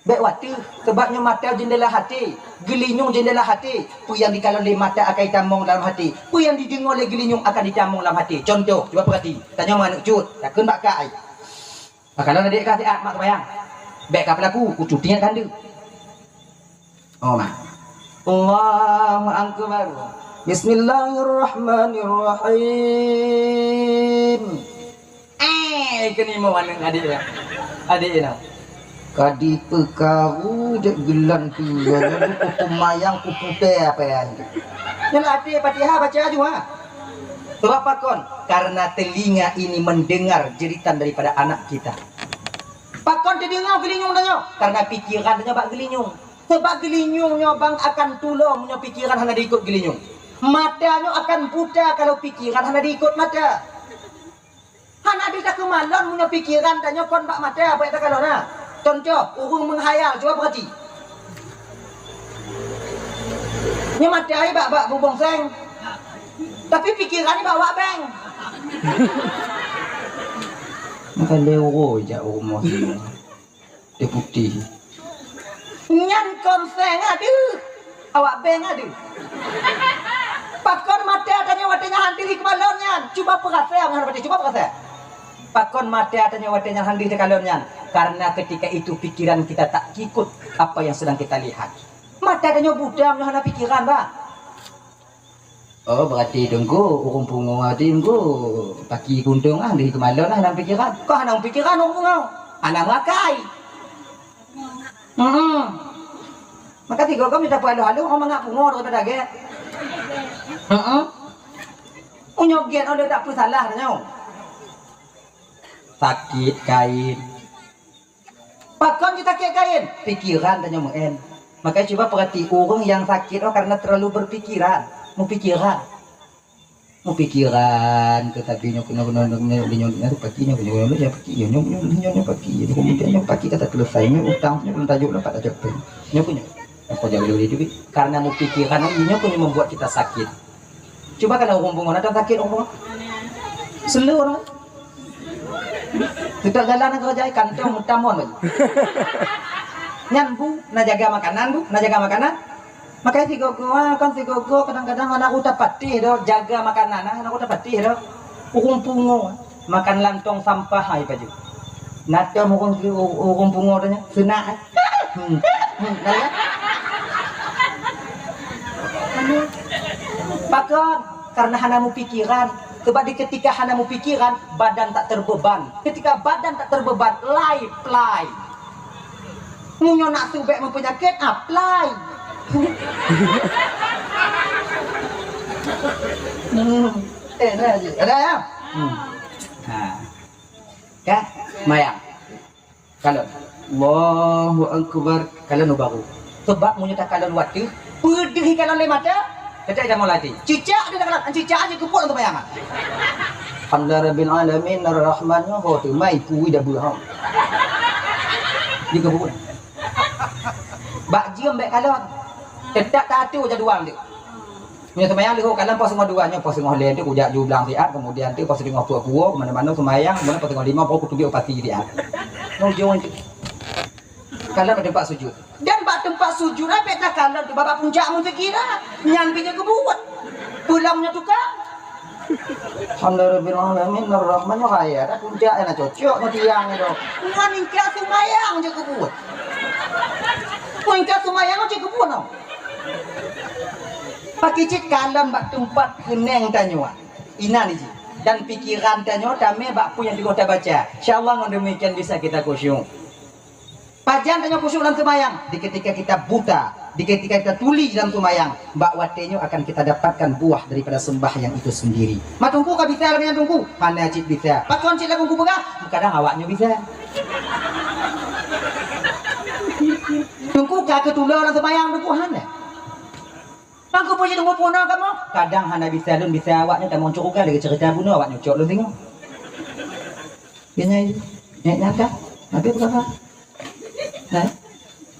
Bèk watèe, sabab nyoe mata jendela hati, geulinyueng jendela hati. Peue nyang jikalon lé mata akan jitamong lam hati. Peue nyang jideungoe lé geulinyueng akan jitamong lam hati. Contoh, cuba peurati. Tanyoe manok cut, takheun bak kah ai. Maka lôn adék ka siat mak seumayang. Bèk ka peulaku, kucuti nyan kandeuh. Oh, mak. Allahu Akbar. Bismillahirrahmanirrahim. Eh, keuneuk mo aneuk adék nyan. Adék nyan. Ka dipeukaru dek geulan tu, lalu kupeumayang kuputée apa nyan. Nyan até Fatihah baca aju, ha. Sebab pakon? Karena telinga ini mendengar jeritan daripada anak kita. Pakon teudeungoe geulinyueng tanyoe? Karena pikiran tanyoe bak geulinyueng. Sebab geulinyueng nyoe bang akan tulông meunyoe pikiran hana diikot geulinyueng. Mata nyoe akan buta kalau pikiran hana diikot mata. Hana bisa keumalon meunyoe pikiran tanyoe kon bak mata, bèk takalon na. Contoh, ureueng meuhayal, cuba peurati. Nyoe mata ai bak, bak bubông seng. Tapi pikiran ni bak wak beng. Maka lé uroe jak u rumoh si Deputi. Nyan kon seng adeuh. Awak beng adeuh. Pakon mata tanyoe watèe nyan han deuh keumalon nyan? Cuba peurasa ngon watèe, cuba peurasa. Pakon mata tanyoe watèe nyan han deuh takalon nyan? Karena ketika itu pikiran kita tak ikut apa yang sedang kita lihat. Mata tanyoe buta meunyoe hana pikiran, bah. Oh, berarti Teungku, ureueng pungo, berarti Teungku paki kuntong ah, deuh keumalon ah lam pikiran. Kah hana pikiran ureueng pungo? Hana meuakai. Hmm. Maka tigo kami dapat halo-halo, oh, mangat pungo daripada gèt. Heeh. Unyok gèt, oh, dia tak peusalah tanyoe. Sakét kain. Pakon jisakét kain? Pikiran tanyoe meu'en. Maka cuba peurati ureueng nyang sakét oh karena terlalu berpikiran, mupikiran. Mupikiran, teutapi nyoe keunoe, keunoe, nyoe, nyoe, nyoe paki, nyoe, nyoe, nyoe paki, nyoe, nyoe, nyoe, nyoe paki, nyoe, kemudian nyoe paki ka teuteuleusai, nyoe utang, nyoe ulôn tajok dapat tajok pèng. Nyoe keuh nyoe. Apa jaga diri duit? Karena mupikiran, nyoe keuh nyoe membuat kita sakit. Cuba kalau ureueng pungo, na sakét ureueng pungo? Seuleu ureueng. Teuka jalan nanggroe jai kantong mutamon laju. Nyan bu, na jaga makanan bu, na jaga makanan. Makai sigogo, ah, kon sigogo kadang-kadang hana utak patéh doh jaga makanan, ah, hana utak patéh doh. Ureueng pungo, makan lam tong sampah hai baju. Na tom ureueng, ureueng pungo tanya, seunak, eh. Hmm. Hmm, nah, ya. Pakon? Karena hana mupikiran. Sebab di ketika hana mupikiran, badan tak terbeban. Ketika badan tak terbeban, lai plai. Meunyoe nafsu bèk meupeunyakét, ah, plai. Hmm. Eh, ada aja. Ada ya? Hmm. Ha. Kan? Mayang. Kalon. Allahu Akbar. Kalon baru. Sebab meunyoe takalon watèe, peudeuh kalon lé mata, teutap dah mulai. Cicak dia takalon, cicak aja keubuet untuk bayangan. Alhamdulillah Rabbil Alamin, Ar-Rahman, ho tu, mai kui dah beuh, ha. Dia keubuet. Bak jeuem bèk kalon. Teutap taatur jadual dia. Meunyoe seumayang leuhô kalon poh singoh dua, nyoe poh singoh lhèe tu kujak ju blang siat, kemudian tu poh singoh peuet kuwoe, keumanö-manö seumayang, kemudian poh singoh limong, poh kuteubiet upasi siat. Ngon ujong tu. Kalon bak teumpat sujud. Dan bak teumpat sujud, bèk takalon tu bak puncak meusikira. Nyan pih jeuet keubuet. Pulang nyoe tukang. Alhamdulillahirabbil alamin, arrahmanirrahim. Ada puncak yang cocok ngon tiang tu. Ngon ingka seumayang jeuet keubuet. Ngon ingka seumayang jeuet keubuet, no. Pakri cit kalon bak teumpat keunong tanyoe. Inan jih. Dan pikiran tanyoe tamè bak peue nyang teungoh tabaca. Insya Allah ngon demikian bisa kita khusyuk. Pajan tanyoe khusyuk lam seumayang? Di ketika kita buta, di ketika kita tuli lam seumayang, bak watèe nyoe akan kita dapatkan buah daripada sembahyang itu sendiri. Mak Teungku ka bisa lagèe nyan Teungku? Hana cit bisa. Pakon cit lagèe Teungku peugah? Kadang awak nyoe bisa. Teungku ka keutulo lam seumayang Teungku hana. Mangko peue jeuet Teungku peunoh kamoe? Kadang hana bisa lôn, bisa awak nyoe tamong syeuruga lagèe ceurita bunoe awak nyoe cok lôn singoh. Dia nyai, nyai nyata. Habis berapa? Nah,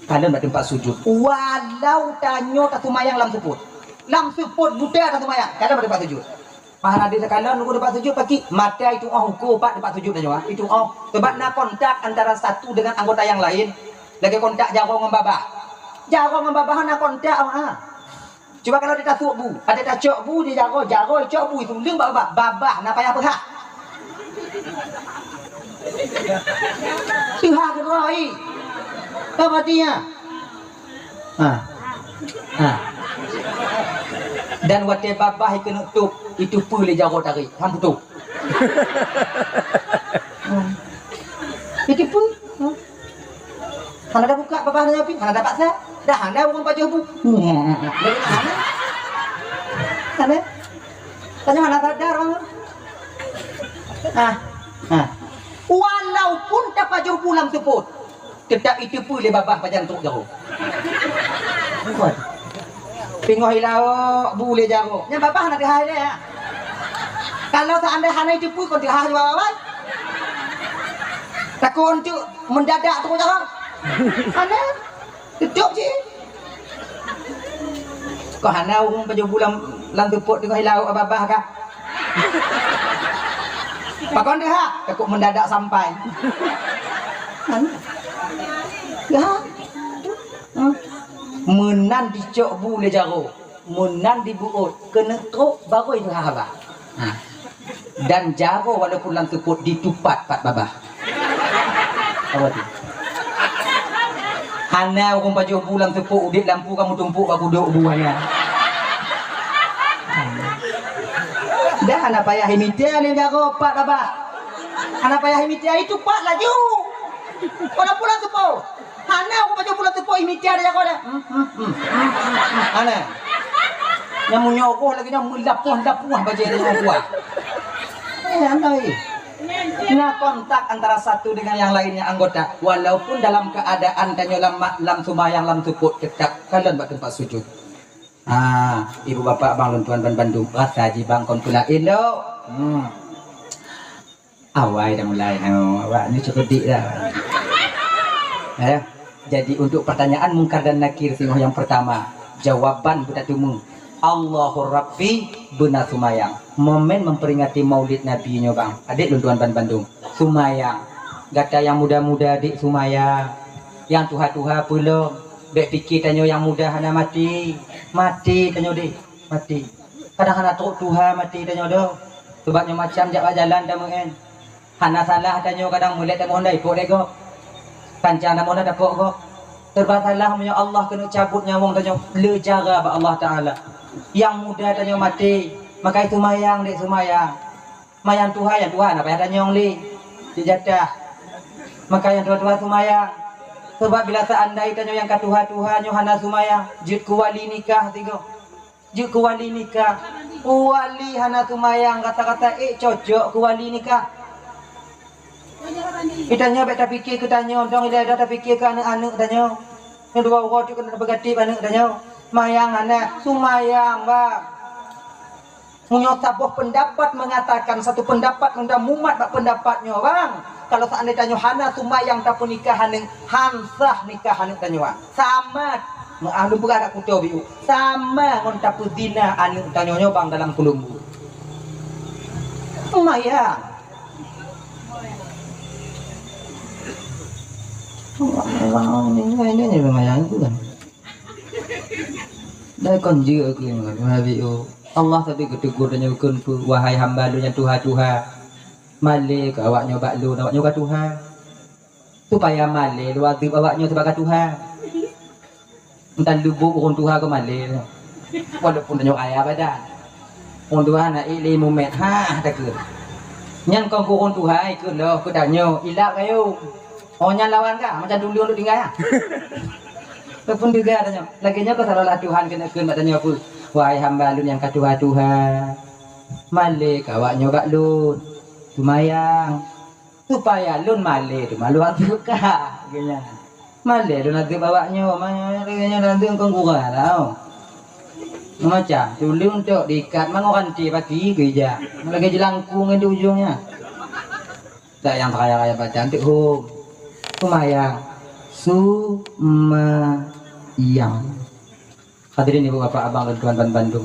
kalon bak teumpat sujud. Walau tanyoe taseumayang lam seupôt. Lam seupôt buta taseumayang, kalon bak teumpat sujud. Pahala di takalon nunggu teumpat sujud paki, mata itu oh uku pat teumpat sujud tanyoe, ah. Itu oh. Sebab na kontak antara satu dengan anggota yang lain. Lagèe kontak jaroe ngon babah. Jaroe ngon babah hana kontak, ah. Cuba kalau tasuek bu, ada tacok bu di jaroe, jaroe cok bu itu leueng bak babah, babah na payah peuhah. Peuhah keudroe, i. Apa artinya? Ha. Ha. Dan watèe babah ikeuneuk tôp, iteupeue lé jaroe tarék, han putôh. Hmm. Iteupeue. Hmm. Hana tabuka babah nyoe pih, hana tapaksa. Dah hana ureueng pajoh bu. Hana. Hana. Tanyoe hana sadar ureueng. Ah, ah. Walaupun tapajoh bu lam seupôt, teutap iteupeue lé babah pajan trok jaroe. Kuat. Pingoh ilawa bu lé jaroe. Nyan babah na teuhah ilèe, ya. Kalau seandai hana iteupeue, kon teuhah jua babah. Takot untuk mendadak trok jaroe. Hana. Teutap cit. Kok hana ureueng pajoh bu lam, lam seupôt teungoh ilawok babah kah? Pakon teuhah, takot mendadak sampai. Kan? Ya. Hmm. Meunan dicok bu lé jaroe, meunan dibeuôt, keuneuk trok barô teuhah babah. Ha. Dan jaroe walaupun lam seupôt ditupat pat babah. Apa tu? Hana ureueng pajoh bu lam seupôt udép lampu ka meutumpôk bak kudôk bu nyan. Dah hana payah imita nyan jaroe pat babah. Hana payah imita, itupat laju. Walaupun lam seupôt. Hana ureueng pajoh bu lam seupôt imita jaroe dah. Hmm, hmm, hmm, hmm, hmm, hmm. Hana. Nyang meunyoe roh lagèe nyan meulapoh-lapoh bajèe nyoe kuah. Eh, hana, eh. Na kontak antara satu dengan yang lainnya anggota, walaupun dalam keadaan tanyoe lam ma-, lam seumayang lam seupôt, teutap kalon bak teumpat sujud. Ah, ibu bapak bang lôn tuan ban bandum, rasa jih bang kon peulaén dok. Hmm. Awai dah mulai, ha, awak ni cerdik dah. Eh, jadi untuk pertanyaan Mungkar dan Nakir singoh yang pertama, jawaban beutateumeung. Allahu Rabbi beuna seumayang. Momen memperingati Maulid Nabi nyoe bang, adék lôn tuan ban bandum. Seumayang. Gata nyang muda-muda adék seumayang. Nyang tuha-tuha peulom. Bèk pike tanyoe nyang muda hana maté. Maté tanyoe deh, maté. Kadang hana trok tuha maté tanyoe doh. Sabab nyoe macam jak bak jalan tameu'en. Hana salah tanyoe kadang mulai tamoh hana ipok lé gob. Panca tamoh hana tapok gob. Serba salah meunyoe Allah keuneuk cabot nyawöng tanyoe le jara bak Allah Taala. Nyang muda tanyoe maté, maka seumayang dek seumayang. Mayang tuha, nyang tuha hana payah tanyong lé. Cit jatah. Maka nyang tuha-tuha seumayang. Sebab bila seandai tanyoe nyang ka tuha-tuha nyoe hana seumayang, jeuet keu wali nikah sigoe. Jeuet keu wali nikah. Wali hana seumayang kata-kata, eh, cocok keu wali nikah. Itanyoe bèk tapike keu tanyoe, dong ilèe dah tapike keu aneuk-aneuk tanyoe. Nyoe dua uroe tu keuneuk tapeugati aneuk tanyoe. Mayang hana, seumayang, bang. Meunyoe saboh pendapat mengatakan satu pendapat, mudah mumat bak pendapat nyoe, bang. Kalau seandai tanyoe hana seumayang tapeunikah aneuk, han sah nikah aneuk tanyoe, bang. Sama, ah, lôn peugah dak kuto biu. Sama ngon tapeuzina aneuk tanyoe nyoe, bang, dalam keulumbu. Seumayang. Orang ini, ini, ini seumayang tu kan. Dah kon jeuet keu Nabi, oh. Allah tapi geutegur tanyoe kheun peue, "Wahai hamba Lôn nyang tuha-tuha, malèe keu awaknyoe bak Lôn, awaknyoe ka tuha." Supaya malèe Lôn azeueb awaknyoe sabab ka tuha. Entah lubuk ureueng tuha keu malèe. Walaupun tanyoe kaya badan. Ureueng tuha na ék lé mumet, ha, takheun. Nyan kon keu ureueng tuha, ikheun lom keu tanyoe, ilap kayong. Oh, nyan lawan ka, macam dulu untuk tinggai, ha. Ataupun juga tanyoe. Lagèe nyoe keu seolah-olah Tuhan keuneuk kheun bak tanyoe peue? "Wahai hamba Lôn nyang ka tuha-tuha, malèe keu awaknyoe bak Lôn, seumayang, supaya Lôn malèe teuma Lôn azeueb ka." Geuh nyan. Malèe Lôn azeueb awaknyoe, malèe nyoe azeueb kon gura tau. Macam tuleueng tok diikat mangat ranté baki geujak. Lagèe jeulangkung ngon di ujong nyan. Tak nyang raya-raya baca anteuk hom. Seumayang. Seumayang. Hadirin ibu bapak abang dan tuan ban bandum.